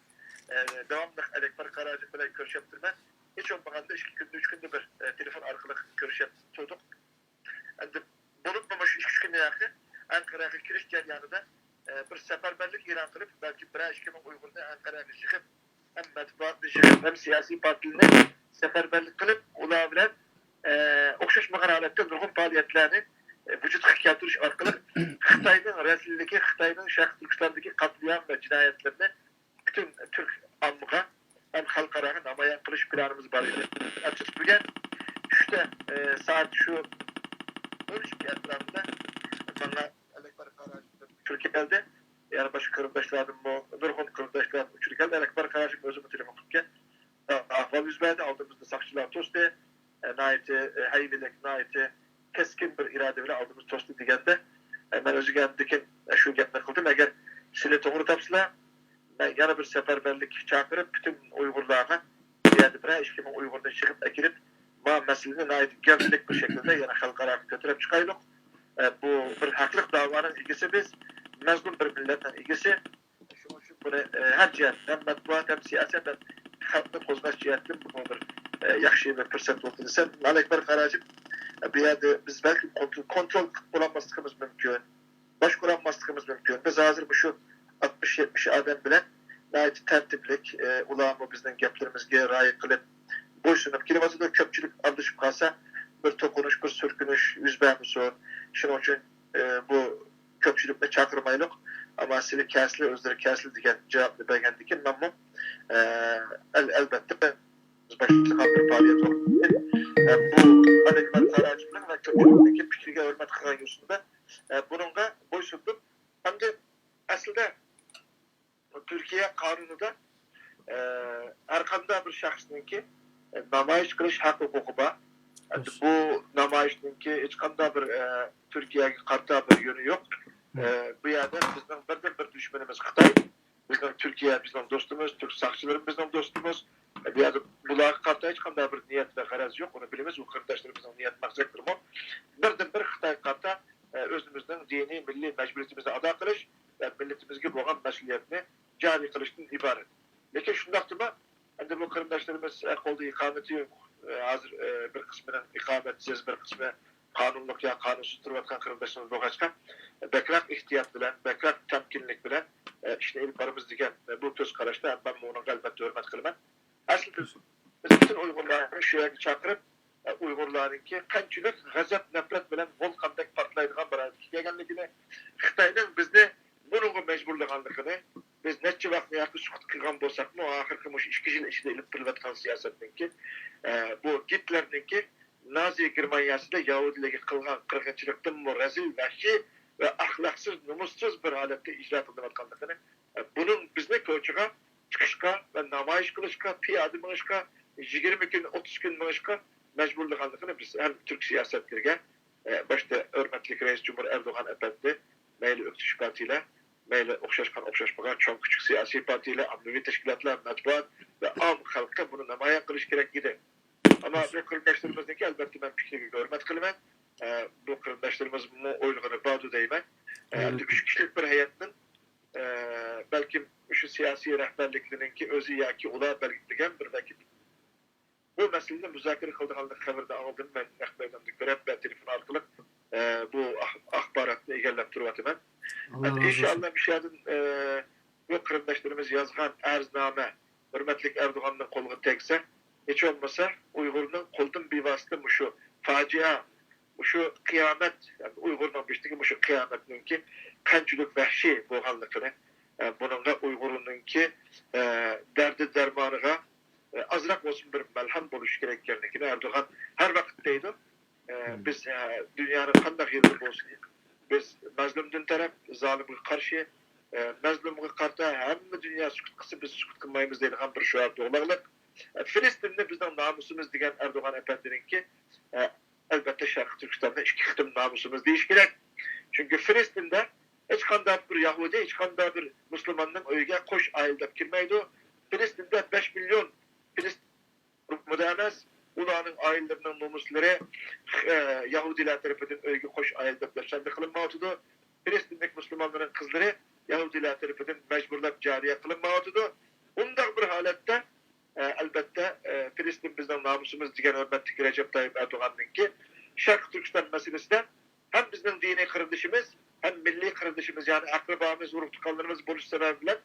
ئە، داۋاملىق ئەلەكبەر قاراجىم بىلەن كۆرۈشۈپ تۇرىمەن. ھېچ بولمىغاندا ئىككى كۈندە، ئۈچ كۈندە بىر، ئە، تېلېفون ئارقىلىق كۆرۈشۈپ تۇردۇق. ئەمدى بولۇپمۇ مۇشۇ ئىككى، ئۈچ كۈندىن كېيىن ئەنقەرەگە كېلىش جەريانىدا، ئە، بىر سەپەرۋەرلىك ئېلان قىلىپ، بەلكى بىرەر ئىككى مىڭ ئۇيغۇرنى ئەنقەرەگە يىغىپ، ھەم مەتبۇئاتنى يىغىپ، ھەم سىياسىي پارتىيىلەرنى سەپەرۋەرلىك قىلىپ، ئۇلار بىلەن، ئە، ئوخشاشمىغان ھالەتتە نۇرغۇن پائالىيەتلەرنى، ئە، ۋۇجۇدقا كەلتۈرۈش ئارقىلىق خىتاينىڭ رەزىللىكى، خىتاينىڭ شەرقىي تۈركىستاندىكى قاتلىئام ۋە جىنايەتلىرىنى پۈتۈن تۈرك ئاممىغا ھەم خەلقئاراغا نامايان قىلىش پىلانىمىز بار ئىدى. ئەپسۇس، بۈگۈن چۈشتە، ئە، سائەت شۇ ئون ئىككى ئەتراپىدا ماڭا ئەلەكبەر قاراجىمدىن ئۇچۇر كەلدى. يەنە باشقا قېرىنداشلاردىنمۇ، نۇرغۇن قېرىنداشلاردىن ئۇچۇر كەلدى. ئەلەكبەر قاراجىم ئۆزىمۇ تېلېفون قىلىپ كەلدى. ئەھۋال يۈز بەردى، ئالدىمىزدا ساقچىلار توستى. ئە، ناھايىتى، ئە، ھەيۋىلىك، ناھايىتى كەسكىن بىر ئىرادە بىلەن ئالدىمىزدا توستى دېگەندە، ئە، مەن ئۆزۈمگە ئاندىن كېيىن، ئە، شۇ گەپنى قىلدىم. ئەگەر سىلى توغرا تاپسىلا، مەن يەنە بىر سەپەرۋەرلىك چاقىرىپ، پۈتۈن ئۇيغۇرلارغا، بۇ يەردە بىرەر ئىككى مىڭ ئۇيغۇرنى يىغىپ ئەكىرىپ، ما مەسىلىنى ناھايىتى گەۋدىلىك بىر شەكىلدە يەنە خەلقئاراغا كۆتۈرۈپ چىقايلۇق. ئە، بۇ بىر ھەقلىق داۋانىڭ ئىگىسى بىز، مەزلۇم بىر مىللەتنىڭ ئىگىسى. شۇنىڭ ئۈچۈن بۇنى، ئە، ھەر جەھەتتىن، ھەم مەتبۇئات، ھەم سىياسەت، ھەم خەلقنى قوزغاش جەھەتتىن بۇ بىر، ئە، ياخشى بىر پۇرسەت بولدى دېسەم، ئەلەكبەر قاراجىم، ئە، بۇ يەردە بىز بەلكىم كونترول، كونترول قىلىپ بولالماسلىقىمىز مۇمكىن. باشقۇرالماسلىقىمىز مۇمكىن. بىز ھازىر مۇشۇ ئاتمىش يەتمىش ئادەم بىلەن ناھايىتى تەرتىپلىك، ئە، ئۇلارمۇ بىزنىڭ گەپلىرىمىزگە رىئايە قىلىپ، بويسۇنۇپ كېلىۋاتىدۇ. كۆپچىلىك ئارىلىشىپ قالسا، بىر توقۇنۇش، بىر سۈركۈنۈش يۈز بەرمىسۇن. شۇنىڭ ئۈچۈن، ئە، بۇ كۆپچىلىكنى چاقىرمايلۇق. ئەمما سىلى كەلسىلە، ئۆزلىرى كەلسىلە دېگەن جاۋابنى بەرگەندىن كېيىن مەنمۇ، ئە، ئەل-، ئەلبەتتە، بىز باشلىغان بىر پائالىيەت بولغاندىن كېيىن، ئە، بۇ ئەلەكبەر قاراجىمنىڭ ۋە كۆپچىلىكنىڭكى پىكرىگە ھۆرمەت قىلغان يوسۇندا، ئە، بۇنىڭغا بويسۇندۇم. ئەمدى ئەسلىدە تۈركىيە قانۇنىدا، ئە، ھەر قانداق بىر شەخسنىڭكى، ئە، نامايىش قىلىش ھەق ھوقۇقى بار. ئەمدى بۇ نامايىشنىڭكى ھېچقانداق بىر، ئە، تۈركىيەگە قارىتا بىر يۆنى يوق. ئە، بۇ يەردە بىزنىڭ بىردىن بىر دۈشمىنىمىز خىتاي. بىزنىڭ تۈركىيە بىزنىڭ دوستىمىز، تۈرك ساقچىلىرىمۇ بىزنىڭ دوستىمىز. بۇ يەردە بۇلارغا قارىتا ھېچقانداق بىر نىيەت ۋە غەرەز يوق. ئۇنى بىلىمىز، ئۇ قېرىنداشلىرىمىزنىڭ نىيەت مەقسەتلىرىمۇ بىردىن بىر خىتايغا قارىتا، ئە، ئۆزىمىزنىڭ دىنىي، مىللىي مەجبۇرىيىتىمىزنى ئادا قىلىش ۋە مىللىتىمىزگە بولغان مەسئۇلىيەتنى جارى قىلىشتىن ئىبارەت. لېكىن شۇنداقتىمۇ، ئەمدى بۇ قېرىنداشلىرىمىز، ئە، قولدا ئىقامىتى يوق. ئە، ھازىر، ئە، بىر قىسمىنىڭ ئىقامەتسىز، بىر قىسمى قانۇنلۇق يا قانۇنسىز تۇرۇۋاتقان قېرىنداشلىرىمىز بولغاچقا، بەكرەك ئېھتىيات بىلەن، بەكرەك تەمكىنلىك بىلەن، ئە، ئىشنى ئېلىپ بارىمىز دېگەن، ئە، بۇ كۆز قاراشتا مەن بۇنىڭغا ئەلۋەتتە ھۆرمەت قىلىمەن. ئەسلىدە بىز پۈتۈن ئۇيغۇرلارنى شۇ يەرگە چاقىرىپ، ئە، ئۇيغۇرلارنىڭكى قانچىلىك غەزەپ، نەپرەت بىلەن ۋولقاندەك پارتلايدىغان بىر ھالەتكە كەلگەنلىكىنى، خىتاينىڭ بىزنى بۇنىڭغا مەجبۇرلىغانلىقىنى، بىز نەچچە ۋاقىتنى ياكى سۈكۈت قىلغان بولساقمۇ، ئاخىرقى مۇشۇ ئىككى يىل ئىچىدە ئېلىپ بېرىلىۋاتقان سىياسەتنىڭكى، ئە، بۇ گىتلېرنىڭكى نازى گېرمانىيەسىدە يەھۇدىيلارغا قىلغان قىرغىنچىلىقتىنمۇ رەزىل، ۋەھشىي ۋە ئەخلاقسىز، نومۇسسىز بىر ھالەتتە ئىجرا قىلىنىۋاتقانلىقىنى، ئە، بۇنىڭ بىزنى كوچىغا چىقىشقا ۋە نامايىش قىلىشقا، پىيادە مېڭىشقا، يىگىرمە كۈن، ئوتتۇز كۈن مېڭىشقا مەجبۇرلىغانلىقىنى بىز ھەم تۈرك سىياسەتلىرىگە، ئە، باشتا ھۆرمەتلىك رەئىس جۇمھۇر ئەردوغان ئەپەندى، مەيلى ئۆكتىچى پارتىيىلەر، مەيلى ئوخشاشقان ئوخشاشمىغان چوڭ كىچىك سىياسىي پارتىيىلەر، ئاممىۋى تەشكىلاتلار، مەتبۇئات ۋە ئام خەلققە بۇنى نامايان قىلىش كېرەك ئىدى. ئەمما بۇ قېرىنداشلىرىمىزنىڭكى، ئەلۋەتتە، مەن پىكرىگە ھۆرمەت قىلىمەن. ئە، بۇ قېرىنداشلىرىمىزمۇ ئويلىغىنى باردۇ دەيمەن. ئە، ئەمدى ئۈچ كىشىلىك بىر ھەيئەتنىڭ، ئە، بەلكىم شۇ سىياسىي رەھبەرلىكلىرىنىڭكى ئۆزى ياكى ئۇلار بەلگىلىگەن بىر ۋەكىل بۇ مەسىلىنى مۇزاكىرە قىلىدىغانلىق خەۋىرىنى ئاڭلىدىم. مەن نەق مەيداندا كۆرۈپ ۋە تېلېفون ئارقىلىق، ئە، بۇ ئاخ-، ئاخباراتنى ئىگىلەپ تۇرۇۋاتىمەن. ئەمدى ئىنشائاللا مۇشۇ يەردىن، ئە، بۇ قېرىنداشلىرىمىز يازغان ئەرزنامە ھۆرمەتلىك ئەردوغاننىڭ قولىغا تەگسە، ھېچ بولمىسا ئۇيغۇرنىڭ قولىدىن بىۋاسىتە مۇشۇ پاجىئە، مۇشۇ قىيامەت، يەنى ئۇيغۇرنىڭ بېشىدىكى مۇشۇ قىيامەتنىڭكى قانچىلىك ۋەھشىي بولغانلىقىنى، ئە، بۇنىڭغا ئۇيغۇرنىڭكى، ئە، دەردى دەرمانىغا، ئازراق بولسىمۇ بىر مەلھەم بولۇشى كېرەك ئىكەنلىكىنى ئەردوغان ھەر ۋاقىت دەيدۇ. ئە، بىز، ئە، دۇنيانىڭ قانداق يېرىدە بولسۇن، بىز مەزلۇمدىن تەرەپ، زالىمغا قارشى، ئە، مەزلۇمغا قارىتا ھەممە دۇنيا سۈكۈت قىلسا، بىز سۈكۈت قىلمايمىز دەيدىغان بىر شوئار توغرىلىق. ئە، فىلىستىننى بىزنىڭ نامۇسىمىز دېگەن ئەردوغان ئەپەندىنىڭكى، ئە، ئەلبەتتە، شەرقىي تۈركىستاندا ئىككى قېتىم نامۇسىمىز دېيىش كېرەك. چۈنكى فىلىستىندا ھېچقانداق بىر يەھۇدىي، ھېچقانداق بىر مۇسۇلماننىڭ ئۆيىگە قوش ئائىلە دەپ كىرمەيدۇ. فىلىستىندا بەش مىليون فىلىستىن ئۇرۇمىدا ئەمەس، ئۇلارنىڭ ئائىلىلىرىنىڭ نومۇسلىرى، ئە، يەھۇدىيلار تەرىپىدىن ئۆيگە قوش ئائىلە دەپ دەپسەندە قىلىنمايۋاتىدۇ. فىلىستىندىكى مۇسۇلمانلارنىڭ قىزلىرى يەھۇدىيلار تەرىپىدىن مەجبۇرلاپ جارىيە قىلىنمايۋاتىدۇ. ئۇنداق بىر ھالەتتە، ئە، ئەلبەتتە، ئە، فىلىستىن بىزنىڭ نامۇسىمىز دېگەن ھۆرمەتلىك رەجەپ تايىپ ئەردوغاننىڭكى شەرقىي تۈركىستان مەسىلىسىدە ھەم بىزنىڭ دىنىي قېرىندىشىمىز، ھەم مىللىي قېرىندىشىمىز، يەنى ئەقرىبامىز، ئۇرۇق-تۇغقانلىرىمىز بولۇش سەۋەبى بىلەن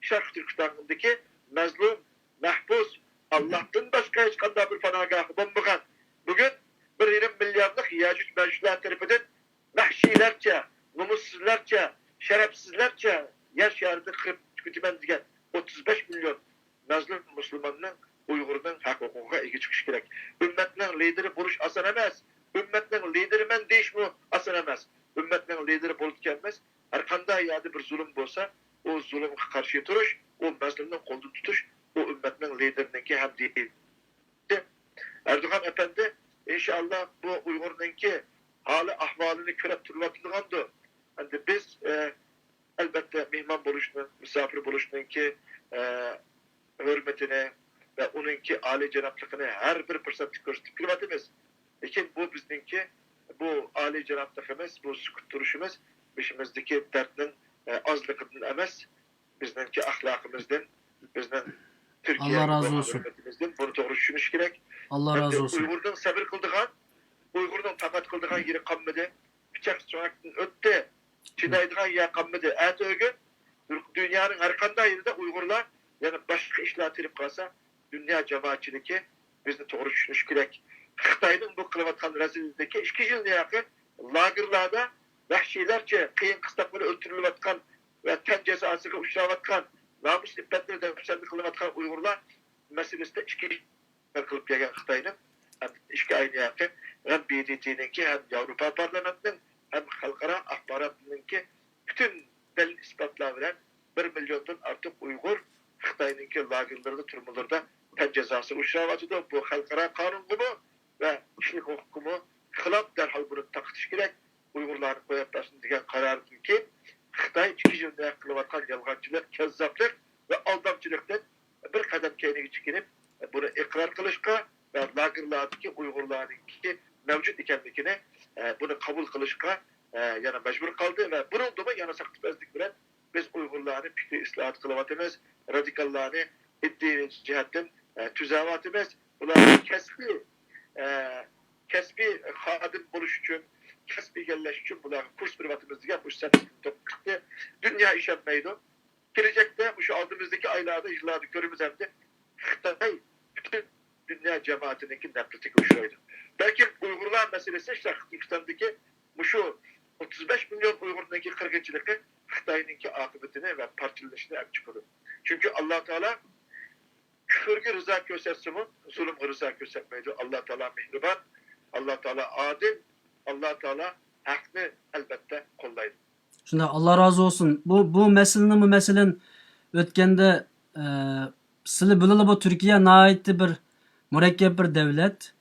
شەرقىي تۈركىستاندىكى مەزلۇم، مەھبۇس، ئاللاھتىن باشقا ھېچقانداق بىر پاناھگاھى بولمىغان، بۈگۈن بىر يېرىم مىليارلىق يەجۈج مەجۈجلەر تەرىپىدىن ۋەھشىيلەرچە، نومۇسسىزلارچە، شەرەپسىزلەرچە يەر شارىدىن قىرىپ تۈگىتىمەن دېگەن ئوتتۇز بەش مىليون مەزلۇم مۇسۇلماننىڭ، ئۇيغۇرنىڭ ھەق ھوقۇقىغا ئىگە چىقىش كېرەك. ئۈممەتنىڭ لىدىرى بولۇش ئاسان ئەمەس. ئۈممەتنىڭ لىدىرىمەن دېيىشمۇ ئاسان ئەمەس. ئۈممەتنىڭ لىدىرى بولىدىكەنمىز، ھەر قانداق يەردە بىر زۇلۇم بولسا، ئۇ زۇلۇمغا قارشى تۇرۇش، ئۇ مەزلۇمنى قولدىن تۇتۇش، ئۇ ئۈممەتنىڭ لىدىرىنىڭكى ھەم دېيىشى. ئەردوغان ئەپەندى، ئىنشائاللا، بۇ ئۇيغۇرنىڭكى ھالى ئەھۋالىنى كۆرۈپ تۇرۇۋاتىدىغاندۇ. ئەمدى بىز، ئە، ئەلبەتتە، مېھمان بولۇشنىڭ، مۇساپىر بولۇشنىڭكى، ئە، ھۆرمىتىنى ۋە ئۇنىڭكى ئالىيجانابلىقىنى ھەر بىر پۇرسەتتە كۆرسىتىپ كېلىۋاتىمىز. لېكىن بۇ بىزنىڭكى، بۇ ئالىيجانابلىقىمىز، بۇ سۈكۈت تۇرۇشىمىز بېشىمىزدىكى دەردنىڭ، ئە، ئازلىقىدىن ئەمەس، بىزنىڭكى ئەخلاقىمىزدىن، بىزنىڭ تۈركىيەگە ئاللا رازى بولغان بولسۇن. ھۆرمىتىمىزدىن، بۇنى توغرا چۈشىنىش كېرەك. ئاللا ئەمدى رازى بولسۇن. ئۇيغۇرنىڭ سەۋر قىلىدىغان، ئۇيغۇرنىڭ تاقەت قىلىدىغان يېرى قالمىدى. پىچاق سۆڭەكتىن ئۆتتى. چىدايدىغان يەر قالمىدى. ئەتە ئۆگۈن دۇنيانىڭ ھەر قانداق يېرىدە ئۇيغۇرلار يەنە باشقا ئىشلار تېرىپ قالسا، دۇنيا جامائەتچىلىكى بىزنى توغرا چۈشىنىشى كېرەك. خىتاينىڭ بۇ قىلىۋاتقان رەزىللىكى، ئىككى يىلنى ياقى لاگېرلاردا ۋەھشىيلەرچە قىيىن قىستاقلىرى ئۆلتۈرۈلۈۋاتقان ۋە تەن جازاسىغا ئۇچراۋاتقان، نامۇس ئىپپەتلىرى دەپسەندە قىلىنىۋاتقان ئۇيغۇرلار مەسىلىسىدە ئىككى قىلىپ كەلگەن خىتاينىڭ ئىككى ئاينى ياقى ھەم ب د ت نىڭكى، ھەم ياۋروپا پارلامېنتىنىڭ، ھەم خەلقئارا ئاخباراتنىڭكى پۈتۈن دەلىل-ئىسپاتلار بىلەن بىر مىليوندىن ئارتۇق ئۇيغۇر خىتاينىڭكى لاگېرلىرىدا، تۈرمىلىرىدە تەن جازاسىغا ئۇچراۋاتىدۇ. بۇ خەلقئارا قانۇنغىمۇ ۋە كىشىلىك ھوقۇققىمۇ خىلاپ، دەرھال بۇنى تاقىتىش كېرەك. ئۇيغۇرلارنى قويۇپ بەرسۇن دېگەن قاراردىن كېيىن، خىتاي ئىككى يىل قىلىۋاتقان يالغانچىلىق، كەززاپلىق ۋە ئالدامچىلىقتىن بىر قەدەم كەينىگە چېكىنىپ، بۇنى ئىقرار قىلىشقا ۋە لاگېرلاردىكى ئۇيغۇرلارنىڭكى مەۋجۇت ئىكەنلىكىنى، ئە، بۇنى قوبۇل قىلىشقا، ئە، يەنە مەجبۇر قىلدى ۋە بۇنىڭدىمۇ يەنە ساختىپەزلىك بىلەن بىز ئۇيغۇرلارنى پىكرىي ئىسلاھات قىلىۋاتىمىز، رادىكاللارنى ئىدىيە جەھەتتىن، ئە، تۈزەۋاتىمىز. ئۇلارنى كەسپىي، ئە، كەسپىي خادىم بولۇش ئۈچۈن، كەسىپ ئىگىلەش ئۈچۈن بۇلارغا كۇرس بېرىۋاتىمىز دېگەن مۇشۇ سەپسىزلىك چىقتى. دۇنيا ئىشەنمەيدۇ. كېلەچەكتە مۇشۇ ئالدىمىزدىكى ئايلاردا، يىللاردا كۆرىمىز ئەمدى خىتاي پۈتۈن دۇنيا جامائىتىنىڭكى نەپرىتىگە ئۇچرايدۇ. بەلكىم ئۇيغۇرلار مەسىلىسى شەرقىي تۈركىستاندىكى مۇشۇ ئوتتۇز بەش مىليون ئۇيغۇرنىڭكى قىرغىنچىلىقى خىتاينىڭكى ئاقىۋىتىنى ۋە پارچىلىنىشىنى ئەپ چىقىدۇ. چۈنكى ئاللا تائالا كۈفرگە رىزا كۆرسەتسىمۇ، زۇلۇمغا رىزا كۆرسەتمەيدۇ. ئاللا تائالا مېھرىبان، ئاللا تائالا ئادىل، ئاللا تائالا ھەقنى ئەلبەتتە قوللايدۇ. شۇنداق، ئاللا رازى بولسۇن. بۇ، بۇ مەسىلىنىمۇ، مەسىلەن، ئۆتكەندە، ئە، سىلى بىلىلا بۇ تۈركىيە ناھايىتى بىر مۇرەككەپ بىر دەۋلەت.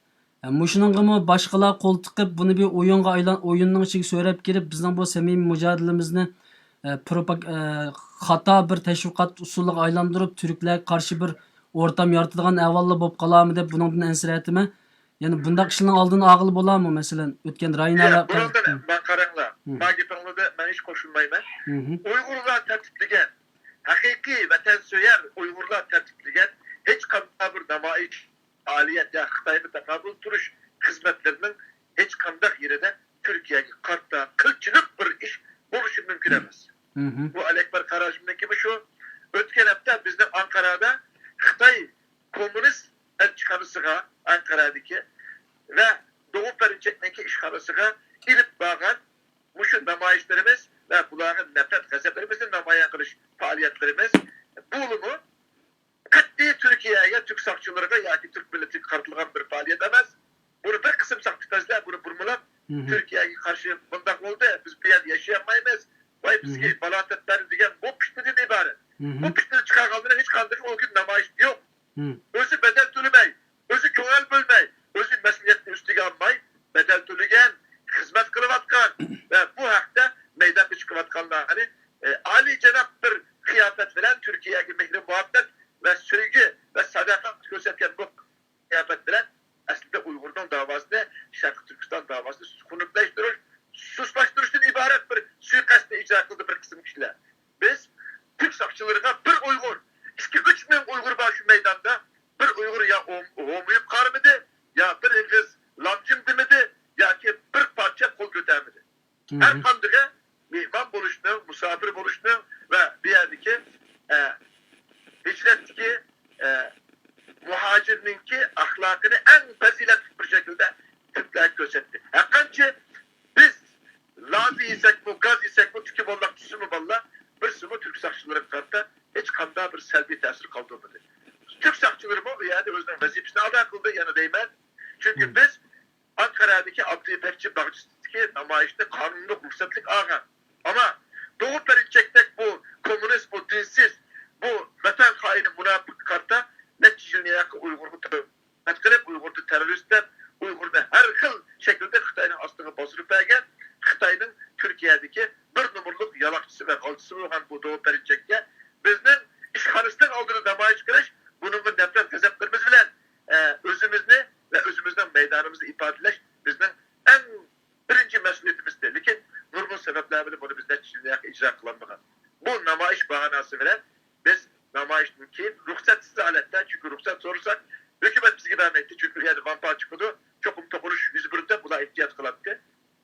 ئە، مۇشۇنىڭغىمۇ باشقىلار قول تىقىپ، بۇنى بىر ئويۇنغا ئايلان-، ئويۇننىڭ ئىچىگە سۆرەپ كىرىپ، بىزنىڭ بۇ سەمىمىي مۇجادىلىمىزنى، ئە، پروپاگ-، ئە، خاتا بىر تەشۋىقات ئۇسۇلىغا ئايلاندۇرۇپ، تۈركلەرگە قارشى بىر ئورتام يارىتىدىغان ئەھۋاللار بولۇپ قالارمۇ دەپ بۇنىڭدىن ئەنسىرەيتتىم. يەنى بۇنداق ئىشلارنىڭ ئالدىنى ئالغىلى بولارمۇ؟ مەسىلەن، ئۆتكەن رايونلار ياق، بۇنىڭدىن مەن قاراڭلار، مم. ما گېپىڭلاردا مەن ھېچ قوشۇلمايمەن. مم. ئۇيغۇرلار تەرتىپلىگەن، ھەقىقىي ۋەتەنسۆيەر ئۇيغۇرلار تەرتىپلىگەن ھېچقانداق بىر نامايىش، پائالىيەت يا خىتايغا تاقابىل تۇرۇش خىزمەتلىرىنىڭ ھېچقانداق يېرىدە تۈركىيەگە قارتا قىلچىلىق بىر ئىش بولۇشى مۇمكىن ئەمەس. مم. بۇ ئەلەكبەر قاراشىمنىڭكى مۇشۇ. ئۆتكەن ھەپتە بىزنىڭ ئانقارادا خىتاي كوممۇنىست ئەلچىخانىسىغا، ئانقارادىكى ۋە دوغۇ پەرىنچەكنىڭكى ئىشخانىسىغا ئېلىپ بارغان مۇشۇ نامايىشلىرىمىز ۋە بۇلارغا نەپرەت، غەزەپلىرىمىزنى نامايان قىلىش پائالىيەتلىرىمىز بولىمۇ قەتئىي تۈركىيەگە، تۈرك ساقچىلىرىغا ياكى تۈرك مىللىتىگە قارىتىلغان بىر پائالىيەت ئەمەس. بۇنى بىر قىسىم ساقچىپەزلەر بۇنى بۇرمىلاپ، تۈركىيەگە قارشى مۇنداق بولدى، بىز بۇ يەردە ياشىيالمايمىز، ۋاي بىزگە بالا تەپتەر دېگەن بۇ پىتنىدىن ئىبارەت. بۇ پىتنىنى چىقارغانلارنىڭ ھېچقاندىقى ئۇ كۈن نامايىش يوق. ئۆزى بەدەل تۆلىمەي، ئۆزى كۆڭۈل بۆلمەي، ئۆزى مەسئۇلىيەتنى ئۈستىگە ئالماي، بەدەل تۆلىگەن، خىزمەت قىلىۋاتقان ۋە بۇ ھەقتە مەيدانغا چىقىۋاتقانلارنى، ئە، ئالىيجاناب بىر قىياپەت بىلەن تۈركىيەگە مېھرى مۇھەببەت ۋە سۆيگۈ ۋە ساداقەت كۆرسەتكەن بۇ قىياپەت بىلەن ئەسلىدە ئۇيغۇرنىڭ داۋاسىنى، شەرقىي تۈركىستان داۋاسىنى خۇنۈكلەشتۈرۈش، سۇسلاشتۇرۇشتىن ئىبارەت بىر سۇيىقەستنى ئىجرا قىلدى بىر قىسىم كىشىلەر. بىز تۈرك ساقچىلىرىغا بىر ئۇيغۇر، ئىككى، ئۈچ مىڭ ئۇيغۇر بار شۇ مەيداندا، بىر ئۇيغۇر يا ھوم-، ھومىيىپ قارىمىدى، يا بىر ئېغىز لامجىم دېمىدى، ياكى بىر پارچە قول كۆتەرمىدى. ھەر قاندىقى مېھمان بولۇشنىڭ، مۇساپىر بولۇشنىڭ ۋە بۇ يەردىكى، ئە، ھىجرەتتىكى، ئە، مۇھاجىرنىڭكى ئەخلاقىنى ئەڭ پەزىلەتلىك بىر شەكىلدە تۈركلەرگە كۆرسەتتى. ھەرقانچە بىز لازى يېسەكمۇ، گاز يېسەكمۇ، تۈكى موللاق چۈشسىمۇ بالىلار، بىرسىمۇ تۈرك ساقچىلىرىغا قارىتا ھېچقانداق بىر سەلبىي تەسىر قالدۇرمىدى. تۈرك ساقچىلىرىمۇ ئۇ يەردە ئۆزىنىڭ ۋەزىپىسىنى ئادا قىلدى، يەنە دەيمەن. چۈنكى بىز ئانقەرەدىكى ئابدۇللا بەكچى باغچىسىدىكى نامايىشنى قانۇنلۇق رۇخسەتلىك ئالغان. ئەمما دوغۇ پەرىنچەكتەك بۇ كوممۇنىست، بۇ دىنسىز، بۇ ۋەتەن خائىنى مۇناپىق قارتا نەچچە يىلنى ياقى ئۇيغۇرغا تۆھمەت قىلىپ، ئۇيغۇرنى تېررورىست دەپ، ئۇيغۇرنى ھەر خىل شەكىلدە خىتاينىڭ ئاستىغا باستۇرۇپ بەرگەن، خىتاينىڭ تۈركىيەدىكى بىر نومۇرلۇق يالاقچىسى ۋە غالچىسى بولغان بۇ دوغۇ پەرىنچەككە بىزنىڭ ئىشخانىسىنىڭ ئالدىدا نامايىش قىلىش، بۇنىڭغا نەپرەت غەزەپلىرىمىز بىلەن، ئە، ئۆزىمىزنى ۋە ئۆزىمىزنىڭ مەيدانىمىزنى ئىپادىلەش بىزنىڭ ئەڭ بىرىنچى مەسئۇلىيىتىمىزدى. لېكىن نۇرغۇن سەۋەبلەر بىلەن بۇنى بىز نەچچە يىل ياقى ئىجرا قىلالمىغان. بۇ نامايىش باھاناسى بىلەن بىز نامايىشتىن كېيىن رۇخسەتسىز ھالەتتە، چۈنكى رۇخسەت سورىساق، ھۆكۈمەت بىزگە بەرمەيتتى، چۈنكى ئۇ يەردە ۋامپا چىقىدۇ، چوقۇم توقۇنۇش يۈز بېرىدۇ دەپ ئۇلار ئېھتىيات قىلاتتى.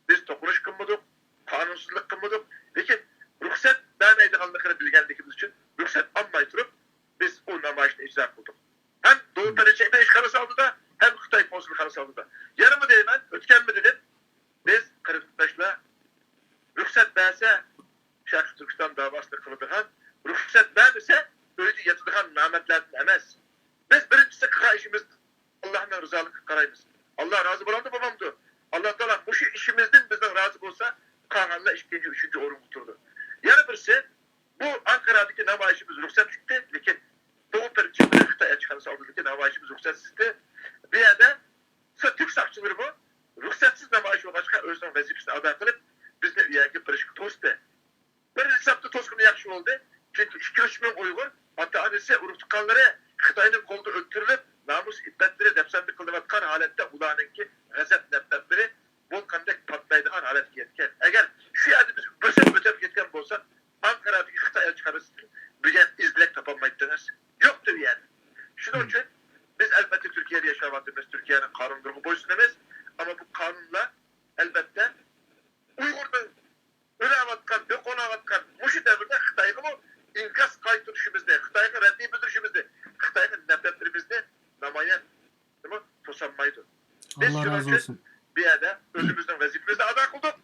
بىز توقۇنۇش قىلمىدۇق، قانۇنسىزلىق قىلمىدۇق. لېكىن رۇخسەت بەرمەيدىغانلىقىنى بىلگەنلىكىمىز ئۈچۈن رۇخسەت ئالماي تۇرۇپ، بىز ئۇ نامايىشنى ئىجرا قىلدۇق. ھەم دوغۇ پەرىنچەكنىڭ ئىشخانىسى ئالدىدا، ھەم خىتاي كونسۇلخانىسى ئالدىدا. يەنىمۇ دەيمەن، ئۆتكەنمۇ دېدىم، بىز قېرىنداشلار، رۇخسەت بەرسە شەرقىي تۈركىستان داۋاسىنى قىلىدىغان، رۇخسەت بەرمىسە ئۆيدە ياتىدىغان نامەردلەردىن ئەمەس. بىز بىرىنچىسى قىلغان ئىشىمىز ئاللانىڭ رىزالىقىغا قارايمىز. ئاللا رازى بولامدۇ، بولمامدۇ؟ ئاللا تائالا مۇشۇ ئىشىمىزدىن بىزنىڭ رازى بولسا، قالغانلار ئىككىنچى، ئۈچىنچى ئورۇنغا تۇرىدۇ. يەنە بىرسى، بۇ ئانقارادىكى نامايىشىمىز رۇخسەتلىكتى، لېكىن دوغۇ پەرىنچەك بىلەن خىتاي ئەلچىخانىسى ئالدىدىكى نامايىشىمىز رۇخسەتسىزدى. بۇ يەردە سا-، تۈرك ساقچىلىرىمۇ رۇخسەتسىز نامايىش بولغاچقا، ئۆزىنىڭ ۋەزىپىسىنى ئادا قىلىپ، بىزنى ئۇ يەرگە بېرىشكە توستى. بىر ھېسابتا توسقىنى ياخشى بولدى. چۈنكى ئىككى، ئۈچ مىڭ ئۇيغۇر ئاتا-ئانىسى، ئۇرۇق-تۇغقانلىرى خىتاينىڭ قولىدا ئۆلتۈرۈلۈپ، نامۇس-ئىپپەتلىرى دەپسەندە قىلىنىۋاتقان ھالەتتە ئۇلارنىڭكى غەزەپ-نەپرەتلىرى ۋولقاندەك پارتلايدىغان ھالەتكە يەتكەن. ئەگەر شۇ يەردە بىز بىر سەت ئۆتۈپ كەتكەن بولساق، ئانقارادىكى خىتاي ئەلچىخانىسىدىن بۈگۈن ئىز-دېرەك تاپالمايتتىڭىز. يوقتۇ ئۇ يەردە. شۇنىڭ ئۈچۈن بىز، ئەلۋەتتە، تۈركىيەدە ياشاۋاتىمىز، تۈركىيەنىڭ قانۇنلىرىغا بويسۇنىمىز. ئەمما بۇ قانۇنلار، ئەلۋەتتە، ئۇيغۇرنىڭ ئۆلۈۋاتقان، يوقىلىۋاتقان مۇشۇ دەۋردە خىتايغىمۇ ئىنكاس قايتۇرۇشىمىزنى، خىتايغا رەددىيە بىلدۈرۈشىمىزنى، خىتايغا نەپرەتلىرىمىزنى نامايان توسالمايدۇ. بىز ئاللا شۇنىڭ رازى ئۈچۈن بولسۇن. بۇ يەردە ئۆزىمىزنىڭ ۋەزىپىمىزنى ئادا قىلدۇق.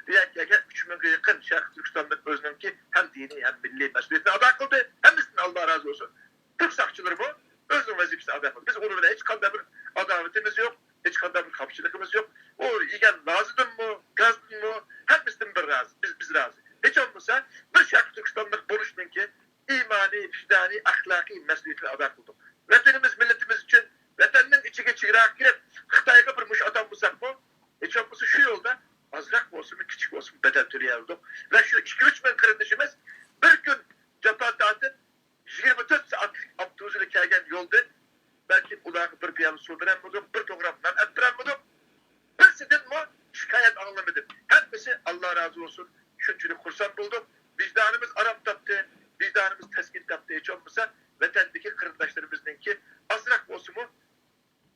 بۇ يەرگە كەلگەن ئۈچ مىڭغا يېقىن شەرقىي تۈركىستانلىق ئۆزىنىڭكى ھەم دىنىي، ھەم مىللىي مەسئۇلىيىتىنى ئادا قىلدى. ھەممىسىدىن ئاللا رازى بولسۇن. تۈرك ساقچىلىرىمۇ ئۆزىنىڭ ۋەزىپىسىنى ئادا قىلدى. بىز ئۇنىڭ بىلەن ھېچقانداق بىر ئاداۋىتىمىز يوق، ھېچقانداق بىر خاپىچىلىقىمىز يوق. ئۇ يېگەن لازىدىنمۇ، گازدىنمۇ، ھەممىسىدىن بىر رازى. بىز، بىز رازى. ھېچ بولمىسا بىر شەرقىي تۈركىستانلىق بولۇشنىڭكى ئىمانىي، ۋىجدانىي، ئەخلاقىي مەسئۇلىيىتىنى ئادا قىلدۇق. ۋەتىنىمىز، مىللىتىمىز ئۈچۈن ۋەتەننىڭ ئىچىگە، چېگراغا كىرىپ، خىتايغا بىر مۇش ئاتالمىساقمۇ، ھېچ بولمىسا شۇ يولدا ئازراق بولسىمۇ، كىچىك بولسىمۇ بەدەل تۆلىيەلىدۇق. ۋە شۇ ئىككى، ئۈچ مىڭ قېرىندىشىمىز بىر كۈن جاپا تارتىپ، يىگىرمە تۆت سائەتلىك ئاپتوبۇس بىلەن كەلگەن يولدىن بەلكىم ئۇلارغا بىر پىيالە سۇ بېرەلمىدۇق، بىر توغرام نان ئەپ بېرەلمىدۇق. بىرسىدىنمۇ شىكايەت ئاڭلىمىدىم. ھەممىسى، ئاللا رازى بولسۇن، شۇنچىلىك خۇرسەن بولدۇق. ۋىجدانىمىز ئارام تاپتى، ۋىجدانىمىز تەسكىن تاپتى. ھېچ بولمىسا ۋەتەندىكى قېرىنداشلىرىمىزنىڭكى ئازراق بولسىمۇ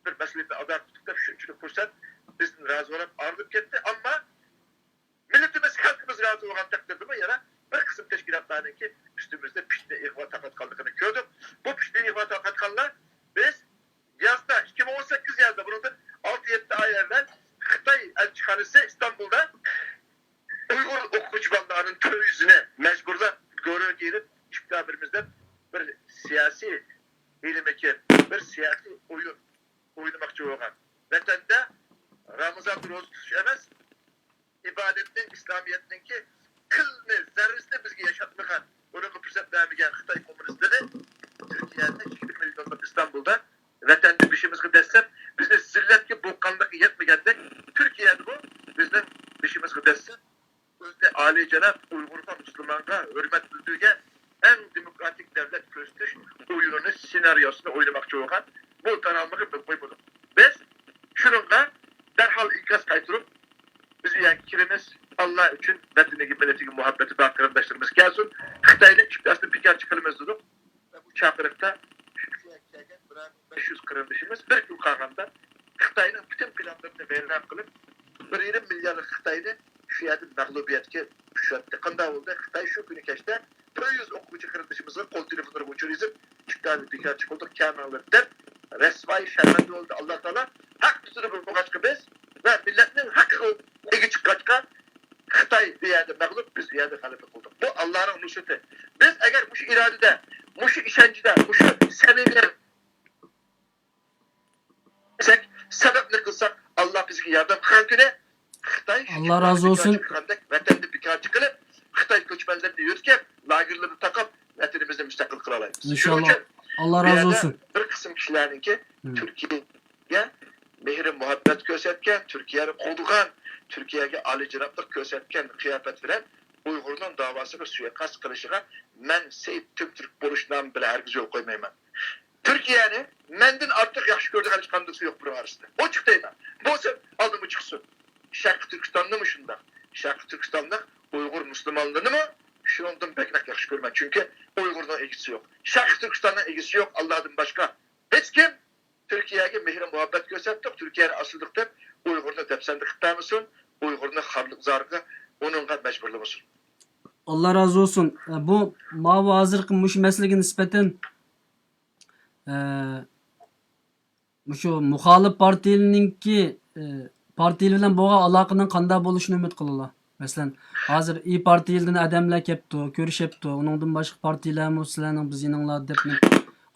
بىر مەسئۇلىيىتىنى ئادا قىلدۇق دەپ شۇنچىلىك خۇرسەن، بىزدىن رازى بولۇپ ئايرىلىپ كەتتى. ئەمما مىللىتىمىز، خەلقىمىز رازى بولغان تەقدىردىمۇ يەنە بىر قىسىم تەشكىلاتلارنىڭكى ئۈستىمىزدە پىتنە، ئىغۋا تارقاتقانلىقىنى كۆردۇق. بۇ پىتنە، ئىغۋا تارقاتقانلار بىز يازدا، ئىككى مىڭ ئون سەككىز يازدا، بۇنىڭدىن سىياسىي ئويۇن ئوينىماقچى بولغان. ۋەتەندە رامىزان روزا تۇتۇش ئەمەس، ئىبادەتنىڭ، ئىسلامىيەتنىڭكى قىلنى، زەررىسىنى بىزگە ياشاتمىغان، ئۇنىڭغا پۇرسەت بەرمىگەن خىتاي كوممۇنىستلىرى تۈركىيەدە، ئىككى مىليونلۇق ئىستانبۇلدا ۋەتەندە بېشىمىزغا دەسسەپ، بىزنى زىللەتكە، بوغقانلىققا يەتمىگەندەك، تۈركىيەدىمۇ بىزنىڭ بېشىمىزغا دەسسەپ، ئۆزىنى ئالىيجاناب ئۇيغۇرغا، مۇسۇلمانغا ھۆرمەت بىلدۈرگەن، ئەڭ دېموكراتىك دەۋلەت كۆرسىتىش ئويۇنىنى، سېنارىيوسىنى ئوينىماقچى بولغان بۇ تارالمىغا بىر قوي بولۇڭ. بىز شۇنىڭغا دەرھال ئىنكاس قايتۇرۇپ، بىز بۇ يەرگە كېلىمىز. ئاللا ئۈچۈن ۋەتىنىگە، مىللىتىگە مۇھەببىتى بار قېرىنداشلىرىمىز كەلسۇن. خىتاينى ئىپتاسىنى بىكار چىقىرىمىز دېدۇق. ۋە بۇ چاقىرىقتا شۇ يەرگە كەلگەن بىر مىڭ بەش يۈز قېرىندىشىمىز بىر كۈن قالغاندا خىتاينىڭ پۈتۈن پىلانلىرىنى ۋەيران قىلىپ، بىر يېرىم مىليارلىق خىتاينى شۇ يەردە مەغلۇبىيەتكە ئۇچراتتى. قانداق بولدى؟ خىتاي شۇ كۈنى كەچتە تۆت يۈز ئوقۇغۇچى قېرىندىشىمىزغا قول تېلېفونلىرىغا ئۇچۇر يېزىپ، ئىپتارنى بىكار چىقىردۇق، كەلمەڭلار دەپ رەسۋايى شەرمەندە بولدى. ئاللا تائالا ھەق ئۈستىدە بولغاچقا بىز ۋە مىللەتنىڭ ھەققىگە ئىگە چىققاچقا، خىتاي بۇ يەردە مەغلۇپ، بىز بۇ يەردە غەلىبە قىلدۇق. بۇ ئاللانىڭ نۇسرىتى. بىز ئەگەر مۇشۇ ئىرادىدە، مۇشۇ ئىشەنچدە، مۇشۇ سەمىمىيەت قىلساق، سەۋەبنى قىلساق، ئاللا بىزگە ياردەم قىلغان كۈنى خىتاي شۇ ئاللا رازى بىكار بولسۇن. چىققاندەك ۋەتەندە بىكار چىقىرىپ، خىتاي كۆچمەنلىرىنى يۆتكەپ، لاگېرلارنى تاقاپ، ۋەتىنىمىزنى مۇستەقىل قىلالايمىز. شۇنىڭ ئىنشاللا. ئۈچۈن ئاللا بۇ رازى يەردە بولسۇن. بىر قىسىم كىشىلەرنىڭكى مم. تۈركىيەگە مېھرى مۇھەببەت كۆرسەتكەن، تۈركىيەنى قوغدىغان، تۈركىيەگە ئالىيجانابلىق كۆرسەتكەن قىياپەت بىلەن ئۇيغۇرنىڭ داۋاسىغا سۇيىقەست قىلىشىغا مەن سېيىت تۈرك بولۇش نامى بىلەن ھەرگىز يول قويمايمەن. تۈركىيەنى مەندىن ئارتۇق ياخشى كۆرىدىغان ھېچقاندىرسى يوق بۇنىڭ ئارىسىدا. ئوچۇق دەيمەن. بولسۇن، ئالدىمغا چىقسۇن. شەرقىي تۈركىستاننىمۇ شۇنداق. شەرقىي تۈركىستانلىق ئۇيغۇر مۇسۇلمانلىرىنىمۇ شۇنىڭدىن بەكرەك ياخشى كۆرىمەن. چۈنكى ئۇيغۇرنىڭ ئىگىسى يوق. شەرقىي تۈركىستاننىڭ ئىگىسى يوق، ئاللادىن باشقا ھېچكىم. تۈركىيەگە مېھرى مۇھەببەت كۆرسەتتۇق، تۈركىيەنى ئاسرىدۇق دەپ ئۇيغۇرنى دەپسەندە قىلىپ بەرمىسۇن، ئۇيغۇرنى خارلىق زارغا، ئۇنىڭغا مەجبۇرلىمىسۇن. ئاللا رازى بولسۇن. بۇ ماۋۇ ھازىرقى مۇشۇ مەسىلىگە نىسبەتەن، ئە، مۇشۇ مۇخالىپ پارتىيىنىڭكى، ئە، پارتىيە بىلەن بولغان ئالاقىنىڭ قانداق بولۇشىنى ئۈمىد قىلىڭلار. مەسىلەن، ھازىر ئى پارتىيىدىن ئادەملەر كەپتۇ، كۆرۈشەپتۇ، ئۇنىڭدىن باشقا پارتىيىلەرمۇ سىلەرنىڭ بىز يېنىڭلاردا دەپ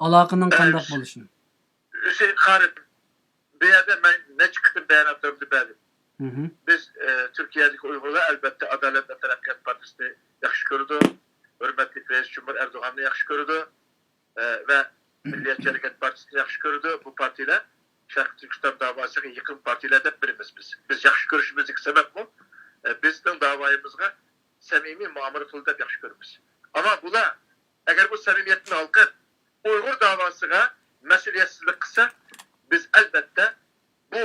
ئالاقىنىڭ قانداق بولۇشىنى. ھۈسەيىن خارىپ، بۇ يەردە مەن نەچچە قېتىم باياناتلىرىمدا بەردىم. مھم. بىز، ئە، تۈركىيەدىكى ئۇيغۇرلار ئەلۋەتتە ئادالەت ۋە تەرەققىيات پارتىيىسىنى ياخشى كۆرىدۇ، ھۆرمەتلىك رەئىس جۇمھۇر ئەردوغاننى ياخشى كۆرىدۇ، ئە، ۋە مىللىيەتچى ھەرىكەت پارتىيىسىنى ياخشى كۆرىدۇ. بۇ پارتىيىلەر شەرقىي تۈركىستان داۋاسىغا يېقىن پارتىيىلەر دەپ بىلىمىز بىز. بىز ياخشى كۆرۈشىمىزدىكى سەۋەبمۇ، ئە، بىزنىڭ داۋايىمىزغا سەمىمىي مۇئامىلە قىلدى دەپ ياخشى كۆرىمىز. ئەمما بۇلار ئەگەر بۇ سەمىمىيەتتىن ھالقىپ، ئۇيغۇر داۋاسىغا مەسئۇلىيەتسىزلىك قىلسا، بىز ئەلۋەتتە بۇ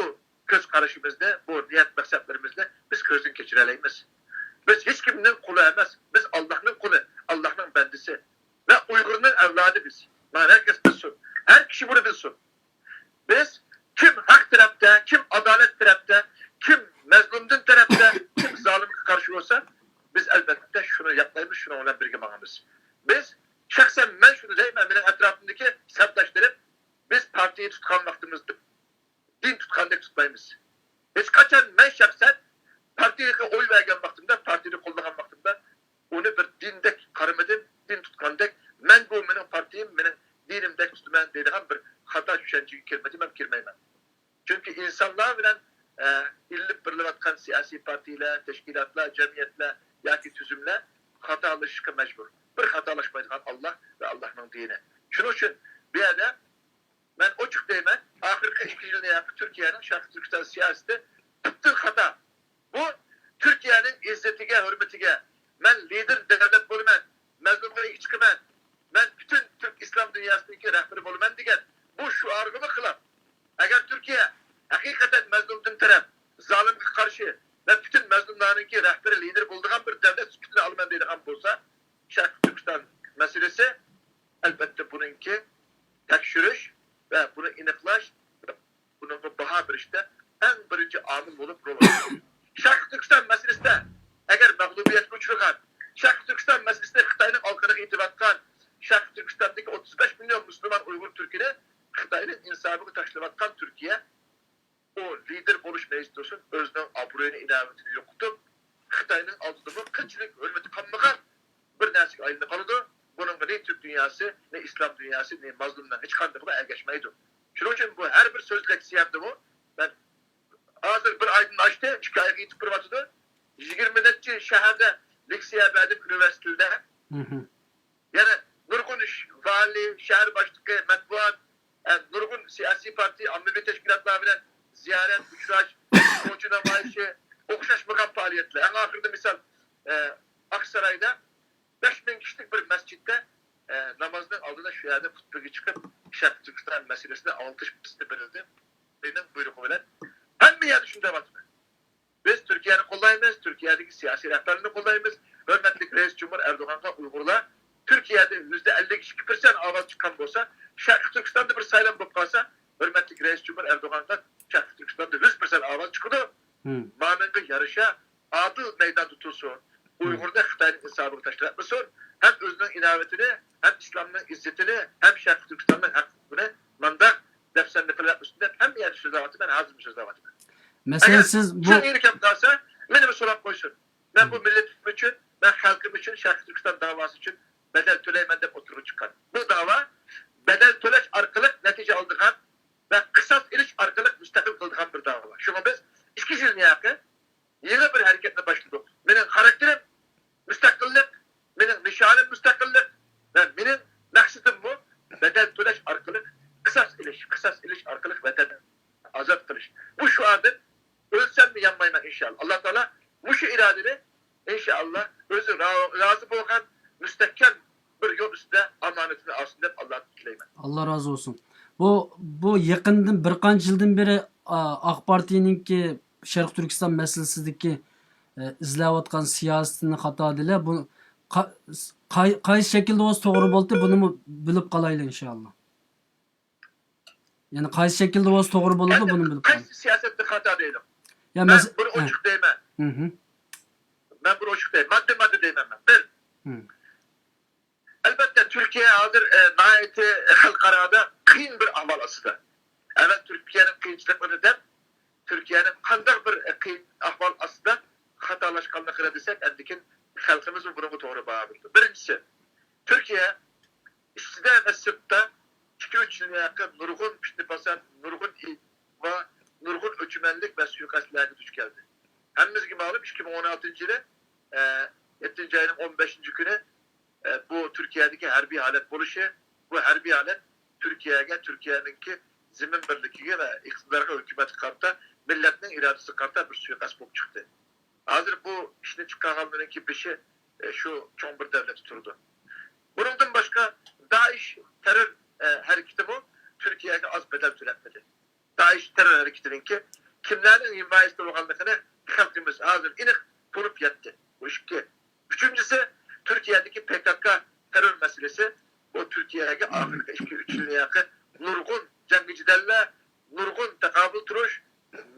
كۆز قارىشىمىزنى، بۇ نىيەت مەقسەتلىرىمىزنى بىز كۆزدىن كەچۈرەلەيمىز. بىز ھېچكىمنىڭ قۇلى ئەمەس، بىز ئاللاھنىڭ قۇلى، ئاللاھنىڭ بەندىسى ۋە ئۇيغۇرنىڭ ئەۋلادى بىز. مانا ھەر كەس بىلسۇن، ھەر كىشى بۇنى بىلسۇن. بىز كىم ھەق تەرەپتە، كىم ئادالەت تەرەپتە، كىم مەزلۇمدىن تەرەپتە، كىم زالىمغا قارشى بولسا، بىز ئەلۋەتتە شۇنى ياقلايمىز، شۇنىڭ بىلەن بىرگە ماڭىمىز. بىز، شەخسەن مەن شۇنى دەيمەن، مېنىڭ ئەتراپىمدىكى سەپداشلىرىم، بىز پارتىيە تۇتقان ۋاقتىمىزدا دىن تۇتقاندەك تۇتمايمىز. ھېچقاچان مەن شەخسەن پارتىيەگە ئوي بەرگەن ۋاقتىمدا، پارتىيەنى قوللىغان ۋاقتىمدا ئۇنى بىر دىندەك قارىمىدىم، دىن تۇتقاندەك، مەن بۇ مېنىڭ پارتىيەم، مېنىڭ دىنىمدەك تۇتىمەن دەيدىغان بىر خاتا چۈشەنچىگە كىرمىدىم ھەم كىرمەيمەن. چۈنكى ئىنسانلار بىلەن، ئە، ئېلىپ بېرىلىۋاتقان سىياسىي پارتىيەلەر، تەشكىلاتلار، جەمئىيەتلەر ياكى تۈزۈملەر خاتالىشىشقا مەجبۇر. بىر خاتالاشمايدىغان ئاللا ۋە ئاللانىڭ دىنى. شۇنىڭ ئۈچۈن بۇ يەردە مەن ئوچۇق دەيمەن، ئاخىرقى ئىككى يىلنىڭ ياقى تۈركىيەنىڭ شەرقىي تۈركىستان سىياسىتى پۈتۈن خاتا. بۇ تۈركىيەنىڭ ئىززىتىگە، ھۆرمىتىگە، مەن لىدېر دۆلەت بولىمەن، مەزلۇمغا ئىگە چىقىمەن، مەن پۈتۈن تۈرك ئىسلام دۇنياسىنىڭكى رەھبىرى بولىمەن دېگەن بۇ شوئارغىمۇ خىلاپ. ئەگەر تۈركىيە ھەقىقەتەن مەزلۇمدىن تەرەپ، زالىمغا قارشى ۋە پۈتۈن مەزلۇملارنىڭكى رەھبىرى، لىدېرى بولىدىغان بىر دۆلەت سۈپىتىنى ئالىمەن دەيدىغان بولسا، شەرقىي تۈركىستان مەسىلىسى ئەلۋەتتە بۇنىڭكى تەكشۈرۈش ۋە بۇنى ئېنىقلاش، بۇنىڭغا باھا بېرىشتە ئەڭ بىرىنچى ئامىل بولۇپ رول ئوينايدۇ. شەرقىي تۈركىستان مەسىلىسىدە ئەگەر مەغلۇبىيەتكە ئۇچرىغان، شەرقىي تۈركىستان مەسىلىسىدە خىتاينىڭ ئالقىنىغا ئېتىۋاتقان، شەرقىي تۈركىستاندىكى ئوتتۇز بەش مىليون مۇسۇلمان ئۇيغۇر تۈركىنى خىتاينىڭ ئىنسابىغا تاشلىۋاتقان تۈركىيە، ئۇ لىدېر بولۇش مەيدىسىدە تۇرسۇن، ئۆزىنىڭ ئابرۇيىنى، ئىناۋىتىنى يوقىتىپ، خىتاينىڭ ئالدىدىمۇ قىلچىلىك ھۆرمىتى قالمىغان بىر نەرسىگە ئايلىنىپ قالىدۇ. بۇنىڭغا نە تۈرك دۇنياسى، نە ئىسلام دۇنياسى، نە مەزلۇمنىڭ ھېچقاندىقىلا ئەگەشمەيدۇ. شۇنىڭ ئۈچۈن بۇ ھەر بىر سۆز لېكسىيەمدىمۇ مەن ھازىر بىر ئايدىن ئاشتى، ئىككى ئايغا يېتىپ بېرىۋاتىدۇ. يىگىرمە نەچچە شەھەردە لېكسىيە بەردىم ئۇنىۋېرسىتېتلىرىدە. يەنە نۇرغۇن ئىش، ۋالىي، شەھەر باشلىقى، مەتبۇئات، ئە، نۇرغۇن سىياسىي پارتىيە، ئاممىۋى تەشكىلاتلار بىلەن زىيارەت، ئۇچراش، كوچا نامايىشى، ئوخشاشمىغان پائالىيەتلەر. ئەڭ ئاخىرىدا مىسال، ئە، ئاقسارايدا بەش مىڭ كىشىلىك بىر مەسچىتتە، ئە، نامازنىڭ ئالدىدا شۇ يەردە خۇتبىگە چىقىپ، شەرقىي تۈركىستان مەسىلىسىنى ئاڭلىتىش پۇرسىتى بېرىلدى. بۇيرۇقى بىلەن ھەممە يەردە شۇنداق دەۋاتىمەن. بىز تۈركىيەنى قوللايمىز، تۈركىيەدىكى سىياسىي رەھبەرلەرنى قوللايمىز. ھۆرمەتلىك رەئىس جۇمھۇر ئەردوغانغا ئۇيغۇرلار تۈركىيەدە يۈزدە ئەللىك ئىككى پىرسەنت ئاۋاز چىققان بولسا، شەرقىي تۈركىستاندا بىر سايلام بولۇپ قالسا، ھۆرمەتلىك رەئىس جۇمھۇر ئەردوغانغا شەرقىي تۈركىستاندا يۈز پىرسەنت ئاۋاز چىقىدۇ. مانىڭغا يارىشا ئادىل مەيداندا تۇرسۇن. ئۇيغۇرنى خىتاينىڭ ئىنسابىغا تاشلاپ ئەتمىسۇن. ھەم ئۆزىنىڭ ئىناۋىتىنى، ھەم ئىسلامنىڭ ئىززىتىنى، ھەم شەرقىي تۈركىستاننىڭ ھەققىنى مانداق دەپسەندە قىلىۋەتمىسۇن دەپ ھەممە يەردە سۆزلەۋاتىمەن، ھازىرمۇ سۆزلەۋاتىمەن. مەسىلەن، ئەگەر سىز بۇ شۇ يېرى كەپ قالسا، مېنىمۇ سوراپ قويسۇن. مەن بۇ مىللىتىم ئۈچۈن، مەن خەلقىم ئۈچۈن، شەرقىي تۈركىستان داۋاسى ئۈچۈن بەدەل تۆلەيمەن دەپ ئوتتۇرىغا چىققان. بۇ داۋا بەدەل تۆلەش ئارقىلىق نەتىجە ئالىدىغان ۋە قىساس ئېلىش ئارقىلىق مۇستەقىل قىلىدىغان بىر داۋا. شۇڭا بىز ئىككى يىلنى ياقى يېڭى بىر ھەرىكەتنى باشلىدۇق. مېنىڭ خاراكتېرىم مۇستەقىللىق، مېنىڭ نىشانىم مۇستەقىللىق ۋە مېنىڭ مەقسىتىممۇ بەدەل تۆلەش ئارقىلىق قىساس ئېلىش، قىساس ئېلىش ئارقىلىق ۋەتەننى ئازاد قىلىش. بۇ شوئاردىن ئۆلسەممۇ يانمايمەن ئىنشائاللا. ئاللا تائالا مۇشۇ ئىرادىنى ئىنشائاللا ئۆزى را-، رازى بولغان مۇستەھكەم بىر يول ئۈستىدە ئامانىتىنى ئالسۇن دەپ ئاللادىن تىلەيمەن. ئاللا رازى بولسۇن. بۇ، بۇ يېقىندىن بىر قانچە يىلدىن بېرى، ئا، ئاق پارتىيىنىڭكى شەرقىي تۈركىستان مەسىلىسىدىكى، ئە، ئىزلەۋاتقان سىياسىتىنى خاتا دېلە. بۇ قا-، قاي-، قايسى شەكىلدە بولسا توغرا بولدى، بۇنىمۇ بىلىپ قالايلى ئىنشائاللا. يەنى قايسى شەكىلدە بولسا توغرا بولىدۇ، بۇنى بىلىپ قالايلى. قايسى سىياسەتنى خاتا دەيدۇ؟ يا مەن مەس-، بىر ئوچۇق دەيمەن. مەن بىر ئوچۇق دەيمەن. ماددە ماددە دەيمەن مەن. بىر. ئەلۋەتتە، تۈركىيە ھازىر، ئە، ناھايىتى خەلقئارادا قىيىن بىر ئەھۋال ئاستىدا. ئەۋۋەل تۈركىيەنىڭ قىيىنچىلىقلىرىنى دەپ، تۈركىيەنىڭ قانداق بىر، ئە، قىيىن ئەھۋال ئاستىدا خاتالاشقانلىقىنى دېسەك، ئاندىن كېيىن خەلقىمىزمۇ بۇنىڭغا توغرا باھا بېرىدۇ. بىرىنچىسى، تۈركىيە ئىچىدە ۋە سىرتتا ئىككى-ئۈچ يىلنىڭ ياقى نۇرغۇن پىتنە-پاسات، نۇرغۇن ئىغۋا، نۇرغۇن ئۆچمەنلىك ۋە سۇيىقەستلەرگە دۇچ كەلدى. ھەممىمىزگە مەلۇم، ئىككى مىڭ ئون ئالتىنچى يىلى، ئە، يەتتىنچى ئاينىڭ ئون بەشىنچى كۈنى، ئە، بۇ تۈركىيەدىكى ھەربىي ھالەت بولۇشى، بۇ ھەربىي ھالەت تۈركىيەگە، تۈركىيەنىڭكى زېمىن بىرلىكىگە ۋە ئىقتىدارغا، ھۆكۈمەتكە قارىتا، مىللەتنىڭ ئىرادىسىگە قارىتا بىر سۇيىقەست بولۇپ چىقتى. ھازىر بۇ ئىشنى چىقارغانلىرىنىڭكى بېشى، ئە، شۇ چوڭ بىر دەۋلەتتە تۇرىدۇ. بۇنىڭدىن باشقا، دائىش تېررور، ئە، ھەرىكىتىمۇ تۈركىيەگە ئاز بەدەل تۆلەتمىدى. دائىش تېررور ھەرىكىتىنىڭكى كىملەرنىڭ ھىمايىسىدە بولغانلىقىنى خەلقىمىز ھازىر ئېنىق تونۇپ يەتتى. بۇ ئىككى. ئۈچىنچىسى، تۈركىيەدىكى پكك تېررور مەسىلىسى، بۇ تۈركىيەگە ئاخىرقى ئىككى-ئۈچ يىلنىڭ ياقى نۇرغۇن جەڭگى جېدەللەر، نۇرغۇن تاقابىل تۇرۇش،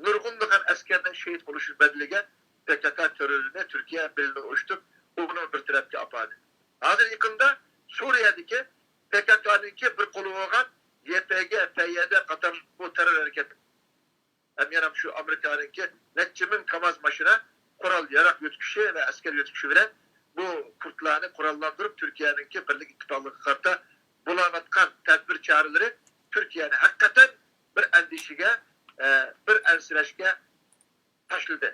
نۇرغۇنلىغان ئەسكەرنىڭ شېھىت بولۇشى بەدىلىگە پكك تېررورىنى تۈركىيە بېلىنى ئۇرۇشتۇرۇپ، ئۇنى بىر تەرەپكە ئاپاردى. ھازىر يېقىندا سۈرىيەدىكى پككنىڭكى بىر قولى بولغان يپگ، پيد قاتارلىق بۇ تېررور ھەرىكەت ھەم يەنە شۇ ئامېرىكانىڭكى نەچچە مىڭ كاماز ماشىنا قورال ياراغ يۆتكىشى ۋە ئەسكەر يۆتكىشى بىلەن بۇ كۇردلارنى قوراللاندۇرۇپ، تۈركىيەنىڭكى بىرلىك ئىتتىپاقلىقىغا قارىتا بولۇۋاتقان تەدبىر چارىلىرى تۈركىيەنى ھەقىقەتەن بىر ئەندىشىگە، ئە، بىر ئەنسىرەشكە تاشلىدى.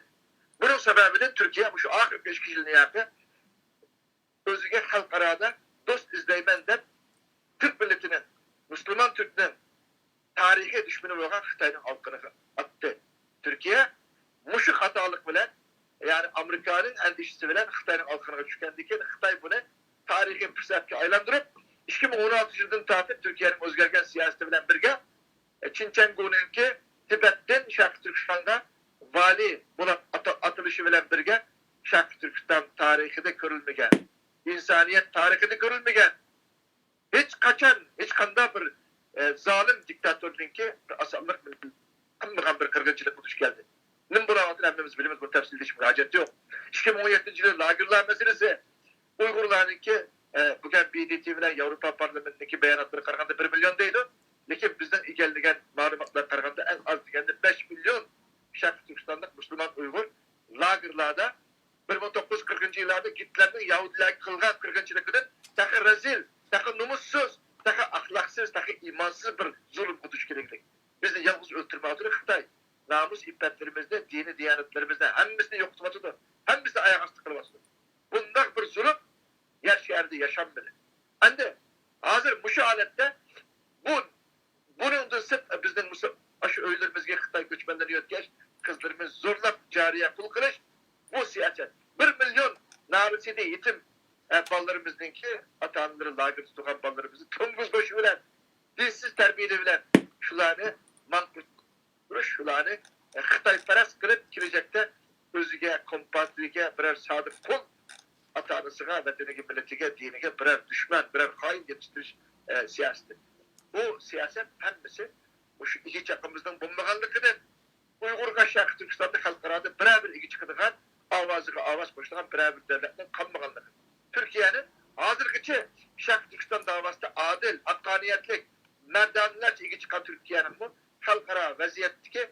بۇنىڭ سەۋەبىدىن تۈركىيە مۇشۇ ئاخىرقى ئىككى يىلنىڭ ياقى ئۆزىگە خەلقئارادا دوست ئىزدەيمەن دەپ، تۈرك مىللىتىنىڭ، مۇسۇلمان تۈركنىڭ تارىخىي دۈشمىنى بولغان خىتاينىڭ ئالىقىنىغا ئاتتى. تۈركىيە مۇشۇ خاتالىق بىلەن، يەنى ئامېرىكانىڭ ئەندىشىسى بىلەن خىتاينىڭ ئالىقىنىغا چۈشكەندىن كېيىن، خىتاي بۇنى تارىخىي پۇرسەتكە ئايلاندۇرۇپ، ئىككى مىڭ ئون ئالتىنچى يىلدىن تارتىپ تۈركىيەنىڭ ئۆزگەرگەن سىياسىتى بىلەن بىرگە، چىن چەنگۇنىڭكى تىبەتتىن شەرقىي تۈركىستانغا ۋالىي بولۇپ ئاتا-، ئاتىلىشى بىلەن بىرگە، شەرقىي تۈركىستان تارىخىدا كۆرۈلمىگەن، ئىنسانىيەت تارىخىدا كۆرۈلمىگەن، ھېچقاچان، ھېچقانداق بىر، ئە، زالىم دىكتاتورنىڭكى بىر ئاسانلىق بىلەن قىلمىغان بىر قىرغىنچىلىققا دۇچ كەلدى. نېمە بولۇۋاتقىنىنى ھەممىمىز بىلىمىز، بۇنى تەپسىلىي دېيىشىمىزگە ھاجەت يوق. ئىككى مىڭ ئون يەتتىنچى يىلى لاگېرلار مەسىلىسى، ئۇيغۇرلارنىڭكى، ئە، بۈگۈن ب د ت بىلەن ياۋروپا پارلامېنتىنىڭكى باياناتلىرىغا قارىغاندا بىر مىليون دەيدۇ. لېكىن بىزنىڭ ئىگىلىگەن مەلۇماتلارغا قارىغاندا ئەڭ ئاز دېگەندە بەش مىليون شەرقىي تۈركىستانلىق مۇسۇلمان ئۇيغۇر لاگېرلاردا بىر مىڭ توققۇز يۈز قىرىقىنچى يىللاردا گىتلېرنىڭ يەھۇدىيلارغا قىلغان قىرغىنچىلىقىدىن تېخى رەزىل، تېخى نومۇسسىز، تېخى ئەخلاقسىز، تېخى ئىمانسىز بىر زۇلۇمغا دۇچ كېلىگلىك. نامۇس ئىپپەتلىرىمىزنى، دىنىي دىيانەتلىرىمىزنى ھەممىسىنى يوقىتىۋاتىدۇ. ھەممىسىنى ئاياغ ئاستى قىلىۋاتىدۇ. بۇنداق بىر زۇلۇم يەر شارىدا ياشانمىدى. ئەمدى ھازىر مۇشۇ ھالەتتە بۇ، بۇنىڭدىن سىرت بىزنىڭ مۇشۇ، ئاشۇ ئۆيلىرىمىزگە خىتاي كۆچمەنلىرىنى يۆتكەش، قىزلىرىمىز زورلاپ جارىيە قۇل قىلىش، بۇ سىياسەت. بىر مىليون نارەسىدە يېتىم، ئە، بالىلىرىمىزنىڭكى ئاتا-ئانىلىرى لاگېردا تۇرغان بالىلىرىمىزنى توڭگۇز گۆشى بىلەن، دىنسىز تەربىيىلىرى بىلەن شۇلارنى ماڭقۇرت قۇرۇش، شۇلارنى، ئە، خىتايپەرەس قىلىپ، كېلەچەكتە ئۆزىگە، كومپارتىيىگە بىرەر سادىق قۇل، ئاتا-ئانىسىغا، ۋەتىنىگە، مىللىتىگە، دىنىگە بىرەر دۈشمەن، بىرەر خائىن يېتىشتۈرۈش، ئە، سىياسىتى. بۇ سىياسەت ھەممىسى مۇشۇ ئىگە چاقىمىزنىڭ بولمىغانلىقىدىن، ئۇيغۇرغا شەرقىي تۈركىستاندا، خەلقئارادا بىرەر بىر ئىگە چىقىدىغان، ئاۋازىغا ئاۋاز قوشىدىغان بىرەر بىر دۆلەتنىڭ قالمىغانلىقى. تۈركىيەنىڭ ھازىرغىچە شەرقىي تۈركىستان داۋاسىدا ئادىل، ھەققانىيەتلىك، مەردانىلەرچە ئىگە چىققان تۈركىيەنىڭمۇ خەلقئارا ۋەزىيەتتىكى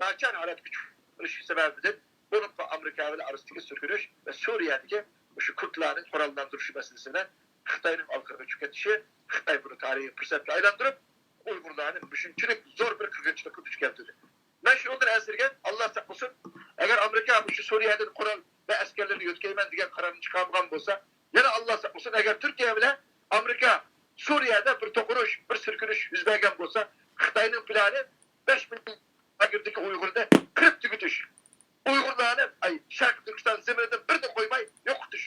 ناچار ھالەتكە چۈشۈپ قېلىشى سەۋەبىدىن، بولۇپمۇ ئامېرىكا بىلەن ئارىسىدىكى سۈرگۈنۈش ۋە سۈرىيەدىكى مۇشۇ كۇردلارنىڭ قوراللاندۇرۇشى مەسىلىسىدە خىتاينىڭ ئارقىغا چۈشۈپ كېتىشى، خىتاي بۇنى تارىخىي پۇرسەتكە ئايلاندۇرۇپ، ئۇيغۇرلارنى مۇشۇنچىلىك زور بىر قىرغىنچىلىققا دۇچ كەلتۈردى. مەن شۇنىڭدىن ئەنسىرىگەن، ئاللا ساقلىسۇن، ئەگەر ئامېرىكا مۇشۇ سۈرىيەدىن قورال ۋە ئەسكەرلىرىنى يۆتكەيمەن دېگەن قارارنى چىقارمىغان بولسا، يەنە ئاللا ساقلىسۇن، ئەگەر تۈركىيە بىلەن ئامېرىكا سۈرىيەدە بىر توقۇنۇش، بىر سۈركۈنۈش يۈز بەرگەن بولسا، خىتاينىڭ پىلانى بەش مىليون لاگېردىكى ئۇيغۇرنى قىرىپ تۈگىتىش، ئۇيغۇرلارنى، ئاي، شەرقىي تۈركىستان زېمىنىدىن بىرىنى قويماي يوقىتىش.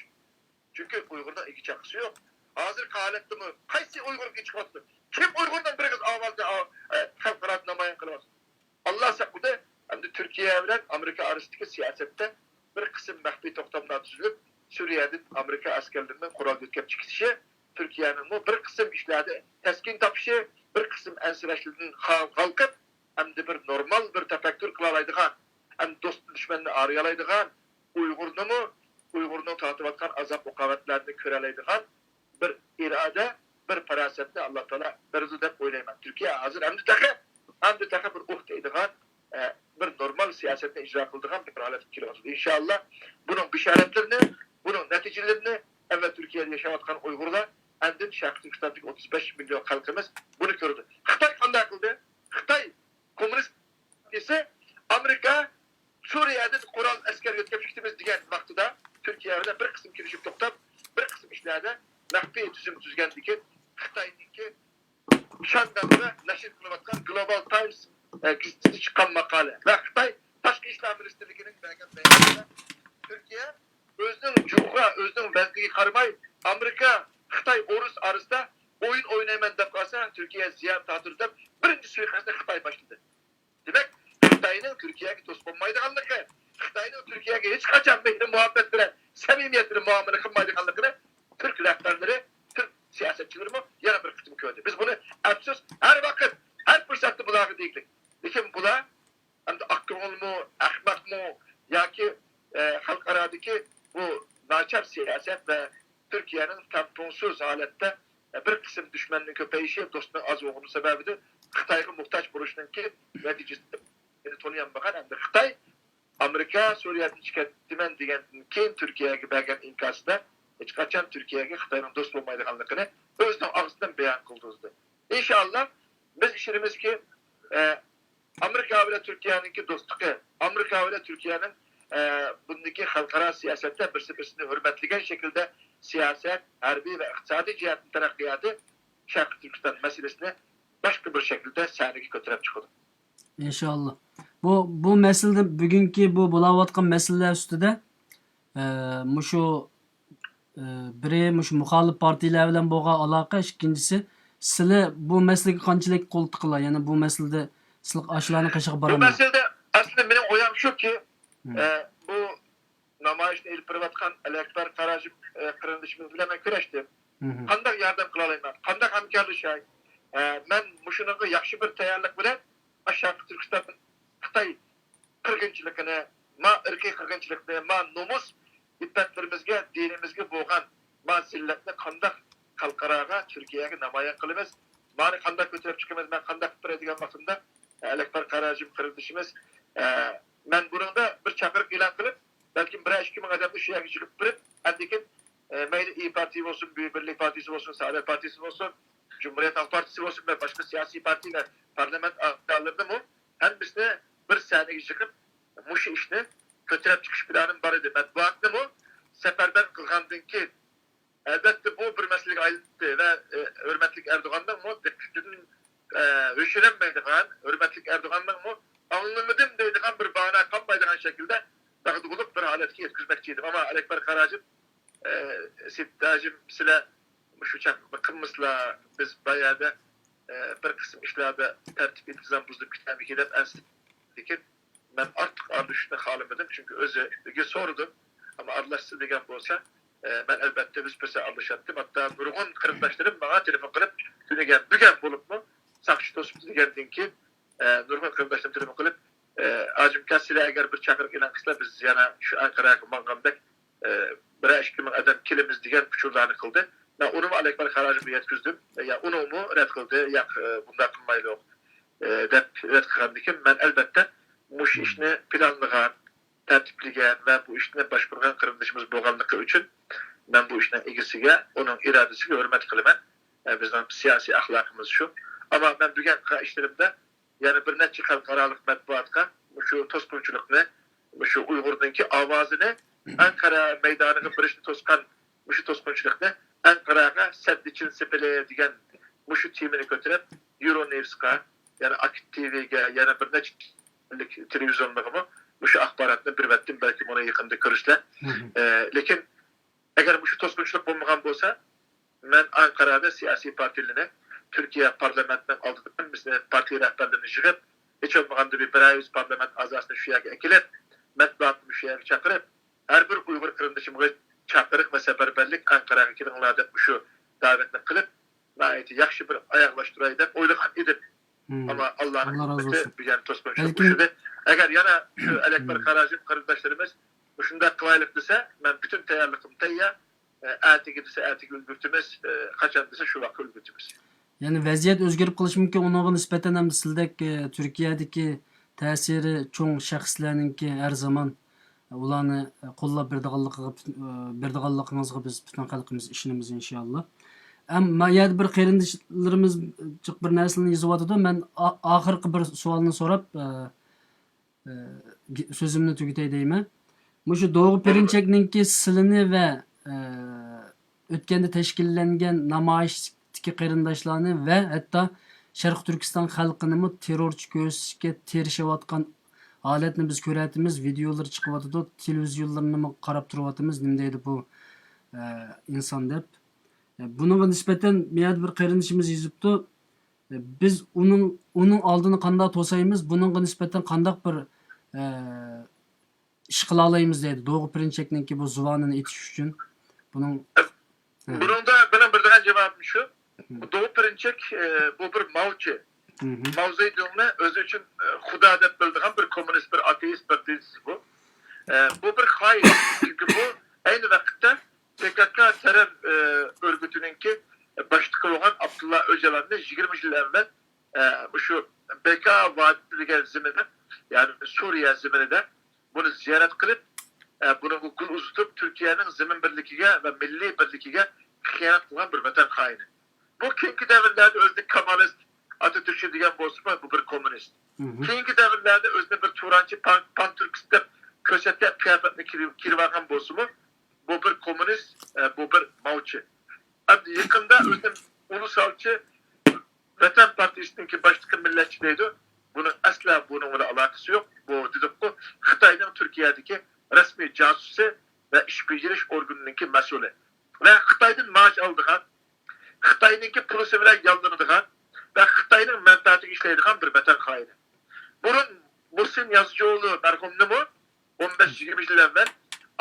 چۈنكى ئۇيغۇرنىڭ ئىگە چاقىسى يوق. ھازىرقى ھالەتتىمۇ قايسى ئۇيغۇر ئىگە چىقىۋاتىدۇ؟ كىم ئۇيغۇرنىڭ بىر ئېغىز ئاۋازىنى ئا-، ئە، خەلقئارادا نامايان قىلىۋاتىدۇ؟ ئاللا ساقلىدى، ئەمدى تۈركىيە بىلەن ئامېرىكا ئارىسىدىكى سىياسەتتە بىر قىسىم مەخپىي توختاملار تۈزۈلۈپ، سۈرىيەدىن ئامېرىكا ئەسكەرلىرىنىڭ قورال يۆتكەپ چىقىشى، تۈركىيەنىڭمۇ بىر قىسىم ئىشلاردا تەسكىن تاپىشى، بىر قىسىم ئەنسىرەشلىرىدىن قا-، قالقىپ، ئەمدى بىر نورمال بىر تەپەككۇر قىلالايدىغان، ئەمدى دوست دۈشمەننى ئايرىيالايدىغان، ئۇيغۇرنىمۇ، ئۇيغۇرنىڭ تارتىۋاتقان ئازاب ئوقۇبەتلەرنى كۆرەلەيدىغان بىر ئىرادە، بىر پاراسەتنى ئاللا تائالا بېرىدۇ دەپ ئويلايمەن. تۈركىيە ھازىر ئەمدى تېخى، ئەمدى تېخى بىر ئۇھ دەيدىغان، ئە، بىر نورمال سىياسەتنى ئىجرا قىلىدىغان بىر ھالەتكە كېلىۋاتىدۇ. ئىنشائاللا، بۇنىڭ بېشارەتلىرىنى، بۇنىڭ نەتىجىلىرىنى ئەۋۋەل تۈركىيەدە ياشاۋاتقان ئۇيغۇرلار، ئاندىن شەرقىي تۈركىستاندىكى ئوتتۇز بەش مىليون خەلقىمىز بۇنى كۆرىدۇ. خىتاي قانداق قىلدى؟ خىتاي كوممۇنىست پارتىيىسى ئامېرىكا سۈرىيەدىن قورال ئەسكەر يۆتكەپ چىقىمىز دېگەن ۋاقتىدا، تۈركىيە بىلەن بىر قىسىم كېلىشىپ توختاپ، بىر قىسىم ئىشلاردا مەخپىي تۈزۈم تۈزگەندىن كېيىن، خىتاينىڭكى شانداندا نەشر قىلىۋاتقان گلوبال تايمس، ئە، گېزىتىدە چىققان ماقالە ۋە خىتاي تاشقى ئىشلار مىنىستىرلىكىنىڭ بەرگەن بەياناتىدا تۈركىيە ئۆزىنىڭ جۇغغا، ئۆزىنىڭ ۋەزنىگە قارىماي، ئامېرىكا، خىتاي، ئورۇس ئارىسىدا ئويۇن ئوينايمەن دەپ قالسا، تۈركىيە زىيان تارتىدۇ دەپ، بىرىنچى سۇيىقەستنى خىتاي باشلىدى. دېمەك، خىتاينىڭ تۈركىيەگە دوست بولمايدىغانلىقى، خىتاينىڭ تۈركىيەگە ھېچقاچان مېھرى-مۇھەببەت بىلەن، سەمىمىيەت بىلەن مۇئامىلە قىلمايدىغانلىقىنى تۈرك رەھبەرلىرى، تۈرك سىياسەتچىلىرىمۇ يەنە بىر قېتىم كۆردى. بىز بۇنى، ئەپسۇس، ھەر ۋاقىت، ھەر پۇرسەتتە بۇلارغا دېگۈلۈك. لېكىن بۇلار ئەمدى ئاق كۆڭۈلمۇ، ئەخمەقمۇ ياكى، ئە، خەلقئارادىكى بۇ ناچار سىياسەت ۋە تۈركىيەنىڭ تەڭپۇڭسىز ھالەتتە، ئە، بىر قىسىم دۈشمەننىڭ كۆپىيىشى، دوستنىڭ ئاز بولغىنى سەۋەبىدىن خىتايغا موھتاج بولۇشنىڭكى نەتىجىسىنى تونۇيالمىغان ھەمدە خىتاي ئامېرىكا سۈرىيەدىن چىقىۋېتىمەن دېگەندىن كېيىن تۈركىيەگە بەرگەن ئىنكاسىدا ھېچقاچان تۈركىيەگە خىتاينىڭ دوست بولمايدىغانلىقىنى ئۆزىنىڭ ئاغزىدىن بەيان قىلدۇردى. ئىنشائاللا، بىز ئىشىنىمىزكى، ئە، ئامېرىكا بىلەن تۈركىيەنىڭكى دوستلۇقى، ئامېرىكا بىلەن تۈركىيەنىڭ، ئە، بۇندىكى خەلقئارا سىياسەتتە بىرسى بىرسىنى ھۆرمەتلىگەن شەكىلدە سىياسەت، ھەربىي ۋە ئىقتىسادىي جەھەتتىن تەرەققىياتى شەرقىي تۈركىستان مەسىلىسىنى باشقا بىر شەكىلدە سەھنىگە كۆتۈرۈپ چىقىدۇ. ئىنشائاللا. بۇ، بۇ مەسىلىدە، بۈگۈنكى بۇ بولاۋاتقان مەسىلىلەر ئۈستىدە، ئە، مۇشۇ، ئە، بىرى مۇشۇ مۇخالىپ پارتىيىلەر بىلەن بولغان ئالاقە، ئىككىنچىسى، سىلى بۇ مەسىلىگە قانچىلىك قول تىقىلا؟ يەنى بۇ مەسىلىدە سىلى ئاشۇلارنىڭ قېشىغا بۇ بارامدۇ؟ مەسىلىدە ئەسلىدە مېنىڭ ئويۇم شۇكى، مم. ئە، بۇ نامايىشنى ئېلىپ بېرىۋاتقان ئەلىئەكبەر قاراجىم، ئە، قېرىندىشىمىز بىلەن مەن كۆرۈشتۈم. مم. قانداق ياردەم قىلالايمەن؟ قانداق ھەمكارلىشاي؟ ئە، مەن مۇشۇنىڭغا ياخشى بىر تەييارلىق بىلەن شەرقىي تۈركىستان خىتاي قىرغىنچىلىقىنى، ما ئىرقىي قىرغىنچىلىقنى، ما نومۇس ئىپپەتلىرىمىزگە، دىنىمىزگە بولغان ما زىللەتنى قانداق خەلقئاراغا، تۈركىيەگە نامايان قىلىمىز؟ مانى قانداق كۆتۈرۈپ چىقىمىز؟ مەن قانداق قىلىپ بېرەي دېگەن ۋاقتىمدا، ئەلىئەكبەر قاراجىم قېرىندىشىمىز، ئە، مەن بۇنىڭدا بىر چاقىرىق ئېلان قىلىپ، بەلكىم بىرەر ئىككى مىڭ ئادەمنى شۇ يەرگە يىغىپ بېرىپ، ئاندىن كېيىن، ئە، مەيلى ئىيى پارتىيە بولسۇن، بۈيۈك بىرلىك پارتىيىسى بولسۇن، سائادەت پارتىيىسى بولسۇن، جۇمھۇرىيەت خەلق پارتىيىسى بولسۇن ۋە باشقا سىياسىي پارتىيە ۋە پارلامېنت ئەزالىرىنىمۇ ھەممىسىنى بىر سەھنىگە يىغىپ، مۇشۇ ئىشنى كۆتۈرۈپ چىقىش پىلانىم بار ئىدى. مەتبۇئاتنىمۇ سەپەربەر قىلغاندىن كېيىن، ئەلۋەتتە، بۇ بىر مەسىلىگە ئايلىنىپتۇ ۋە، ئى، ھۆرمەتلىك ئەردوغاننىڭمۇ دىققىتىدىن، ئى، ھۆشىرەنمەيدىغان، ھۆرمەتلىك ئەردوغاننىڭمۇ ئاڭلىمىدىم دەيدىغان بىر باھانە قالمايدىغان شەكىلدە داغدۇغىلىق بىر ھالەتكە يەتكۈزمەكچى ئىدىم. ئەمما ئەلەكبەر قاراجىم، ئى، سېيىت ھاجىم، سىلەر مۇشۇ چاقنى قىلمىسىلا، بىز بايەدە، ئى، بىر قىسىم ئىشلاردا تەرتىپ ئىنتىزام بۇزۇلۇپ كېتەرمىكىن دەپ ئەنسىرىدىم. لېكىن مەن ئارتۇق ئارىلىشىشنى خالىمىدىم، چۈنكى ئۆزىگە سورىدىم. ئەمما ئارىلاشسا دېگەن بولسا، ئە، مەن ئەلۋەتتە بىر پۇرسەت ئارىلىشاتتىم. ھەتتا نۇرغۇن قېرىنداشلىرىم ماڭا تېلېفون قىلىپ، تۈنۈگۈن، بۈگۈن بولۇپمۇ ساقچى توسۇپتۇ دېگەندىن كېيىن، ئە، نۇرغۇن قېرىنداشلىرىم تېلېفون قىلىپ، ئە، ھاجىمكا، سىلەر ئەگەر بىر چاقىرىق ئېلان قىلسىلا، بىز يەنە شۇ ئەنقەرەگە ماڭغاندەك، ئە، بىرەر ئىككى مىڭ ئادەم كېلىمىز دېگەن ئۇچۇرلارنى قىلدى. مەن ئۇنىمۇ ئەلەكبەر قاراجىمغا يەتكۈزدۈم. يا ئۇنىمۇ رەت قىلدى، ياق، ئە، بۇنداق قىلمايلۇق، ئە، دەپ رەت قىلغاندىكىن، مەن ئەلۋەتتە مۇشۇ ئىشنى پىلانلىغان، تەرتىپلىگەن ۋە بۇ ئىشنى باشقۇرغان قېرىندىشىمىز بولغانلىقى ئۈچۈن، مەن بۇ ئىشنىڭ ئىگىسىگە، ئۇنىڭ ئىرادىسىگە ھۆرمەت قىلىمەن. ئە، بىزنىڭ سىياسىي ئەخلاقىمىز شۇ. ئەمما مەن بۈگۈن قىلغان ئىشلىرىمدا يەنە بىر نەچچە خەلقئارالىق مەتبۇئاتقا مۇشۇ توسقۇنچىلىقنى، مۇشۇ ئۇيغۇرنىڭكى ئاۋازىنى ئەنقەرە مەيدانىغا بېرىشنى توسقان مۇشۇ توسقۇنچىلىقنى ئەنقەرەگە سەددىچىن سېپىلى دېگەن مۇشۇ تېمىنى كۆتۈرۈپ، يۇرونېۋسقا، يەنە ئاكىت تىۋىگە، يەنە بىر نەچچە تېلېۋىزىيونلىرىغىمۇ مۇشۇ ئاخباراتنى بېرىۋەتتىم. بەلكىم ئۇنى يېقىندا كۆرىسىلەر. ئە، لېكىن ئەگەر مۇشۇ توسقۇنچىلىق بولمىغان بولسا، مەن ئەنقەرەدە سىياسىي پارتىيەلىرىنى، تۈركىيە پارلامېنتىنىڭ ئالدىدا ھەممىسىنى، پارتىيە رەھبەرلىرىنى يىغىپ، ھېچ بولمىغاندا بىر، بىر يۈز پارلامېنت ئەزاسىنى شۇ يەرگە ئەكېلىپ، مەتبۇئاتنى شۇ يەرگە چاقىرىپ، ھەر بىر ئۇيغۇر قېرىندىشىمغا چاقىرىق ۋە سەپەربەرلىك، ئەنقەرەگە كېلىڭلار دەپ مۇشۇ دەۋەتنى قىلىپ، ناھايىتى ياخشى بىر ئاياغلاشتۇراي دەپ ئويلىغان ئىدىم. ئەمما ئاللانىڭ ھىكمىتى بۈگۈن توسقۇنچىلىق ئۇچرىدى. ئەگەر يەنە شۇ ئەلەكبەر قاراجىم قېرىنداشلىرىمىز مۇشۇنداق قىلايلىق دېسە، مەن پۈتۈن تەييارلىقىم تەييار. ئەتىگە دېسە، ئەتىگە ئۈلگۈرتىمىز، ئە، قاچان دېسە، شۇ ۋاقىت ئۈلگۈرتىمىز. يەنى ۋەزىيەت ئۆزگىرىپ قېلىشى مۇمكىن، ئۇنىڭغا نىسبەتەن ھەم سىلدەك، ئە، تۈركىيەدىكى تەسىرى چوڭ شەخسلەرنىڭكى ھەر زامان ئۇلارنى، ئە، قوللاپ بېرىدىغانلىقىغا، پۈت-، ئە، بېرىدىغانلىقىڭىزغا بىز پۈتۈن خەلقىمىز ئىشىنىمىز، ئىنشائاللا. ئەم، ما يەردە بىر قېرىندىشلىرىمىز جىق بىر نەرسىلەرنى يېزىۋاتىدۇ. مەن ئا-، ئاخىرقى بىر سوئالنى سوراپ، ئە، ئە، گې-، سۆزۈمنى تۈگىتەي دەيمەن. مۇشۇ دوغۇ پېرىنچەكنىڭكى سىلىنى ۋە، ئە، ئۆتكەندە تەشكىللەنگەن نامايىشتىكى قېرىنداشلارنى ۋە ھەتتا شەرقىي تۈركىستان خەلقىنىمۇ تېررورچى كۆرسىتىشكە تىرىشىۋاتقان ھالەتنى بىز كۆرۈۋاتىمىز، ۋىدېئولىرى چىقىۋاتىدۇ، تېلېۋىزىيونلىرىنىمۇ قاراپ تۇرۇۋاتىمىز، نېمە دەيدۇ بۇ، ئە، ئىنسان دەپ. ئە، بۇنىڭغا نىسبەتەن مۇيەردە بىر قېرىندىشىمىز يېزىپتۇ. بىز ئۇنىڭ، ئۇنىڭ ئالدىنى قانداق توسايمىز؟ بۇنىڭغا نىسبەتەن قانداق بىر، ئە، ئىش قىلالايمىز دەيدۇ. دوغۇ پېرىنچەكنىڭكى بۇ زۇۋانىنى ئېتىش ئۈچۈن. بۇنىڭ، ھە. بۇنىڭدا مېنىڭ بېرىدىغان جاۋابىم شۇ. بۇ دوغۇ پېرىنچەك، ئە، بۇ بىر ماۋچى. ماۋزېدۇڭنى ئۆزى ئۈچۈن، ئە، خۇدا دەپ بىلىدىغان بىر كوممۇنىست، بىر ئاتېئىست، بىر دىنسىز بۇ. ئە، بۇ بىر خائىن. چۈنكى بۇ ئەينى ۋاقىتتا پكك تەرەر، ئە، ئۆرگىتىنىڭكى باشلىقى بولغان ئابدۇللا ئۆجالاننى يىگىرمە يىل ئەۋۋەل، ئە، مۇشۇ بېكا ۋادىسى دېگەن زېمىنى، يەنى سۈرىيە زېمىنىدە بۇنى زىيارەت قىلىپ، ئە، بۇنىڭغا گۈل ئۇزىتىپ، تۈركىيەنىڭ زېمىن بىرلىكىگە ۋە مىللىي بىرلىكىگە خىيانەت قىلغان بىر ۋەتەن خائىنى. بۇ كېيىنكى دەۋرلەردە ئۆزىنى كامالىست، ئاتاتۈركچى دېگەن بولسىمۇ، بۇ بىر كوممۇنىست. كېيىنكى دەۋرلەردە ئۆزىنى بىر تۇرانچى، پان-، پانتۈركىست دەپ كۆرسەتكەن قىياپەتنى كىيىپ، كىيىۋالغان بولسىمۇ، بۇ بىر كوممۇنىست، ئە، بۇ بىر ماۋچى. ئەمدى يېقىندا ئۆزىنى ئۇلۇسالچى، ۋەتەن پارتىيىسىنىڭكى باشلىقى مىللەتچى دەيدۇ. بۇنىڭ ئەسلا بۇنىڭ بىلەن ئالاقىسى يوق. بۇ دېدۇققۇ، خىتاينىڭ تۈركىيەدىكى رەسمىي جاسۇسى ۋە ئىش بېجىرىش ئورگىنىنىڭكى مەسئۇلى. ۋە خىتايدىن مائاش ئالىدىغان، خىتاينىڭكى پۇلىسى بىلەن ياللىنىدىغان ۋە خىتاينىڭ مەنپەئەتىگە ئىشلەيدىغان بىر ۋەتەن خائىنى. بۇرۇن مۇھسىن يازىچىئوغلۇ مەرھۇمنىمۇ ئون بەش يىگىرمە يىل ئەۋۋەل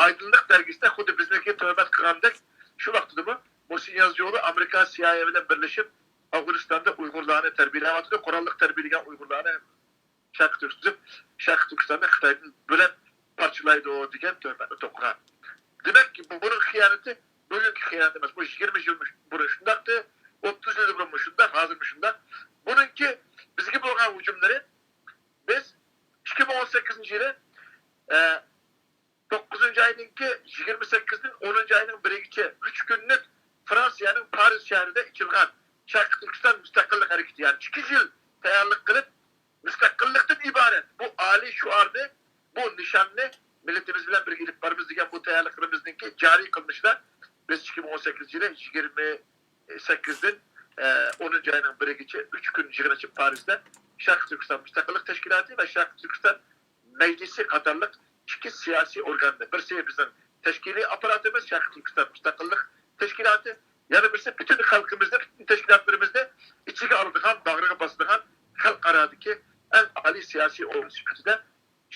ئايدىنلىق دەرگىسىدە خۇددى بىزنىڭكى تۆھمەت قىلغاندەك، شۇ ۋاقتىدىمۇ مۇھسىن يازىچىئوغلۇ ئامېرىكا سىئايئې بىلەن بىرلىشىپ ئافغانىستاندا ئۇيغۇرلارنى تەربىيەلەۋاتىدۇ، قوراللىق تەربىيەلىگەن ئۇيغۇرلارنى شەرققە تۇتقۇزۇپ، شەرقىي تۈركىستاننى خىتايدىن بۆلەپ پارچىلايدۇ دېگەن تۆھمەتنى توقۇغان. دېمەك، بۇ، بۇنىڭ خىيانىتى بۈگۈنكى خىيانەت ئەمەس. بۇ يىگىرمە يىل بۇرۇن شۇنداقتى، ئوتتۇز يىل بۇرۇنمۇ شۇنداق، ھازىرمۇ شۇنداق. بۇنىڭكى بىزگە بولغان ھۇجۇملىرى، بىز ئىككى مىڭ ئون سەككىزىنچى يىلى، ئە، توققۇزىنچى ئاينىڭكى يىگىرمە سەككىزىدىن ئونىنچى ئاينىڭ بىرىگىچە ئۈچ كۈنلۈك فرانسىيەنىڭ پارىژ شەھىرىدە ئېچىلغان شەرقىي تۈركىستان مۇستەقىللىق ھەرىكىتى، يەنى ئىككى يىل تەييارلىق قىلىپ، مۇستەقىللىقتىن ئىبارەت بۇ ئالىي شوئارنى، بۇ نىشاننى مىللىتىمىز بىلەن بىرگە ئېلىپ بارىمىز دېگەن بۇ تەييارلىقلىرىمىزنىڭكى جارى قىلىنىشىدا بىز ئىككى مىڭ ئون سەككىزىنچى يىلى يىگىرمە سەككىزدىن ئونىنچى ئاينىڭ بىرىگىچە ئۈچ كۈن يىغىن ئېچىپ، پارىژدا شەرقىي تۈركىستان مۇستەقىللىق تەشكىلاتى ۋە شەرقىي تۈركىستان مەجلىسى قاتارلىق ئىككى سىياسىي ئورگاننى، بىرسى بىزنىڭ تەشكىلىي ئاپپاراتىمىز، شەرقىي تۈركىستان مۇستەقىللىق تەشكىلاتى، يەنە بىرسى پۈتۈن خەلقىمىزنى، پۈتۈن تەشكىلاتلىرىمىزنى ئىچىگە ئالىدىغان، باغرىغا باسىدىغان خەلقئارادىكى ئەڭ ئالىي سىياسىي ئورگان سۈپىتىدە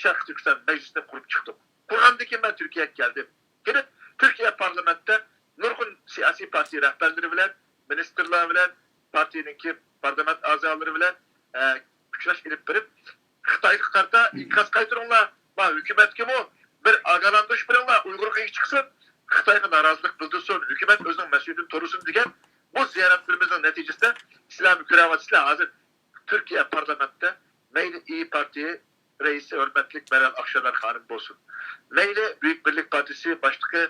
شەرقىي تۈركىستان مەجلىسىنى قۇرۇپ چىقتۇق. قۇرغاندىن كېيىن مەن تۈركىيەگە كەلدىم. كېلىپ، تۈركىيە پارلامېنتىدا نۇرغۇن سىياسىي پارتىيە رەھبەرلىرى بىلەن، مىنىستىرلار بىلەن، پارتىيەنىڭكى پارلامېنت ئەزالىرى بىلەن، ئە، ئۇچراش ئېلىپ بېرىپ، خىتايغا قارىتا ئىنكاس قايتۇرۇڭلار، ما ھۆكۈمەتكىمۇ بىر ئاگاھلاندۇرۇش بېرىڭلار، ئۇيغۇر قېيىق چىقسۇن، خىتايغا نارازىلىق بىلدۈرسۇن، ھۆكۈمەت ئۆزىنىڭ مەسئۇلىيىتىنى تونۇسۇن دېگەن بۇ زىيارەتلىرىمىزنىڭ نەتىجىسىدە، سىلەرمۇ كۆرۈۋاتىسىلەر، ھازىر تۈركىيە پارلامېنتىدا مەيلى ئىيى پارتىيە رەئىسى ھۆرمەتلىك مەرەل ئاقشېنەر خانىم بولسۇن، مەيلى بۈيۈك بىرلىك پارتىيىسى باشلىقى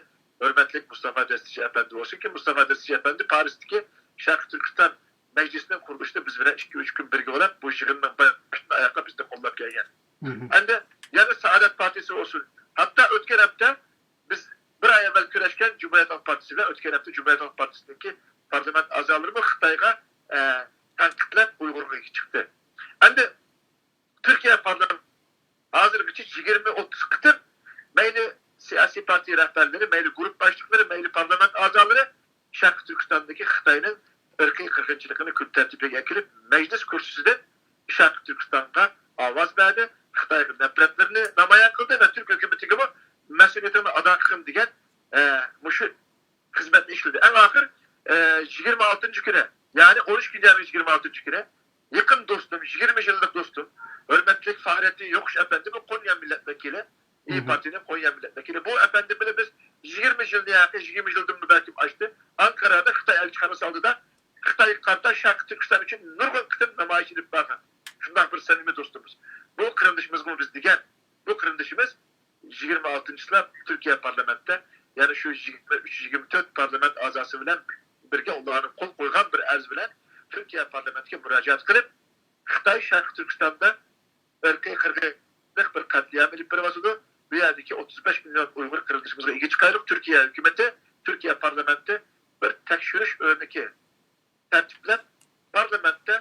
ھۆرمەتلىك مۇستافا دەستىچى ئەپەندى بولسۇنكى، مۇستافا دەستىچى ئەپەندى پارىژدىكى شەرقىي تۈركىستان مەجلىسىنىڭ قۇرۇلۇشىدا بىز بىلەن ئىككى، ئۈچ كۈن بىرگە بولۇپ، بۇ يىغىننىڭ باشتىن ئاياغقا بىزنى قوللاپ كەلگەن. ئەمدى يەنە سائادەت پارتىيىسى بولسۇن، ھەتتا ئۆتكەن ھەپتە بىز بىر ئاي ئەۋۋەل كۆرۈشكەن جۇمھۇرىيەت خەلق پارتىيىسى بىلەن، ئۆتكەن ھەپتە جۇمھۇرىيەت خەلق پارتىيىسىنىڭكى پارلامېنت ئەزالىرىمۇ خىتايغا، ئە، تەنقىدلەپ ئۇيغۇرغا چىقتى. ئەمدى تۈركىيە پارلامېنتى ھازىرغىچە يىگىرمە، ئوتتۇز قېتىم مەيلى سىياسىي پارتىيە رەھبەرلىرى، مەيلى گۇرۇپپا باشلىقلىرى، مەيلى پارلامېنت ئەزالىرى شەرقىي تۈركىستاندىكى خىتاينىڭ ئىرقىي قىرغىنچىلىقىنى كۈن تەرتىپىگە ئەكىرىپ، مەجلىس كۇرسىسىدىن شەرقىي تۈركىستانغا ئاۋاز بەردى، خىتايغا نەپرەتلىرىنى نامايان قىلدى ۋە تۈرك ھۆكۈمىتىگىمۇ مەسئۇلىيىتىڭنى ئادا قىلغىن دېگەن، ئە، مۇشۇ خىزمەتنى ئىشلىدى. ئەڭ ئاخىر، ئە، يىگىرمە ئالتىنچى كۈنى، يەنى ئون ئىككىنچى ئاينىڭ يىگىرمە ئالتىنچى كۈنى يېقىن دوستۇم، يىگىرمە يىللىق دوستۇم، ھۆرمەتلىك فەخرەتتىن يوقۇش ئەپەندى، بۇ قونيا مىللەت ۋەكىلى، ئىيى پارتىيىنىڭ قونيا مىللەت ۋەكىلى. بۇ ئەپەندى بىلەن بىز يىگىرمە يىلنى ياقى، يىگىرمە يىلدىنمۇ بەلكىم ئاشتى. ئانكارادا خىتاي ئەلچىخانىسى ئالدىدا خىتايغا قارىتا شەرقىي تۈركىستان ئۈچۈن نۇرغۇن قېتىم نامايىش ئېلىپ بارغان شۇنداق بىر سەمىمىي دوستىمىز. بۇ قېرىندىشىمىزغىمۇ بىز دېگەن، بۇ قېرىندىشىمىز يىگىرمە ئالتىنچىسىلا تۈركىيە پارلامېنتىدا، يەنى شۇ يىگىرمە ئۈچ، يىگىرمە تۆت پارلامېنت ئەزاسى بىلەن بىرگە ئۇلارنىڭ قول قويغان بىر ئەرز بىلەن تۈركىيە پارلامېنتىگە مۇراجىئەت قىلىپ، خىتاي شەرقىي تۈركىستاندا ئىرقىي قىرغىنچىلىق بىر قەتلىئام ئېلىپ بېرىۋاتىدۇ. بۇ يەردىكى ئوتتۇز بەش مىليون ئۇيغۇر قېرىندىشىمىزغا ئىگە چىقايلۇق. تۈركىيە ھۆكۈمىتى، تۈركىيە پارلامېنتى بىر تەكشۈرۈش ئۆمىكى تەرتىپلەپ، پارلامېنتتا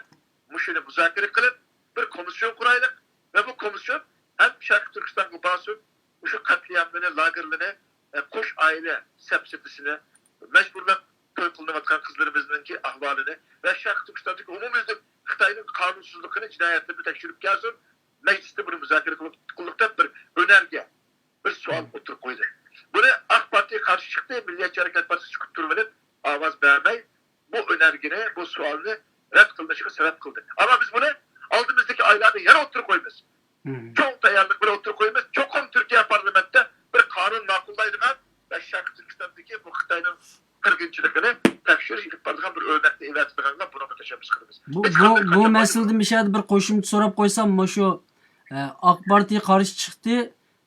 مۇشۇنى مۇزاكىرە قىلىپ، بىر كومىسسىيون قۇرايلىق ۋە بۇ كومىسسىيون ھەم شەرقىي تۈركىستانغا بارسۇن، مۇشۇ قەتلىئاملىرىنى، لاگېرلىرىنى، ئە، قوش ئائىلە سەپسەتىسىنى، مەجبۇرلاپ توي قىلىنىۋاتقان قىزلىرىمىزنىڭكى ئەھۋالىنى ۋە شەرقىي تۈركىستاندىكى ئومۇميۈزلۈك خىتاينىڭ قانۇنسىزلىقىنى، جىنايەتلىرىنى تەكشۈرۈپ كەلسۇن، مەجلىستە بۇنى مۇزاكىرە قىلىپ، قىلدۇق دەپ بىر ئۆنەرگە، بىر سوئال ئوتتۇرىغا قويدى. بۇنى ئاق پارتىيە قارشى چىقتى، مىللىيەتچى ھەرىكەت پارتىيىسى سۈكۈت تۇرۇۋېلىپ، ئاۋاز بەرمەي، بۇ ئۆنەرگىنى، بۇ سوئالنى رەت قىلىنىشىغا سەۋەب قىلدى. ئەمما بىز بۇنى ئالدىمىزدىكى ئايلاردا يەنە ئوتتۇرىغا قويىمىز. چوڭ تەييارلىق بىلەن ئوتتۇرىغا قويىمىز. چوقۇم تۈركىيە پارلامېنتىدا بىر قانۇن ماقۇللايدىغان ۋە شەرقىي تۈركىستاندىكى بۇ خىتاينىڭ قىرغىنچىلىقىنى تەكشۈرۈش ئېلىپ بارىدىغان بىر ئۆرنەكنى ئېۋەتىدىغانغا بۇنىڭغا تەشەببۇس قىلىمىز. بۇ، بۇ، بۇ مەسىلىدە مىشەدە بىر قوشۇمچە سوراپ قويسام، مۇشۇ، ئە، ئاق پارتىيە قارشى چىقتى،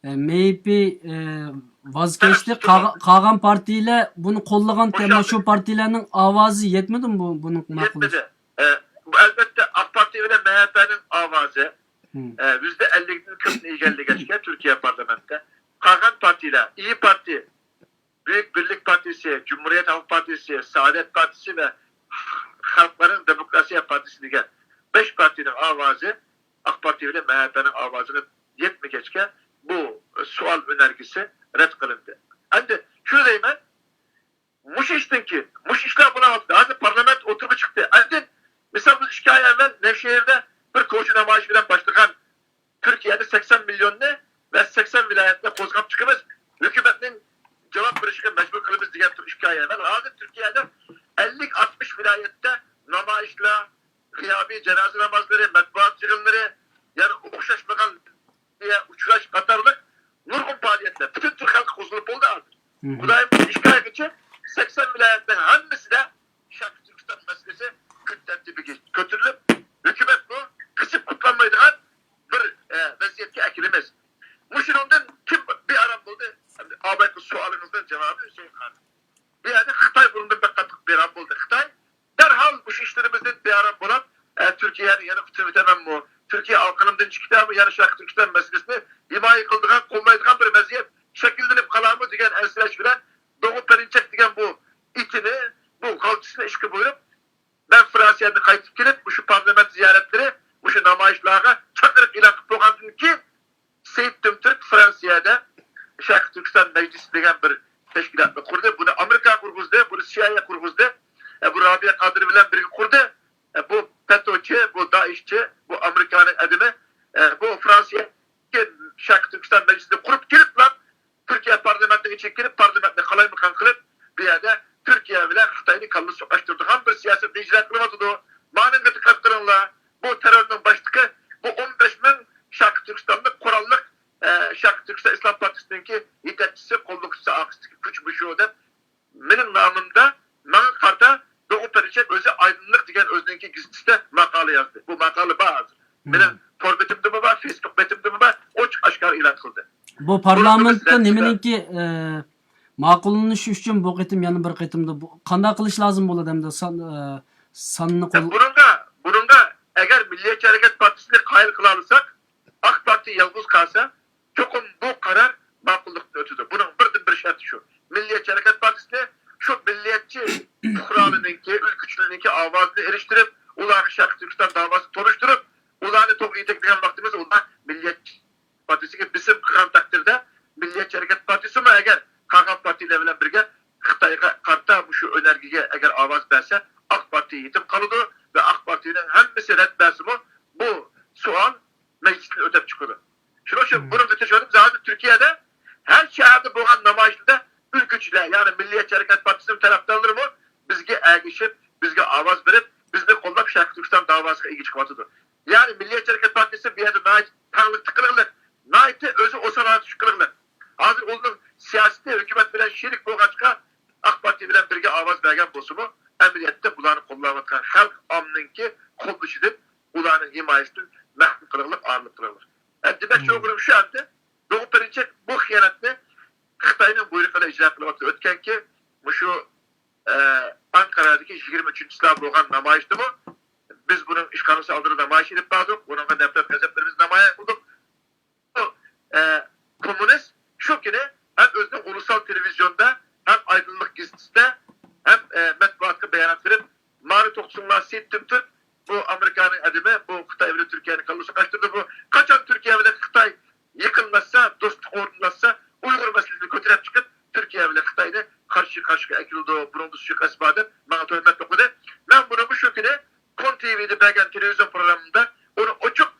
ئە، مېيىپى، ئە، ۋاز كەچتى، قالغان پارتىيىلەر بۇنى قوللىغانكەن، مۇشۇ پارتىيىلەرنىڭ ئاۋازى يەتمىدىمۇ بۇ، بۇنىڭ ماقۇل؟ يەتمىدى. ئە، بۇ، ئەلۋەتتە، ئاق پارتىيە بىلەن مەھەپەنىڭ ئاۋازى، ئە، يۈزدە ئەللىكتىن كۆپنى ئىگىلىگەچكە تۈركىيە پارلامېنتىدا قالغان پارتىيىلەر، ئىيى پارتىيە، بۈيۈك بىرلىك پارتىيىسى، جۇمھۇرىيەت خەلق پارتىيىسى، سائادەت پارتىيىسى ۋە خەلقلەرنىڭ دېموكراتىيە پارتىيىسى دېگەن بەش پارتىيىنىڭ ئاۋازى ئاق پارتىيە بىلەن مەھەپەنىڭ ئاۋازىغا يەتمىگەچكە، بۇ سوئال ئۆنەرگىسى رەت قىلىندى. ئەمدى شۇنى دەيمەن، مۇشۇ ئىشتىن كېيىن، مۇشۇ ئىشلار بولۇۋاتىدۇ. ھازىر پارلامېنت ئوتتۇرىغا چىقتى. ئاندىن، مىسال، بىز ئىككى ئاي ئەۋۋەل نەۋشەھىردە بىر كوچا نامايىشى بىلەن باشلىغان، تۈركىيەدە سەكسەن مىليوننى ۋە سەكسەن ۋىلايەتنى قوزغاپ چىقىمىز. ھۆكۈمەتنىڭ جاۋاب بېرىشىگە مەجبۇر قىلىمىز دېگەن تۇر ئىككى ئاي ئەۋۋەل. ھازىر تۈركىيەدە ئەللىك، ئاتمىش ۋىلايەتتە نامايىشلار، غىيابىي جانازا نامازلىرى، مەتبۇئات يىغىنلىرى، يەنە ئوخشاشمىغان ئۇچراش قاتارلىق نۇرغۇن پائالىيەتلەر پۈتۈن تۈرك خەلقى قوزغىلىپ بولدى ھازىر. خۇدايىم، ئىككى ئايغىچە سەكسەن ۋىلايەتنىڭ ھەممىسىدە شەرقىي تۈركىستان مەسىلىسى كۈن تەرتىپىگە كۆتۈرۈلۈپ، ھۆكۈمەتمۇ قېچىپ قۇتۇلالمايدىغان بىر، ئە، ۋەزىيەتكە ئەكېلىمىز. مۇشۇنىڭدىن كىم بىئارام بولدى؟ ئەمدى ئاۋۋالقى سوئالىڭىزنىڭ جاۋابى ھۈسەيىن خان. بۇ يەردە خىتاي بۇنىڭدىن بەك قاتتىق بىئارام بولدى. خىتاي دەرھال مۇشۇ ئىشلىرىمىزدىن بىئارام بولۇپ، ئە، تۈركىيەنى يەنە قۇتۇۋېتەمەنمۇ؟ تۈركىيە ئاقىنىمدىن چىقىپ كېتەرمۇ، يەنە شەرقىي تۈركىستان مەسىلىسىنى ھىمايە قىلىدىغان، قوللايدىغان بىر ۋەزىيەت شەكىللىنىپ قالارمۇ دېگەن ئەنسىرەش بىلەن دوغۇ پەرىنچەك دېگەن بۇ ئىتىنى، بۇ غالچىسىنى ئىشقا بۇيرۇپ، مەن فرانسىيەدىن قايتىپ كېلىپ، مۇشۇ پارلامېنت زىيارەتلىرى، مۇشۇ نامايىشلارغا چاقىرىق ئېلان قىلىپ بولغاندىن كېيىن، سېيىت تۈمتۈرك فرانسىيەدە شەرقىي تۈركىستان مەجلىسى دېگەن بىر تەشكىلاتنى قۇردى. بۇنى ئامېرىكا قۇرغۇزدى، بۇنى سىئايئې قۇرغۇزدى. ئە، بۇ رابىيە قادىر بىلەن بىرگە قۇردى. ئە، بۇ پەتوچى، بۇ دائىشچى، بۇ ئامېرىكانىڭ ئادىمى. ئە، بۇ فرانسىيە شەرقىي تۈركىستان مەجلىسىنى قۇرۇپ كېلىپلا، تۈركىيە پارلامېنتىنىڭ ئىچىگە كىرىپ، پارلامېنتنى قالايمىقان قىلىپ، بۇ يەردە تۈركىيە بىلەن خىتاينى كاللا سوقاشتۇرىدىغان بىر سىياسەتنى ئىجرا قىلىۋاتىدۇ. مانىڭغا دىققەت قىلىڭلار. بۇ تېررورنىڭ باشلىقى، بۇ ئون بەش مىڭ شەرقىي تۈركىستانلىق قوراللىق، ئە، شەرقىي تۈركىستان ئىسلام پارتىيىسىنىڭكى يېتەكچىسى، قوللىغۇچىسى، ئارقىسىدىكى كۈچ مۇشۇ دەپ، مېنىڭ نامىمدا ماڭا قارىتا دوغۇ پەرىنچەك ئۆزى ئايدىنلىق دېگەن ئۆزىنىڭكى گېزىتىسىدە ماقالە يازدى. بۇ ماقالە بار ھازىر. مېنىڭ تور بېتىمدىمۇ بار، فېيسبۇك بېتىمدىمۇ بار، ئوچۇق ئاشكارا ئېلان قىلدى. بۇ پارلامېنتتا نېمىنىڭكى، ئە، ماقۇللىنىشى ئۈچۈن بۇ قېتىم يەنە بىر قېتىمدا بۇ، قانداق قىلىش لازىم بولىدۇ ئەمدى سان-، ئە، ساننى قول- بۇنىڭغا، بۇنىڭغا ئەگەر مىللىيەتچى ھەرىكەت پارتىيىسىنى قايىل قىلالىساق، ئاق پارتىيە يالغۇز قالسا، چوقۇم بۇ قارار ماقۇللۇقتىن ئۆتىدۇ. بۇنىڭ بىردىنبىر شەرتى شۇ. مىللىيەتچى ھەرىكەت پارتىيىسىنى شۇ مىللىيەتچى پۇقرالىرىنىڭكى، ئۈلگىچىلىرىنىڭكى ئاۋازىنى ئېرىشتۈرۈپ، ئۇلارغا شەرقىي تۈركىستان داۋاسىنى تونۇشتۇرۇپ، ئۇلارنى توغرا يېتەكلىگەن ۋاقتىمىزدا ئۇلار مىللىيەتچى پارتىيىسىگە بېسىم قىلغان تەقدىردە، مىللىيەتچى ھەرىكەت پارتىيىسىمۇ ئەگەر قالغان پارتىيىلەر بىلەن بىرگە خىتايغا قارىتا مۇشۇ ئۆنەرگىگە ئەگەر ئاۋاز بەرسە، ئاق پارتىيە يېتىم قالىدۇ ۋە ئاق پارتىيىنىڭ ھەممىسى رەت بەرسىمۇ، بۇ سوئال مەجلىستىن ئۆتۈپ چىقىدۇ. شۇنىڭ ئۈچۈن بۇنىڭغا تىرىشىۋاتىمىز. ھازىر تۈركىيەدە ھەر شەھەردە بولغان نامايىشلاردا ئۈلگۈچىلەر، يەنى مىللىيەتچى ھەرىكەت پارتىيىسىنىڭ تەرەپدارلىرىمۇ بىزگە ئەگىشىپ، بىزگە ئاۋاز بېرىپ، بىزنى قوللاپ شەرقىي تۈركىستان داۋاسىغا ئىگە چىقىۋاتىدۇ. يەنى مىللىيەتچى ھەرىكەت پارتىيىسى بۇ يەردە ناھايىتى تەڭلىكتە قىلىقلىق، ناھايىتى ئۆزى ئوسال ھالەتتە قىلىقلىق. ھازىر ئۇنىڭ سىياسىتى ھۆكۈمەت بىلەن شېرىك بولغاچقا، ئاق پارتىيە بىلەن بىرگە ئاۋاز بەرگەن بولسىمۇ، ئەمەلىيەتتە بۇلارنى قوللاۋاتقان خەلق ئاممىنىڭكى قوللىشىدىن، ئۇلارنىڭ ھىمايىسىدىن مەھرۇم قىلىقلىق، ئايرىلىپ قىلىقلىق. ئە، دېمەكچى بولغىنىم شۇ ئەمدى، دوغۇ پەرىنچەك بۇ خىيانەتنى خىتاينىڭ بۇيرۇقى بىلەن ئىجرا قىلىۋاتىدۇ. ئۆتكەنكى مۇشۇ، ئە، ئانقارادىكى يىگىرمە ئۈچىنچى چىسلا بولغان نامايىشتىمۇ بىز بۇنىڭ ئىشخانىسى ئالدىدا نامايىش ئېلىپ باردۇق. بۇنىڭغا نەپرەت، غەزەپلىرىمىزنى نامايان قىلدۇق. ئە، كوممۇنىست شۇ كۈنى ھەم ئۆزىنىڭ ئۇلۇسال تېلېۋىزىيوندا، ھەم ئايدىنلىق گېزىتىسىدە، ھەم، ئە، مەتبۇئاتقا بايانات بېرىپ، مانا توختىسۇڭلار، سېيىت تۈمتۈرك، بۇ ئامېرىكانىڭ ئادىمى، بۇ خىتاي بىلەن تۈركىيەنى كاللا سوقاشتۇردى. بۇ قاچان تۈركىيە بىلەن خىتاي يېقىنلاشسا، دوستلۇق ئورۇنلاشسا، ئۇيغۇر مەسىلىسىنى كۆتۈرۈپ چىقىپ، تۈركىيە بىلەن خىتاينى قارشى قارشىغا ئەكېلىدۇ، بۇنىڭدا سۇيىقەست بار دەپ ماڭا تۆھمەت توقۇدى. مەن بۇنىڭغا شۇ كۈنى كون تىۋىدا بەرگەن تېلېۋىزىيون پروگراممىمدا ئۇنى ئوچۇق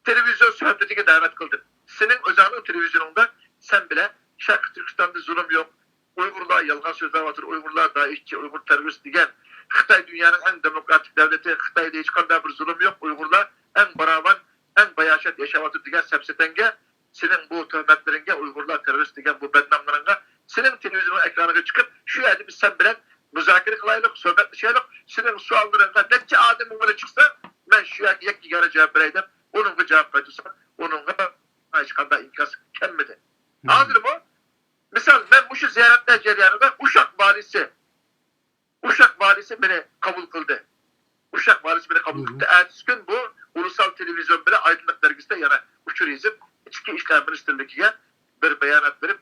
تېلېۋىزىيون سۆھبىتىگە دەۋەت قىلدىم. سېنىڭ ئۆزۈڭنىڭ تېلېۋىزىيونۇڭدا سەن بىلەن شەرقىي تۈركىستاندا زۇلۇم يوق، ئۇيغۇرلار يالغان سۆزلەۋاتىدۇ، ئۇيغۇرلار دائىشچى، ئۇيغۇر تېررورىست دېگەن، خىتاي دۇنيانىڭ ئەڭ دېموكراتىك دەۋلىتى، خىتايدا ھېچقانداق بىر زۇلۇم يوق، ئۇيغۇرلار ئەڭ باراۋان، ئەڭ باياشات ياشاۋاتىدۇ دېگەن سەپسەتەڭگە سېنىڭ بۇ تۆھمەتلىرىڭگە، ئۇيغۇرلار تېررورىست دېگەن بۇ بەدناملىرىڭغا سېنىڭ تېلېۋىزىيوننىڭ ئېكرانىغا چىقىپ، شۇ يەردە بىز سەن بىلەن مۇزاكىرە قىلايلۇق، سۆھبەتلىشەيلۇق، سېنىڭ سوئاللىرىڭغا نەچچە ئادەم مۇڭغىلا چىقسا، مەن شۇ يەرگە يەككە يەنە جاۋاب بېرەي دەپ، ئۇنىڭغا جاۋاب قايتۇرسام، ئۇنىڭغا ھېچقانداق ئىنكاس كەلمىدى. ھازىرمۇ، مىسال، مەن مۇشۇ زىيارەتلەر جەريانىدا ئۇششاق ۋالىسى، ئۇششاق ۋالىسى مېنى قوبۇل قىلدى. ئۇششاق ۋالىسى مېنى قوبۇل قىلدى. ئەتىسى كۈن بۇ ئۇلۇسال تېلېۋىزىيون بىلەن ئايدىنلىق دەرگىسىدە يەنە ئۇچۇر يېزىپ، ئىچكى ئىشلار مىنىستىرلىكىگە بىر بايانات بېرىپ،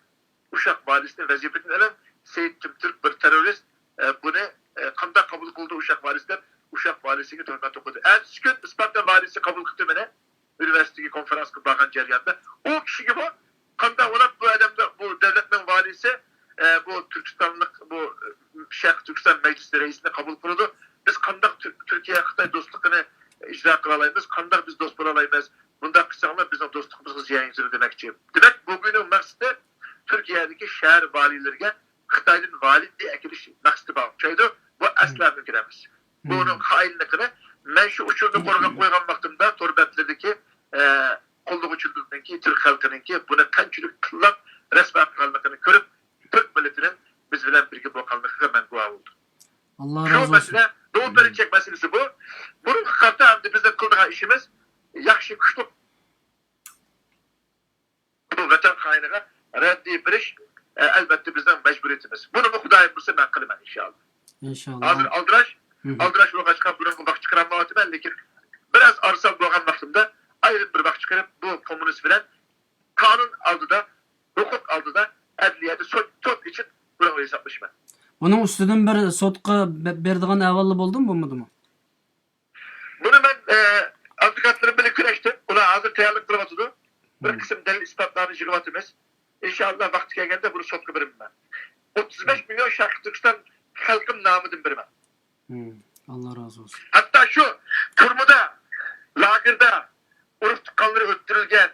ئۇششاق ۋالىسىنى ۋەزىپىدىن ئېلىڭ، سېيىت تۈمتۈرك بىر تېررورىست، ئە، بۇنى، ئە، قانداق قوبۇل قىلدى ئۇششاق ۋالىسى دەپ، ئۇششاق ۋالىسىگە تۆھمەت توقۇدى. ئەتىسى كۈن ئىسپارتا ۋالىسى قوبۇل قىپتۇ مېنى. ئۇنىۋېرسىتېتتىكى كونفېرانسقا بارغان جەرياندا ئۇ كىشىگىمۇ قانداق بولۇپ بۇ ئادەمدە، بۇ دۆلەتنىڭ ۋالىسى، ئە، بۇ تۈركىستانلىق، بۇ، ئە، شەرقىي تۈركىستان مەجلىسى رەئىسىنى قوبۇل قىلىدۇ؟ بىز قانداق تۈر-، تۈركىيە خىتاي دوستلۇقىنى ئىجرا قىلالايمىز؟ قانداق بىز دوست بولالايمىز؟ بۇنداق قىلساڭلار بىزنىڭ دوستلۇقىمىزغا زىيان يېتىدۇ دېمەكچى. دېمەك، بۇ گۇينىڭ مەقسىتى تۈركىيەدىكى شەھەر ۋالىيلىرىگە خىتايدىن ۋالىي ئەكېلىش مەقسىتى بار ئوخشايدۇ. بۇ ئەسلا مۇمكىن ئەمەس. بۇنىڭ قائىللىقىنى مەن شۇ ئۇچۇرنى قورغاپ قويغان ۋاقتىمدا تور بەتلىرىدىكى، ئە، قوللىغۇچىلىرىنىڭكى، تۈرك خەلقىنىڭكى بۇنى قانچىلىك تىللاپ رەسۋا قىلغانلىقىنى كۆرۈپ، تۈرك مىللىتىنىڭ بىز بىلەن بىرگە بولغانلىقىغا مەن گۇۋاھ بولدۇم. شۇ مەسىلە، دوغۇ پەرىنچەك مەسىلىسى بۇ. بۇنىڭغا قارىتا ئەمدى بىزنىڭ قىلىدىغان ئىشىمىز ياخشى، كۈچلۈك بۇ ۋەتەن خائىنىغا رەددىيە بېرىش، ئە، ئەلۋەتتە بىزنىڭ مەجبۇرىيىتىمىز. بۇنىمۇ خۇدايىم بۇيرۇسا مەن قىلىمەن، ئىنشائاللا. ئىنشائاللا. ھازىر ئالدىراش، ئالدىراش بولغاچقا بۇنىڭغا ۋاقىت چىقىرالمايۋاتىمەن، لېكىن بىر ئاز ئارىسال بولغان ۋاقتىمدا ئايرىم بىر ۋاقىت چىقىرىپ، بۇ كوممۇنىست بىلەن قانۇن ئالدىدا، ھوقۇق ئالدىدا، ئەدلىيەدە سوت، سوت ئېچىپ، بۇنىڭ بىلەن ھېسابلىشىمەن. بۇنىڭ ئۈستىدىن بىر سوتقا بە-، بېرىدىغان ئەھۋاللار بولدىمۇ، بولمىدىمۇ؟ بۇنى مەن، ئە، ئادۋوكاتلىرىم بىلەن كۆرۈشتۈم. ئۇلار ھازىر تەييارلىق قىلىۋاتىدۇ. بىر قىسىم دەلىل ئىسپاتلارنى يىغىۋاتىمىز. ئىنشائاللا، ۋاقتى كەلگەندە بۇنى سوتقا بېرىمەن. ئوتتۇز بەش مىليون شەرقىي تۈركىستان خەلقىم نامىدىن بېرىمەن. ئاللا رازى بولسۇن. ھەتتا شۇ تۈرمىدە، لاگېردا ئۇرۇق تۇغقانلىرى ئۆلتۈرۈلگەن،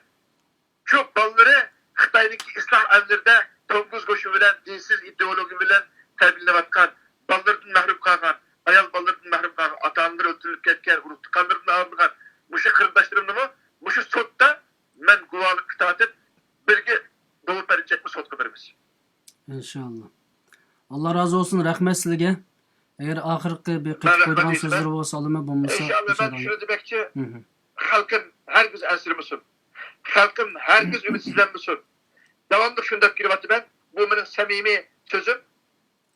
شۇ بالىلىرى خىتاينىڭكى ئىسلاھ ئەللىرىدە توڭگۇز گۆشى بىلەن، دىنسىز ئىدېئولوگىيە بىلەن تەربىيەلىنىۋاتقان، بالىلىرىدىن مەھرۇم قالغان، ئايال بالىلىرىدىن مەھرۇم قالغان، ئاتا-ئانىلىرى ئۆلتۈرۈلۈپ كەتكەن، ئۇرۇق-تۇغقانلىرىدىن ئايرىلغان مۇشۇ قېرىنداشلىرىمنىمۇ مۇشۇ سوتتا مەن گۇۋاھلىققا تارتىپ، بىرگە دورا بەرچەكمۇ سوتقا بېرىمىز. ئىنشائاللا. ئاللا رازى بولسۇن، رەھمەت سىلىگە. ئەگەر ئاخىرقى بىر قېتىپ قويىدىغان سۆزلىرى بولسا ئالىمەن، بولمىسا ئىنشائاللا. مەن شۇنى دېمەكچى، خەلقىم ھەرگىز ئەنسىرىمىسۇن. خەلقىم ھەرگىز ئۈمىدسىزلەنمىسۇن. داۋاملىق شۇنى دەپ كېلىۋاتىمەن. بۇ مېنىڭ سەمىمىي سۆزۈم.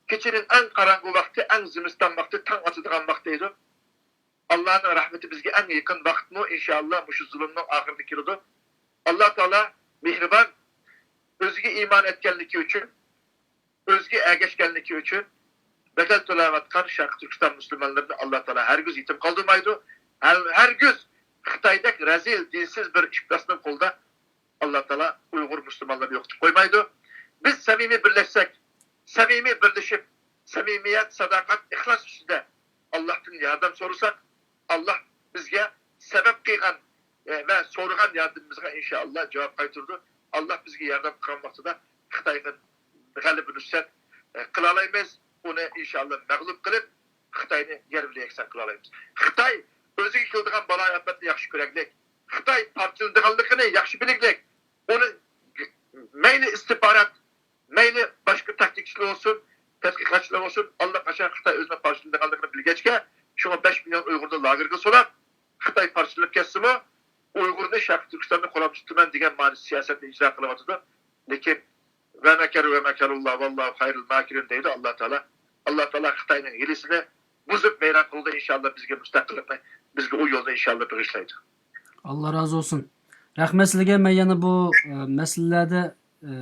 كېچىنىڭ ئەڭ قاراڭغۇ ۋاقتى، ئەڭ زىمىستان ۋاقتى، تاڭ ئاتىدىغان ۋاقىت دەيدۇ. ئاللانىڭ رەھمىتى بىزگە ئەڭ يېقىن ۋاقىتمۇ، ئىنشائاللا، مۇشۇ زۇلۇمنىڭ ئاخىرىدا كېلىدۇ. ئاللا تائالا مېھرىبان، ئۆزىگە ئىمان ئەتكەنلىكى ئۈچۈن، ئۆزىگە ئەگەشكەنلىكى ئۈچۈن بەدەل تۆلەۋاتقان شەرقىي تۈركىستان مۇسۇلمانلىرىنى ئاللا تائالا ھەرگىز يېتىم قالدۇرمايدۇ. ھەر-، ھەرگىز خىتايدەك رەزىل، دىنسىز بىر ئىپلاسنىڭ قولىدا ئاللا تائالا ئۇيغۇر مۇسۇلمانلىرىنى يوقىتىپ قويمايدۇ. بىز سەمىمىي بىرلەشسەك، سەمىمىي بىرلىشىپ، سەمىمىيەت، ساداقەت، ئىخلاس ئۈستىدە ئاللاھتىن ياردەم سورىساق، ئاللاھ بىزگە سەۋەب قىلغان، ئە، ۋە سورىغان ياردىمىمىزغا ئىنشائاللا جاۋاب قايتۇرىدۇ. ئاللاھ بىزگە ياردەم قىلغان ۋاقتىدا خىتايغا غەلىبە نۇسرەت، ئە، قىلالايمىز. ئۇنى ئىنشائاللا مەغلۇپ قىلىپ، خىتاينى يەر بىلەن يەكسان قىلالايمىز. خىتاي ئۆزىگە كېلىدىغان بالايىئاپەتنى ياخشى كۆرەرلىك، خىتاي پارچىلىنىدىغانلىقىنى ياخشى بىلگىلىك، ئۇنى مەيلى ئىستىخبارات، مەيلى باشقا تاكتىكىچىلار بولسۇن، تەتقىقاتچىلار بولسۇن، ئاللىقاچان خىتاي ئۆزىنىڭ پارچىلىنىدىغانلىقىنى بىلگەچكە، شۇڭا بەش مىليون ئۇيغۇرنى لاگېرغا سولاپ، خىتاي پارچىلىنىپ كەتسىمۇ، ئۇيغۇرنى شەرقىي تۈركىستاندا قولاپ تۇتىمەن دېگەن مانا سىياسەتنى ئىجرا قىلىۋاتىدۇ. لېكىن، ۋە مەكەرۇ ۋە مەكەرۇللا ۋاللاھۇ خەيرۇل ماكىرىن دەيدۇ ئاللا تائالا. ئاللا تائالا خىتاينىڭ ھىيلىسىنى بۇزۇپ ۋەيران قىلىدۇ، ئىنشائاللا، بىزگە مۇستەقىللىقنى، بىزگە ئۇ يولنى ئىنشائاللا بېغىشلايدۇ. ئاللا رازى بولسۇن. رەھمەت سىلەرگە. مەن يەنە بۇ، ئە، مەسىلىلەردە، ئە،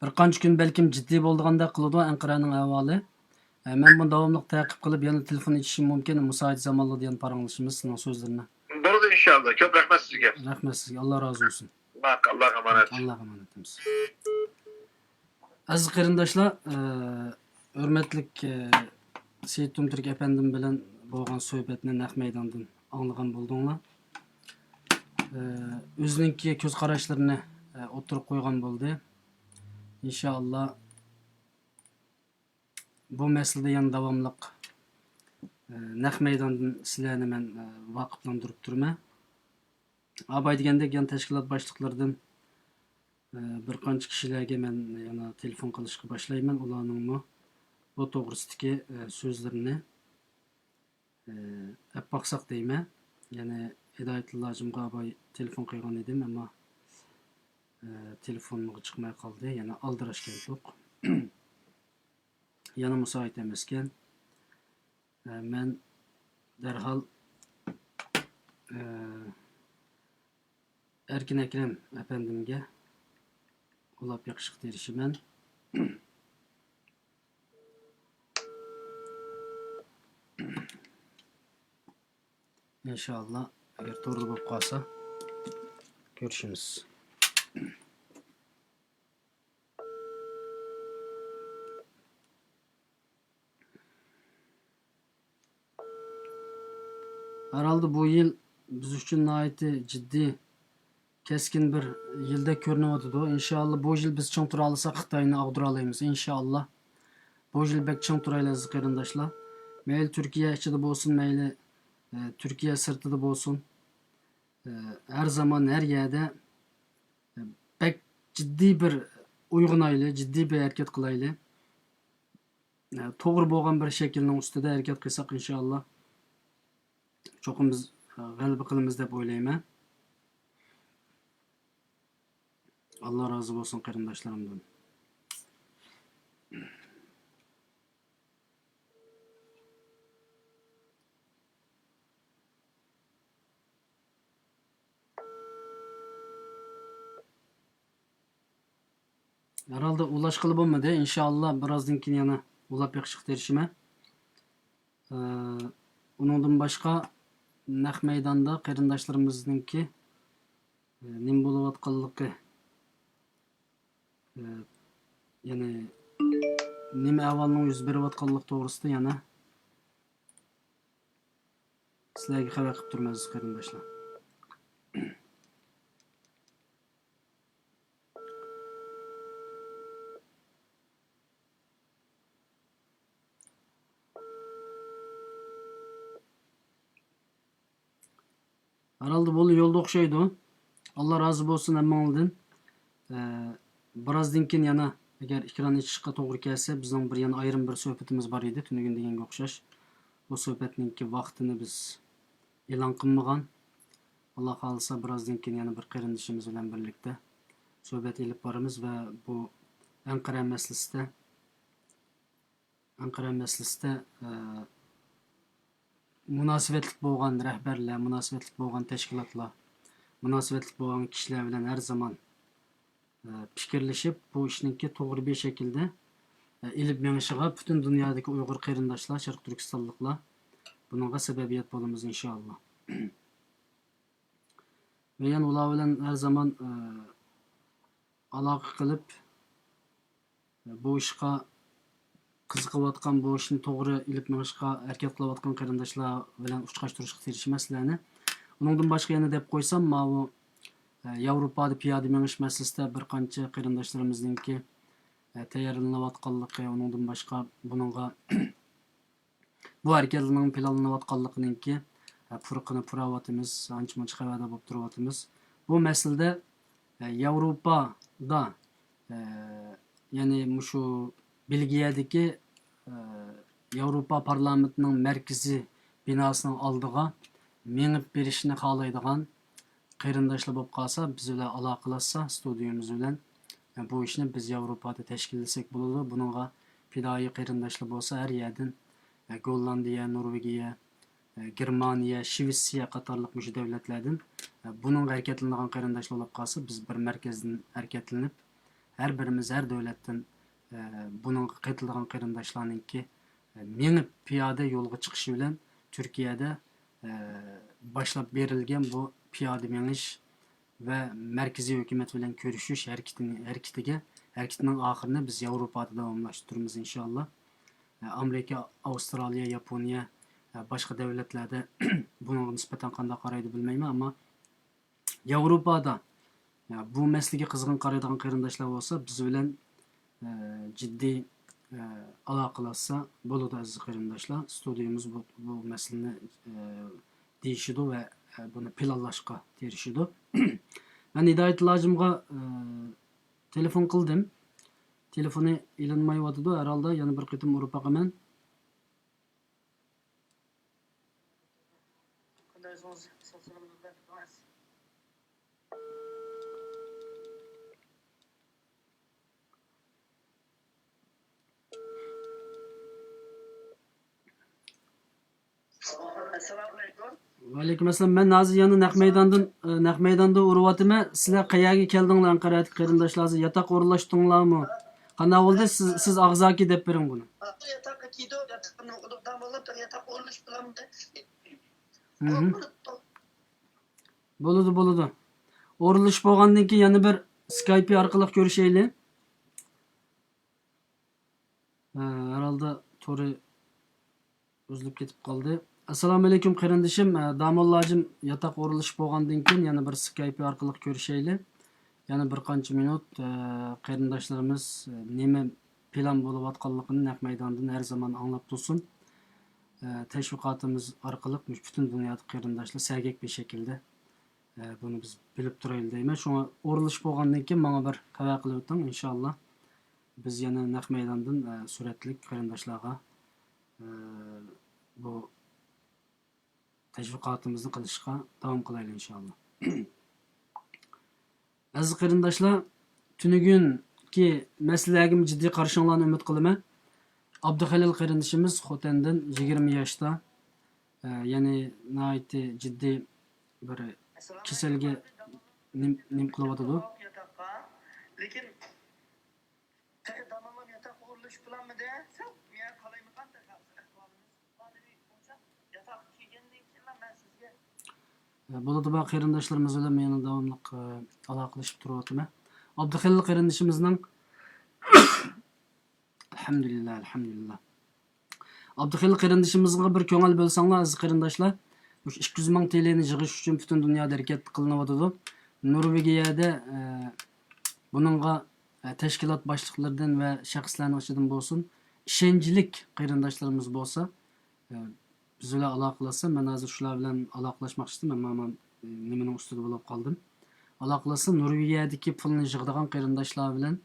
بىر قانچە كۈن بەلكىم جىددىي بولىدىغاندەك قىلىدۇ ئەنقەرەنىڭ ئەھۋالى. ئە، مەن بۇنى داۋاملىق تەقىپ قىلىپ، يەنە تېلېفون ئېچىشىم مۇمكىن. مۇساھىدە زامانلىرىدا يەنە پاراڭلىشىمىز سىزنىڭ سۆزلىرىنى. بولىدۇ ئىنشائاللا. كۆپ رەھمەت سىزگە. رەھمەت سىزگە. ئاللا رازى بولسۇن. ماقۇل، ئاللاغا ئامانەت. ئاللاغا ئامانەت. ئەزىز قېرىنداشلار، ئە، ھۆرمەتلىك، ئە، سېيىت تۇمتۈرك ئەپەندىم بىلەن بولغان سۆھبەتنى نەق مەيداندىن ئاڭلىغان بولدۇڭلار. ئە، ئۆزىنىڭكى كۆز قاراشلىرىنى، ئە، ئوتتۇرىغا قويغان بولدى. ئىنشائاللا، بۇ مەسىلىدە يەنە داۋاملىق، ئە، نەق مەيداندىن سىلەرنى مەن، ئە، ۋاقىپلاندۇرۇپ تۇرىمەن. ئاباي دېگەندەك يەنە تەشكىلات باشلىقلىرىدىن، ئە، بىر قانچە كىشىلەرگە مەن يەنە تېلېفون قىلىشقا باشلايمەن. ئۇلارنىڭمۇ بۇ توغرىسىدىكى، ئە، سۆزلىرىنى، ئە، ئەپ باقساق دەيمەن. يەنە ھىدايەتۇللا ھاجىمغا ئاباي تېلېفون قىلغان ئىدىم، ئەمما، ئە، تېلېفونغا چىقماي قالدى. يەنە ئالدىراش كەلدۇق. يەنە مۇساھىدە ئەمەسكەن. ئە، مەن دەرھال، ئە، ئەركىن ئەكرەم ئەپەندىمگە ئۇلاپ بېقىشقا تىرىشىمەن. ئىنشائاللا، ئەگەر توغرا بولۇپ قالسا، كۆرۈشىمىز. ھەر ھالدا بۇ يىل بىز ئۈچۈن ناھايىتى جىددىي، كەسكىن بىر يىلدەك كۆرۈنۈۋاتىدۇ. ئىنشائاللا، بۇ يىل بىز چىڭ تۇرالايمىز، خىتاينى ئاغدۇرالايمىز، ئىنشائاللا. بۇ يىل بەك چىڭ تۇرايلى، ئەزىز قېرىنداشلار. مەيلى تۈركىيە ئىچىدە بولسۇن، مەيلى، ئە، تۈركىيە سىرتىدا بولسۇن. ئە، ھەر زامان، ھەر يەردە، ئە، بەك جىددىي بىر ئويغىنايلى، جىددىي بىر ھەرىكەت قىلايلى. ئە، توغرا بولغان بىر شەكىلنىڭ ئۈستىدە ھەرىكەت قىلساق، ئىنشائاللا، چوقۇم بىز، ئە، غەلىبە قىلىمىز دەپ ئويلايمەن. ئاللا رازى بولسۇن قېرىنداشلىرىمدىن. ھەرھالدا ئۇلاشقىلى بولمىدى. ئىنشائاللا، بىرازدىن كېيىن يەنە ئۇلاپ بېقىشقا تىرىشىمەن. ئە، ئۇنىڭدىن باشقا، نەق مەيداندا قېرىنداشلىرىمىزنىڭكى، ئە، نېمە بولۇۋاتقانلىقى، ئە، يەنى نېمە ئەھۋالنىڭ يۈز بېرىۋاتقانلىقى توغرىسىدا يەنە سىلەرگە خەۋەر قىلىپ تۇرىمەن، ئەزىز قېرىنداشلار. ھەرھالدا بۇ يولدا ئوخشايدۇ. ئاللا رازى بولسۇن ھەممىڭلاردىن. ئە، بىرازدىن كېيىن يەنە، ئەگەر ئېكران ئېچىشقا توغرا كەلسە، بىزنىڭ بىر يەنە ئايرىم بىر سۆھبىتىمىز بار ئىدى، تۈنۈگۈن دېگەنگە ئوخشاش. بۇ سۆھبەتنىڭكى ۋاقتىنى بىز ئېلان قىلمىغان. ئاللا خالىسا، بىرازدىن كېيىن يەنە بىر قېرىندىشىمىز بىلەن بىرلىكتە سۆھبەت ئېلىپ بارىمىز ۋە بۇ ئەنقەرە مەسىلىسىدە، ئەنقەرە مەسىلىسىدە، ئە، مۇناسىۋەتلىك بولغان رەھبەرلەر، مۇناسىۋەتلىك بولغان تەشكىلاتلار، مۇناسىۋەتلىك بولغان كىشىلەر بىلەن ھەر زامان، ئە، پىكىرلىشىپ، بۇ ئىشنىڭكى توغرا بىر شەكىلدە، ئە، ئېلىپ مېڭىشىغا پۈتۈن دۇنيادىكى ئۇيغۇر قېرىنداشلار، شەرقىي تۈركىستانلىقلار بۇنىڭغا سەۋەبىيەت بولىمىز، ئىنشائاللا. ۋە يەنە ئۇلار بىلەن ھەر زامان، ئە، ئالاقە قىلىپ، بۇ ئىشقا قىزىقىۋاتقان، بۇ ئىشنى توغرا ئېلىپ مېڭىشقا ھەرىكەت قىلىۋاتقان قېرىنداشلار بىلەن ئۇچراشتۇرۇشقا تىرىشىمەن سىلەرنى. ئۇنىڭدىن باشقا يەنە دەپ قويسام، ماۋۇ، ئە، ياۋروپادا پىيادە مېڭىش مەسىلىسىدە بىر قانچە قېرىنداشلىرىمىزنىڭكى، ئە، تەييارلىنىۋاتقانلىقى، ئۇنىڭدىن باشقا بۇنىڭغا بۇ ھەرىكەتلەرنىڭ پىلانلىنىۋاتقانلىقىنىڭكى، ئە، پۇرىقىنى پۇراۋاتىمىز، ئانچە-مۇنچە خەۋەردار بولۇپ تۇرۇۋاتىمىز. بۇ مەسىلىدە، ئە، ياۋروپادا، ئە، يەنى مۇشۇ بېلگىيەدىكى، ئە، ياۋروپا پارلامېنتىنىڭ مەركىزىي بىناسىنىڭ ئالدىغا مېڭىپ بېرىشنى خالايدىغان قېرىنداشلار بولۇپ قالسا، بىز بىلەن ئالاقىلەشسە، ستۇدىيىمىز بىلەن، بۇ ئىشنى بىز ياۋروپادا تەشكىللىسەك بولىدۇ. بۇنىڭغا پىدائىي قېرىنداشلار بولسا، ھەر يەردىن، گوللاندىيە، نورۋېگىيە، گېرمانىيە، شىۋېتسىيە قاتارلىق مۇشۇ دۆلەتلەردىن، بۇنىڭغا ھەرىكەتلىنىدىغان قېرىنداشلار بولۇپ قالسا، بىز بىر مەركەزدىن ھەرىكەتلىنىپ، ھەر بىرىمىز ھەر دۆلەتتىن، بۇنىڭغا قېتىلىدىغان قېرىنداشلارنىڭكى مېڭىپ پىيادە يولغا چىقىشى بىلەن تۈركىيەدە، ئە، باشلاپ بېرىلگەن بۇ پىيادە مېڭىش ۋە مەركىزىي ھۆكۈمەت بىلەن كۆرۈشۈش ھەرىكىتىنى، ھەرىكىتىگە، ھەرىكىتىنىڭ ئاخىرىنى بىز ياۋروپادا داۋاملاشتۇرىمىز، ئىنشائاللا. ئە، ئامېرىكا، ئاۋسترالىيە، ياپونىيە، ئە، باشقا دۆلەتلەردە بۇنىڭغا نىسبەتەن قانداق قارايدۇ بىلمەيمەن، ئەمما ياۋروپادا، يا، بۇ مەسىلىگە قىزغىن قارايدىغان قېرىنداشلار بولسا، بىز بىلەن، ئە، جىددىي، ئە، ئالاقىلەشسە بولىدۇ، ئەزىز قېرىنداشلار. ستۇدىيىمىز بۇ، بۇ مەسىلىنى، ئە، دېيىشىدۇ ۋە، ئە، بۇنى پىلانلاشقا تىرىشىدۇ. مەن ھىدايەتۇللا ھاجىمغا، ئە، تېلېفون قىلدىم. تېلېفونى ئېلىنمايۋاتىدۇ. ھەرھالدا يەنە بىر قېتىم ئۇرۇپ باقىمەن. ۋەئەلەيكۇم ئەسسالام. مەن ھازىر يەنە نەق مەيداندىن، ئە، نەق مەيداندا ئۇرۇۋاتىمەن. سىلەر قەيەرگە كەلدىڭلار، ئەنقەرەدىكى قېرىنداشلار؟ ھازىر ياتاق ئورۇنلاشتىڭلارمۇ؟ قانداق بولدى؟ سىز، سىز ئاغزاكى دەپ بېرىڭ بۇنى. ياتاققا كىيدۇق، ياتاقنى ئوقۇدۇق، دام بولۇپ، ياتاق ئورۇنلىشىپ بولامدۇ؟ مھم. بولىدۇ، بولىدۇ. ئورۇنلىشىپ بولغاندىن كېيىن يەنە بىر سكايپى ئارقىلىق كۆرۈشەيلى. ھە، ھەرھالدا تورى ئۈزۈلۈپ كېتىپ قالدى. ئەسسالامۇئەلەيكۇم قېرىندىشىم. ھە، داموللا ھاجىم ياتاق ئورۇنلىشىپ بولغاندىن كېيىن يەنە بىر سكايپى ئارقىلىق كۆرۈشەيلى. يەنە بىر قانچە مىنۇت، ھە، قېرىنداشلىرىمىز، ھە، نېمە پىلان بولۇۋاتقانلىقىنى نەق مەيداندىن ھەر زامان ئاڭلاپ تۇرسۇن. ھە، تەشۋىقاتىمىز ئارقىلىق مۇشۇ پۈتۈن دۇنيادىكى قېرىنداشلار سەگەك بىر شەكىلدە، ھە، بۇنى بىز بىلىپ تۇرايلى دەيمەن. شۇڭا ئورۇنلىشىپ بولغاندىن كېيىن ماڭا بىر خەۋەر قىلىۋېتىڭ، ئىنشائاللا. بىز يەنە نەق مەيداندىن، ئە، سۈرەتلىك قېرىنداشلارغا، ئە، بۇ تەشۋىقاتىمىزنى قىلىشقا داۋام قىلايلى، ئىنشائاللا. ئەزىز قېرىنداشلار، تۈنۈگۈنكى مەسىلىلەرگىمۇ جىددىي قارىشىڭلارنى ئۈمىد قىلىمەن. ئابدۇخېلىل قېرىندىشىمىز خوتەندىن يىگىرمە ياشتا، ئە، يەنى ناھايىتى جىددىي بىر كېسەلگە نېم-، نېمە قىلىۋاتىدۇ. لېكىن تېخى داموللام ياتاققا ئورۇنلىشىپ بولالمىدى. سەل مېڭە قالايمىقان تېخى ھازىر ئەھۋالىمىز. ئىپادىنى بولسا ياتاققا كەلگەندىن كېيىنلا مەن سىزگە بولىدۇ، بار قېرىنداشلىرىمىز بىلەن مەن يەنە داۋاملىق، ئە، ئالاقىلىشىپ تۇرۇۋاتىمەن. ئابدۇخېلىل قېرىندىشىمىزنىڭ، ئەلھەمدۇلىللا، ئەلھەمدۇلىللا. ئابدۇخېلىل قېرىندىشىمىزغا بىر كۆڭۈل بۆلسەڭلار، ئەزىز قېرىنداشلار. مۇشۇ ئىككى يۈز مىڭ تىلىنى يىغىش ئۈچۈن پۈتۈن دۇنيادا ھەرىكەت قىلىنىۋاتىدۇ. نورۋېگىيەدە، ئە، بۇنىڭغا، ئە، تەشكىلات باشلىقلىرىدىن ۋە شەخسلەرنىڭ ئىچىدىن بولسۇن، ئىشەنچلىك قېرىنداشلىرىمىز بولسا، ئە، بىز بىلەن ئالاقىلەشسە، مەن ھازىر شۇلار بىلەن ئالاقىلەشمەكچىدىم، ئەمما مەن، ئە، نېمىنىڭ ئۈستىدە بولۇپ قالدىم. ئالاقىلەشسە، نورۋېگىيەدىكى پۇلنى يىغىدىغان قېرىنداشلار بىلەن،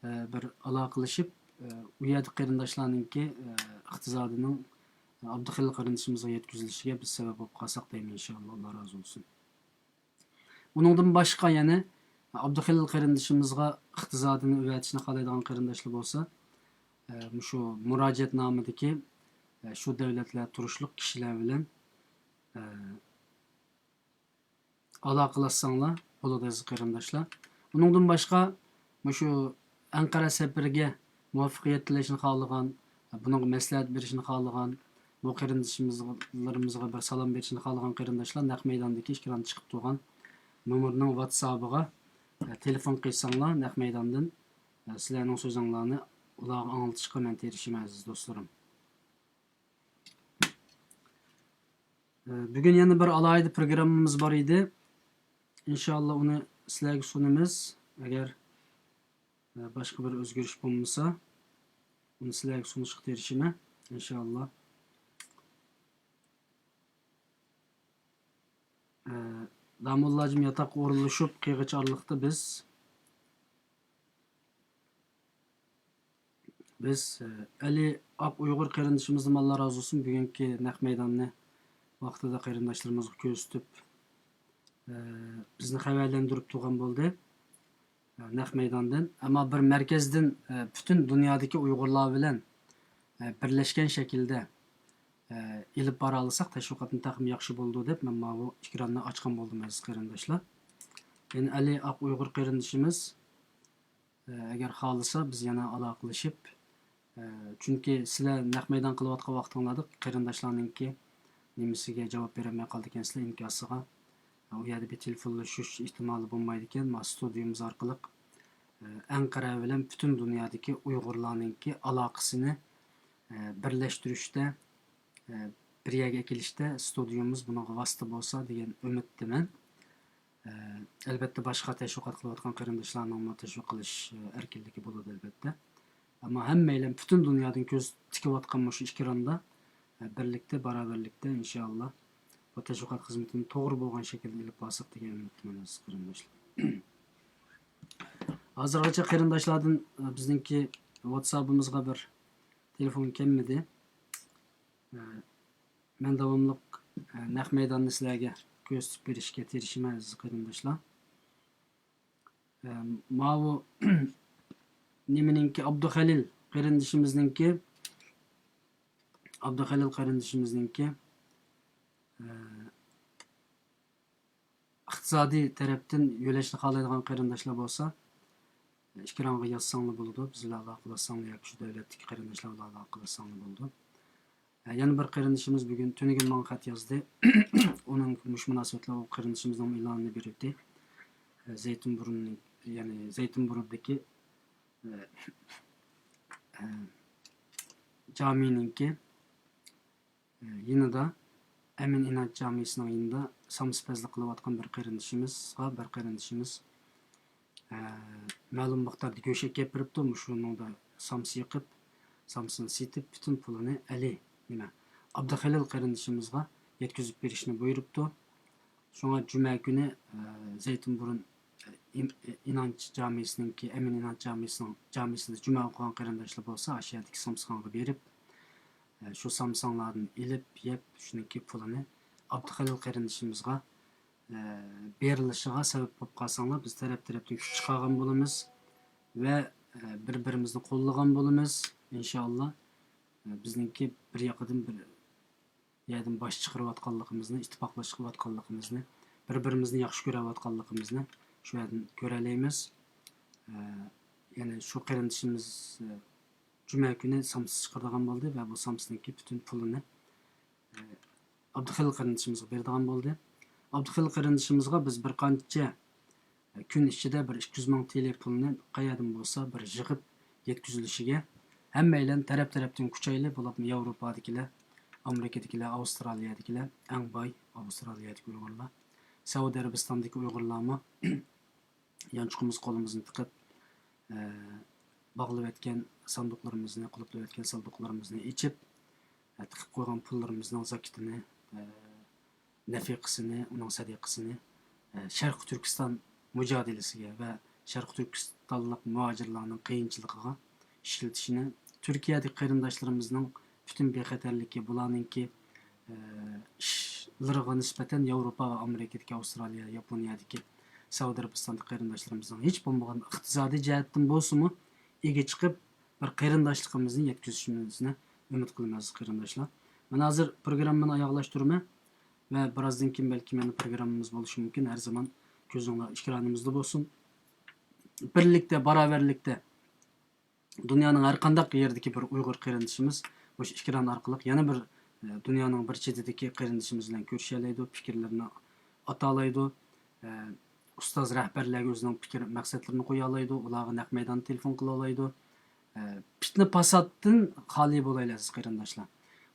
ئە، بىر ئالاقىلىشىپ، ئە، ئۇ يەردىكى قېرىنداشلارنىڭكى، ئە، ئىقتىسادىنىڭ، ئە، ئابدۇخېلىل قېرىندىشىمىزغا يەتكۈزۈلۈشىگە بىز سەۋەب بولۇپ قالساق دەيمەن، ئىنشائاللا، ئاللا رازى بولسۇن. ئۇنىڭدىن باشقا يەنە ئابدۇخېلىل قېرىندىشىمىزغا ئىقتىسادىنى ئۆۋەتىشنى خالايدىغان قېرىنداشلار بولسا، ئە، مۇشۇ مۇراجىئەتنامىدىكى، ئە، شۇ دۆلەتلەر تۇرۇشلۇق كىشىلەر بىلەن، ئە، ئالاقىلەشسەڭلار بولىدۇ، ئەزىز قېرىنداشلار. ئۇنىڭدىن باشقا، مۇشۇ ئەنقەرە سەپىرىگە مۇۋەپپەقىيەت تىلەشنى خالىغان، بۇنىڭغا مەسلىھەت بېرىشنى خالىغان بۇ قېرىندىشىمىزلىرىمىزغا بىر سالام بېرىشنى خالىغان قېرىنداشلار نەق مەيداندىكى ئېكراندا چىقىپ تۇرغان نومۇرنىڭ ۋاتسابىغا، ئە، تېلېفون قىلساڭلار، نەق مەيداندىن، ئە، سىلەرنىڭ سۆزۈڭلارنى ئۇلارغا ئاڭلىتىشقا مەن تىرىشىمەن، ئەزىز دوستلىرىم. ئە، بۈگۈن يەنە بىر ئالاھىدە پروگراممىمىز بار ئىدى. ئىنشائاللا، ئۇنى سىلەرگە سۇنىمىز. ئەگەر، ئە، باشقا بىر ئۆزگىرىش بولمىسا، ئۇنى سىلەرگە سۇنۇشقا تىرىشىمەن، ئىنشائاللا. ئە، داموللاجىم ياتاققا ئورۇنلىشىپ قىلغىچە ئارىلىقتا بىز بىز، ئە، ئەلى ئاق ئۇيغۇر قېرىندىشىمىزدىن ئاللا رازى بولسۇن، بۈگۈنكى نەق مەيداننى ۋاقتىدا قېرىنداشلىرىمىزغا كۆرسىتىپ، ئە، بىزنى خەۋەرلەندۈرۈپ تۇرغان بولدى، ئە، نەق مەيداندىن. ئەمما بىر مەركەزدىن، ئە، پۈتۈن دۇنيادىكى ئۇيغۇرلار بىلەن، ئە، بىرلەشكەن شەكىلدە، ئە، ئېلىپ بارالىساق، تەشۋىقاتنى تېخىمۇ ياخشى بولىدۇ دەپ، مەن ماۋۇ ئېكراننى ئاچقان بولدۇم، ئەزىز قېرىنداشلار. يەنە ئەلى ئاق ئۇيغۇر قېرىندىشىمىز، ئەگەر خالىسا، بىز يەنە ئالاقىلىشىپ، ئە، چۈنكى سىلەر نەق مەيدان قىلىۋاتقان ۋاقتىڭلاردا قېرىنداشلارنىڭكى نېمىسىگە جاۋاب بېرەلمەي قالىدىكەنسىلەر، ئىنكاسىغا. ئۇ يەردە بىر تېلېفونلىشىش ئېھتىمالى بولمايدىكەن. مانا ستۇدىيىمىز ئارقىلىق، ئە، ئەنقەرە بىلەن پۈتۈن دۇنيادىكى ئۇيغۇرلارنىڭكى ئالاقىسىنى، ئە، بىرلەشتۈرۈشتە، ئە، بىر يەرگە ئەكېلىشتە ستۇدىيىمىز بۇنىڭغا ۋاسىتە بولسا دېگەن ئۈمىدتىمەن. ئەلبەتتە، باشقا تەشۋىقات قىلىۋاتقان قېرىنداشلارنىڭمۇ تەشۋىق قىلىش، ئەركىنلىكى بولىدۇ، ئەلبەتتە. ئەمما ھەممەيلەن پۈتۈن دۇنيادىن كۆز تىكىۋاتقان مۇشۇ ئېكراندا، بىرلىكتە، باراۋەرلىكتە، ئىنشائاللا، بۇ تەشۋىقات خىزمىتىنى توغرا بولغان شەكىلدە ئېلىپ بارساق دېگەن ئۈمىدتىمەن، ئەزىز قېرىنداشلار. ھازىرغىچە قېرىنداشلاردىن، بىزنىڭكى ۋاتسابىمىزغا بىر تېلېفون كەلمىدى. مەن داۋاملىق، ئە، نەق مەيداننى سىلەرگە كۆرسىتىپ بېرىشكە تىرىشىمەن، ئەزىز قېرىنداشلار. ئە، ماۋۇ نېمىنىڭكى، ئابدۇخېلىل قېرىندىشىمىزنىڭكى، ئابدۇخېلىل قېرىندىشىمىزنىڭكى، ئە، ئىقتىسادىي تەرەپتىن يۆلەشنى خالايدىغان قېرىنداشلار بولسا، ئېكرانغا يازساڭلار بولىدۇ، بىز بىلەن ئالاقىلەشسەڭلار ياكى شۇ دۆلەتتىكى قېرىنداشلار بىلەن ئالاقىلەشسەڭلار بولىدۇ. يەنە بىر قېرىندىشىمىز بۈگۈن تۈنۈگۈن ماڭا خەت يازدى. ئۇنىڭ مۇشۇ مۇناسىۋەتلىك ئۇ قېرىندىشىمىزنىڭ ئېلانىنى بېرىۋېتەي. زەيتىنبۇرۇن، يەنى زەيتىنبۇرۇندىكى، ئە، ئە، جامىنىڭكى يېنىدا، ئەمىن ئىنايەت جامىسىنىڭ يېنىدا سامسا پەزلىك قىلىۋاتقان بىر قېرىندىشىمىزغا، بىر قېرىندىشىمىز، ئە، مەلۇم مىقداردا گۆش ئەكەپ بېرىپتۇ. مۇشۇنىڭدا سامسا يېقىپ، سامسىنى سېتىپ، پۈتۈن پۇلىنى ئەلى، نېمە، ئابدۇخېلىل قېرىندىشىمىزغا يەتكۈزۈپ بېرىشنى بۇيرۇپتۇ. شۇڭا جۈمە كۈنى، ئە، زەيتىنبۇرۇن، ئە، ئىم-، ئە، ئىنانچ جامىسىنىڭكى، ئەمىن ئىنانچ جامىسىنىڭ، جامىسىدا جۈمە ئوقۇغان قېرىنداشلار بولسا، ئاشۇ يەردىكى سامسىخانىغا بېرىپ، ئە، شۇ سامساڭلاردىن ئېلىپ، يەپ، شۇنىڭكى پۇلىنى ئابدۇخېلىل قېرىندىشىمىزغا، ئە، بېرىلىشىغا سەۋەب بولۇپ قالساڭلار، بىز تەرەپ-تەرەپتىن كۈچ چىقارغان بولىمىز ۋە، ئە، بىر-بىرىمىزنى قوللىغان بولىمىز، ئىنشائاللا. ئە، بىزنىڭكى بىر ياقىدىن بىر يەردىن باش چىقىرىۋاتقانلىقىمىزنى، ئىتتىپاقلىشىۋاتقانلىقىمىزنى، بىر-بىرىمىزنى ياخشى كۆرۈۋاتقانلىقىمىزنى شۇ يەردىن كۆرەلەيمىز. ئە، يەنى شۇ قېرىندىشىمىز، ئە، جۈمە كۈنى سامسا چىقىرىدىغان بولدى ۋە بۇ سامسىنىڭكى پۈتۈن پۇلىنى، ئە، ئابدۇخېلىل قېرىندىشىمىزغا بېرىدىغان بولدى. ئابدۇخېلىل قېرىندىشىمىزغا بىز بىر قانچە كۈن ئىچىدە بىر ئىككى يۈز مىڭ تىلى پۇلنى قەيەردىن بولسا بىر يىغىپ يەتكۈزۈلۈشىگە ھەممەيلەن تەرەپ-تەرەپتىن كۈچەيلى، بولۇپمۇ ياۋروپادىكىلەر، ئامېرىكىدىكىلەر، ئاۋسترالىيەدىكىلەر، ئەڭ باي ئاۋسترالىيەدىكى ئۇيغۇرلار، سەئۇدى ئەرەبىستاندىكى ئۇيغۇرلارمۇ يانچۇقىمىزغا قولىمىزنى تىقىپ، ئە، باغلىۋەتكەن ساندۇقلىرىمىزنى، قۇلۇپلاۋەتكەن ساندۇقلىرىمىزنى ئېچىپ، ئە، تىقىپ قويغان پۇللىرىمىزنىڭ زاكىتىنى، ئە، نەفىقىسىنى، ئۇنىڭ سەدىقىسىنى، ئە، شەرقىي تۈركىستان مۇجادىلىسىگە ۋە شەرقىي تۈركىستانلىق مۇھاجىرلارنىڭ قىيىنچىلىقىغا ئىشلىتىشىنى، تۈركىيەدىكى قېرىنداشلىرىمىزنىڭ پۈتۈن بىخەتەرلىكى، بۇلارنىڭكى، ئە، ئىشلىرىغا نىسبەتەن ياۋروپا ۋە ئامېرىكىدىكى، ئاۋسترالىيە، ياپونىيەدىكى، سەئۇدى ئەرەبىستاندىكى قېرىنداشلىرىمىزنىڭ ھېچ بولمىغان ئىقتىسادىي جەھەتتىن بولسىمۇ ئىگە چىقىپ، بىر قېرىنداشلىقىمىزنى يەتكۈزۈشىمىزنى ئۈمىد قىلىمەن، ئەزىز قېرىنداشلار. مانا ھازىر پروگراممىنى ئاياغلاشتۇرىمەن ۋە بىرازدىن كېيىن بەلكىم يەنە پروگراممىمىز بولۇشى مۇمكىن. ھەر زامان كۆزۈڭلار ئېكرانىمىزدا بولسۇن. بىرلىكتە، باراۋەرلىكتە دۇنيانىڭ ھەر قانداق يېرىدىكى بىر ئۇيغۇر قېرىندىشىمىز مۇشۇ ئېكران ئارقىلىق يەنە بىر، ئە، دۇنيانىڭ بىر چېتىدىكى قېرىندىشىمىز بىلەن كۆرۈشەلەيدۇ، پىكىرلىرىنى ئاتالايدۇ، ئە، ئۇستاز رەھبەرلەرگە ئۆزىنىڭ پىكىر مەقسەتلىرىنى قويالايدۇ، ئۇلارغا نەق مەيداندا تېلېفون قىلالايدۇ. ئە، پىتنە پاساتتىن خالىي بولايلى، ئەزىز قېرىنداشلار.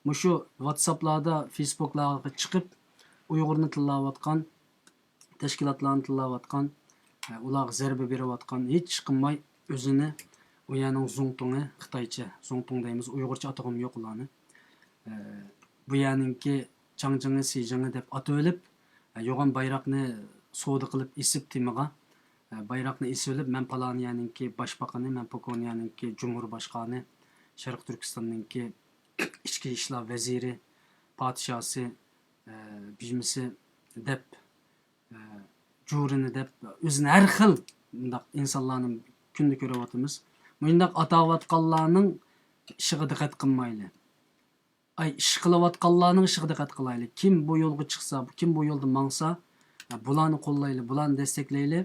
مۇشۇ ۋاتساپلاردا، فېيسبۇكلارغا چىقىپ، ئۇيغۇرنى تىللاۋاتقان، تەشكىلاتلارنى تىللاۋاتقان، ئە، ئۇلارغا زەربە بېرىۋاتقان، ھېچ قىلماي ئۆزىنى ئۇ يەرنىڭ زۇڭتۇڭى، خىتايچە زۇڭتۇڭ دەيمىز، ئۇيغۇرچە ئاتىغۇم يوق ئۇلارنى. ئە، بۇ يەرنىڭكى چاڭجىڭى، سىجىڭى دەپ ئاتىۋېلىپ، ئە، يوغان بايراقنى سودا قىلىپ ئېسىپ تېمىغا، ئە، بايراقنى ئېسىۋېلىپ، مەن پالان يەرنىڭكى باشباقىنى، مەن پوكونيانىڭكى جۇمھۇر باشقانى، شەرقىي تۈركىستاننىڭكى ئىچكى ئىشلار ۋەزىرى، پادىشاسى، ئە، بىژمىسى دەپ، ئە، جۇرىنى دەپ، ئۆزىنى ھەر خىل مۇنداق ئىنسانلارنى كۈندە كۆرۈۋاتىمىز. مۇنداق ئاتاۋاتقانلارنىڭ ئىشىغا دىققەت قىلمايلى. ئاي، ئىش قىلىۋاتقانلارنىڭ ئىشىغا دىققەت قىلايلى. كىم بۇ يولغا چىقسا، كىم بۇ يولدا ماڭسا، ئە، بۇلارنى قوللايلى، بۇلارنى دەستەكلەيلى.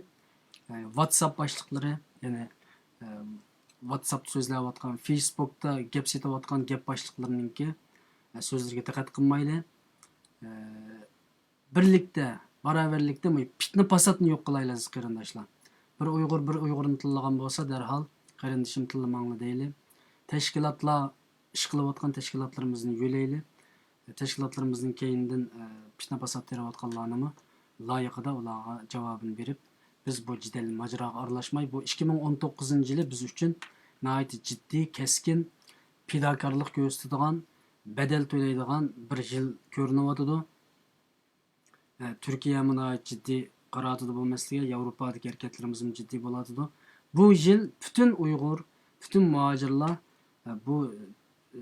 ئە، ۋاتساپ باشلىقلىرى، يەنى، ئە، ۋاتساپتا سۆزلەۋاتقان، فېيسبۇكتا گەپ سېتىۋاتقان گەپ باشلىقلىرىنىڭكى، ئە، سۆزلىرىگە دىققەت قىلمايلى. ئە، بىرلىكتە، باراۋەرلىكتە مۇ-، پىتنە پاساتنى يوق قىلايلى، ئەزىز قېرىنداشلار. بىر ئۇيغۇر بىر ئۇيغۇرنى تىللىغان بولسا، دەرھال قېرىندىشىم تىللىماڭلار دەيلى. تەشكىلاتلار، ئىش قىلىۋاتقان تەشكىلاتلىرىمىزنى يۆلەيلى. تەشكىلاتلىرىمىزنىڭ كەينىدىن، ئە، پىتنە پاسات تېرىۋاتقانلارنىمۇ لايىقىدا ئۇلارغا جاۋابىنى بېرىپ، بىز بۇ جېدەل ماجىراغا ئارىلاشماي، بۇ ئىككى مىڭ ئون توققۇزىنچى يىلى بىز ئۈچۈن ناھايىتى جىددىي، كەسكىن پىداكارلىق كۆرسىتىدىغان، بەدەل تۆلەيدىغان بىر يىل كۆرۈنۈۋاتىدۇ. ئە، تۈركىيەمۇ ناھايىتى جىددىي قاراۋاتىدۇ بۇ مەسىلىگە، ياۋروپادىكى ھەرىكەتلىرىمىزمۇ جىددىي بولۇۋاتىدۇ. بۇ يىل پۈتۈن ئۇيغۇر، پۈتۈن مۇھاجىرلار، ئە، بۇ، ئە،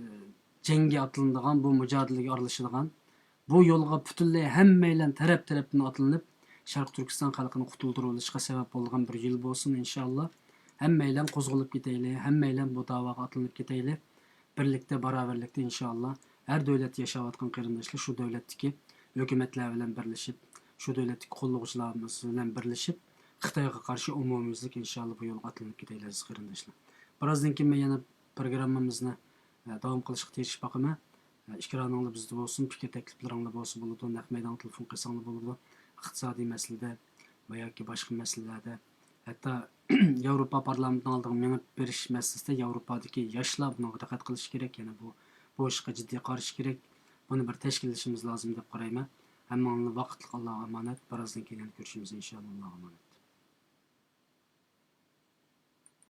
جەڭگە ئاتلىنىدىغان، بۇ مۇجادىلىگە ئارىلىشىدىغان، بۇ يولغا پۈتۈنلەي ھەممەيلەن تەرەپ-تەرەپتىن ئاتلىنىپ، شەرقىي تۈركىستان خەلقىنى قۇتۇلدۇرۇۋېلىشقا سەۋەب بولىدىغان بىر يىل بولسۇن، ئىنشائاللا. ھەممەيلەن قوزغىلىپ كېتەيلى، ھەممەيلەن بۇ داۋاغا ئاتلىنىپ كېتەيلى. بىرلىكتە، باراۋەرلىكتە، ئىنشائاللا، ھەر دۆلەتتە ياشاۋاتقان قېرىنداشلار شۇ دۆلەتتىكى ھۆكۈمەتلەر بىلەن بىرلىشىپ، شۇ دۆلەتتىكى قوللىغۇچىلىرىمىز بىلەن بىرلىشىپ، خىتايغا قارشى ئومۇميۈزلۈك، ئىنشائاللا، بۇ يولغا ئاتلىنىپ كېتەيلى، ئەزىز قېرىنداشلار. بىرازدىن كېيىن مەن يەنە پروگراممىمىزنى، ئە، داۋام قىلىشقا تىرىشىپ باقىمەن. ئە، ئىكرانىڭلار بىزدە بولسۇن، پىكىر تەكلىپلىرىڭلار بولسا بولىدۇ، نەق مەيدانغا تېلېفون قىلساڭلار بولىدۇ. ئىقتىسادىي مەسىلىدە ۋە ياكى باشقا مەسىلىلەردە، ھەتتا ياۋروپا پارلامېنتىنىڭ ئالدىغا مېڭىپ بېرىش مەسىلىسىدە ياۋروپادىكى ياشلار بۇنىڭغا دىققەت قىلىشى كېرەك. يەنە بۇ، بۇ ئىشقا جىددىي قارىشى كېرەك. بۇنى بىر تەشكىللىشىمىز لازىم دەپ قارايمەن. ھەممىڭلارنى ۋاقىتلىق ئاللاغا ئامانەت. بىرازدىن كېيىن يەنە كۆرۈشىمىز ئىنشائاللا. ئاللاغا ئامانەت.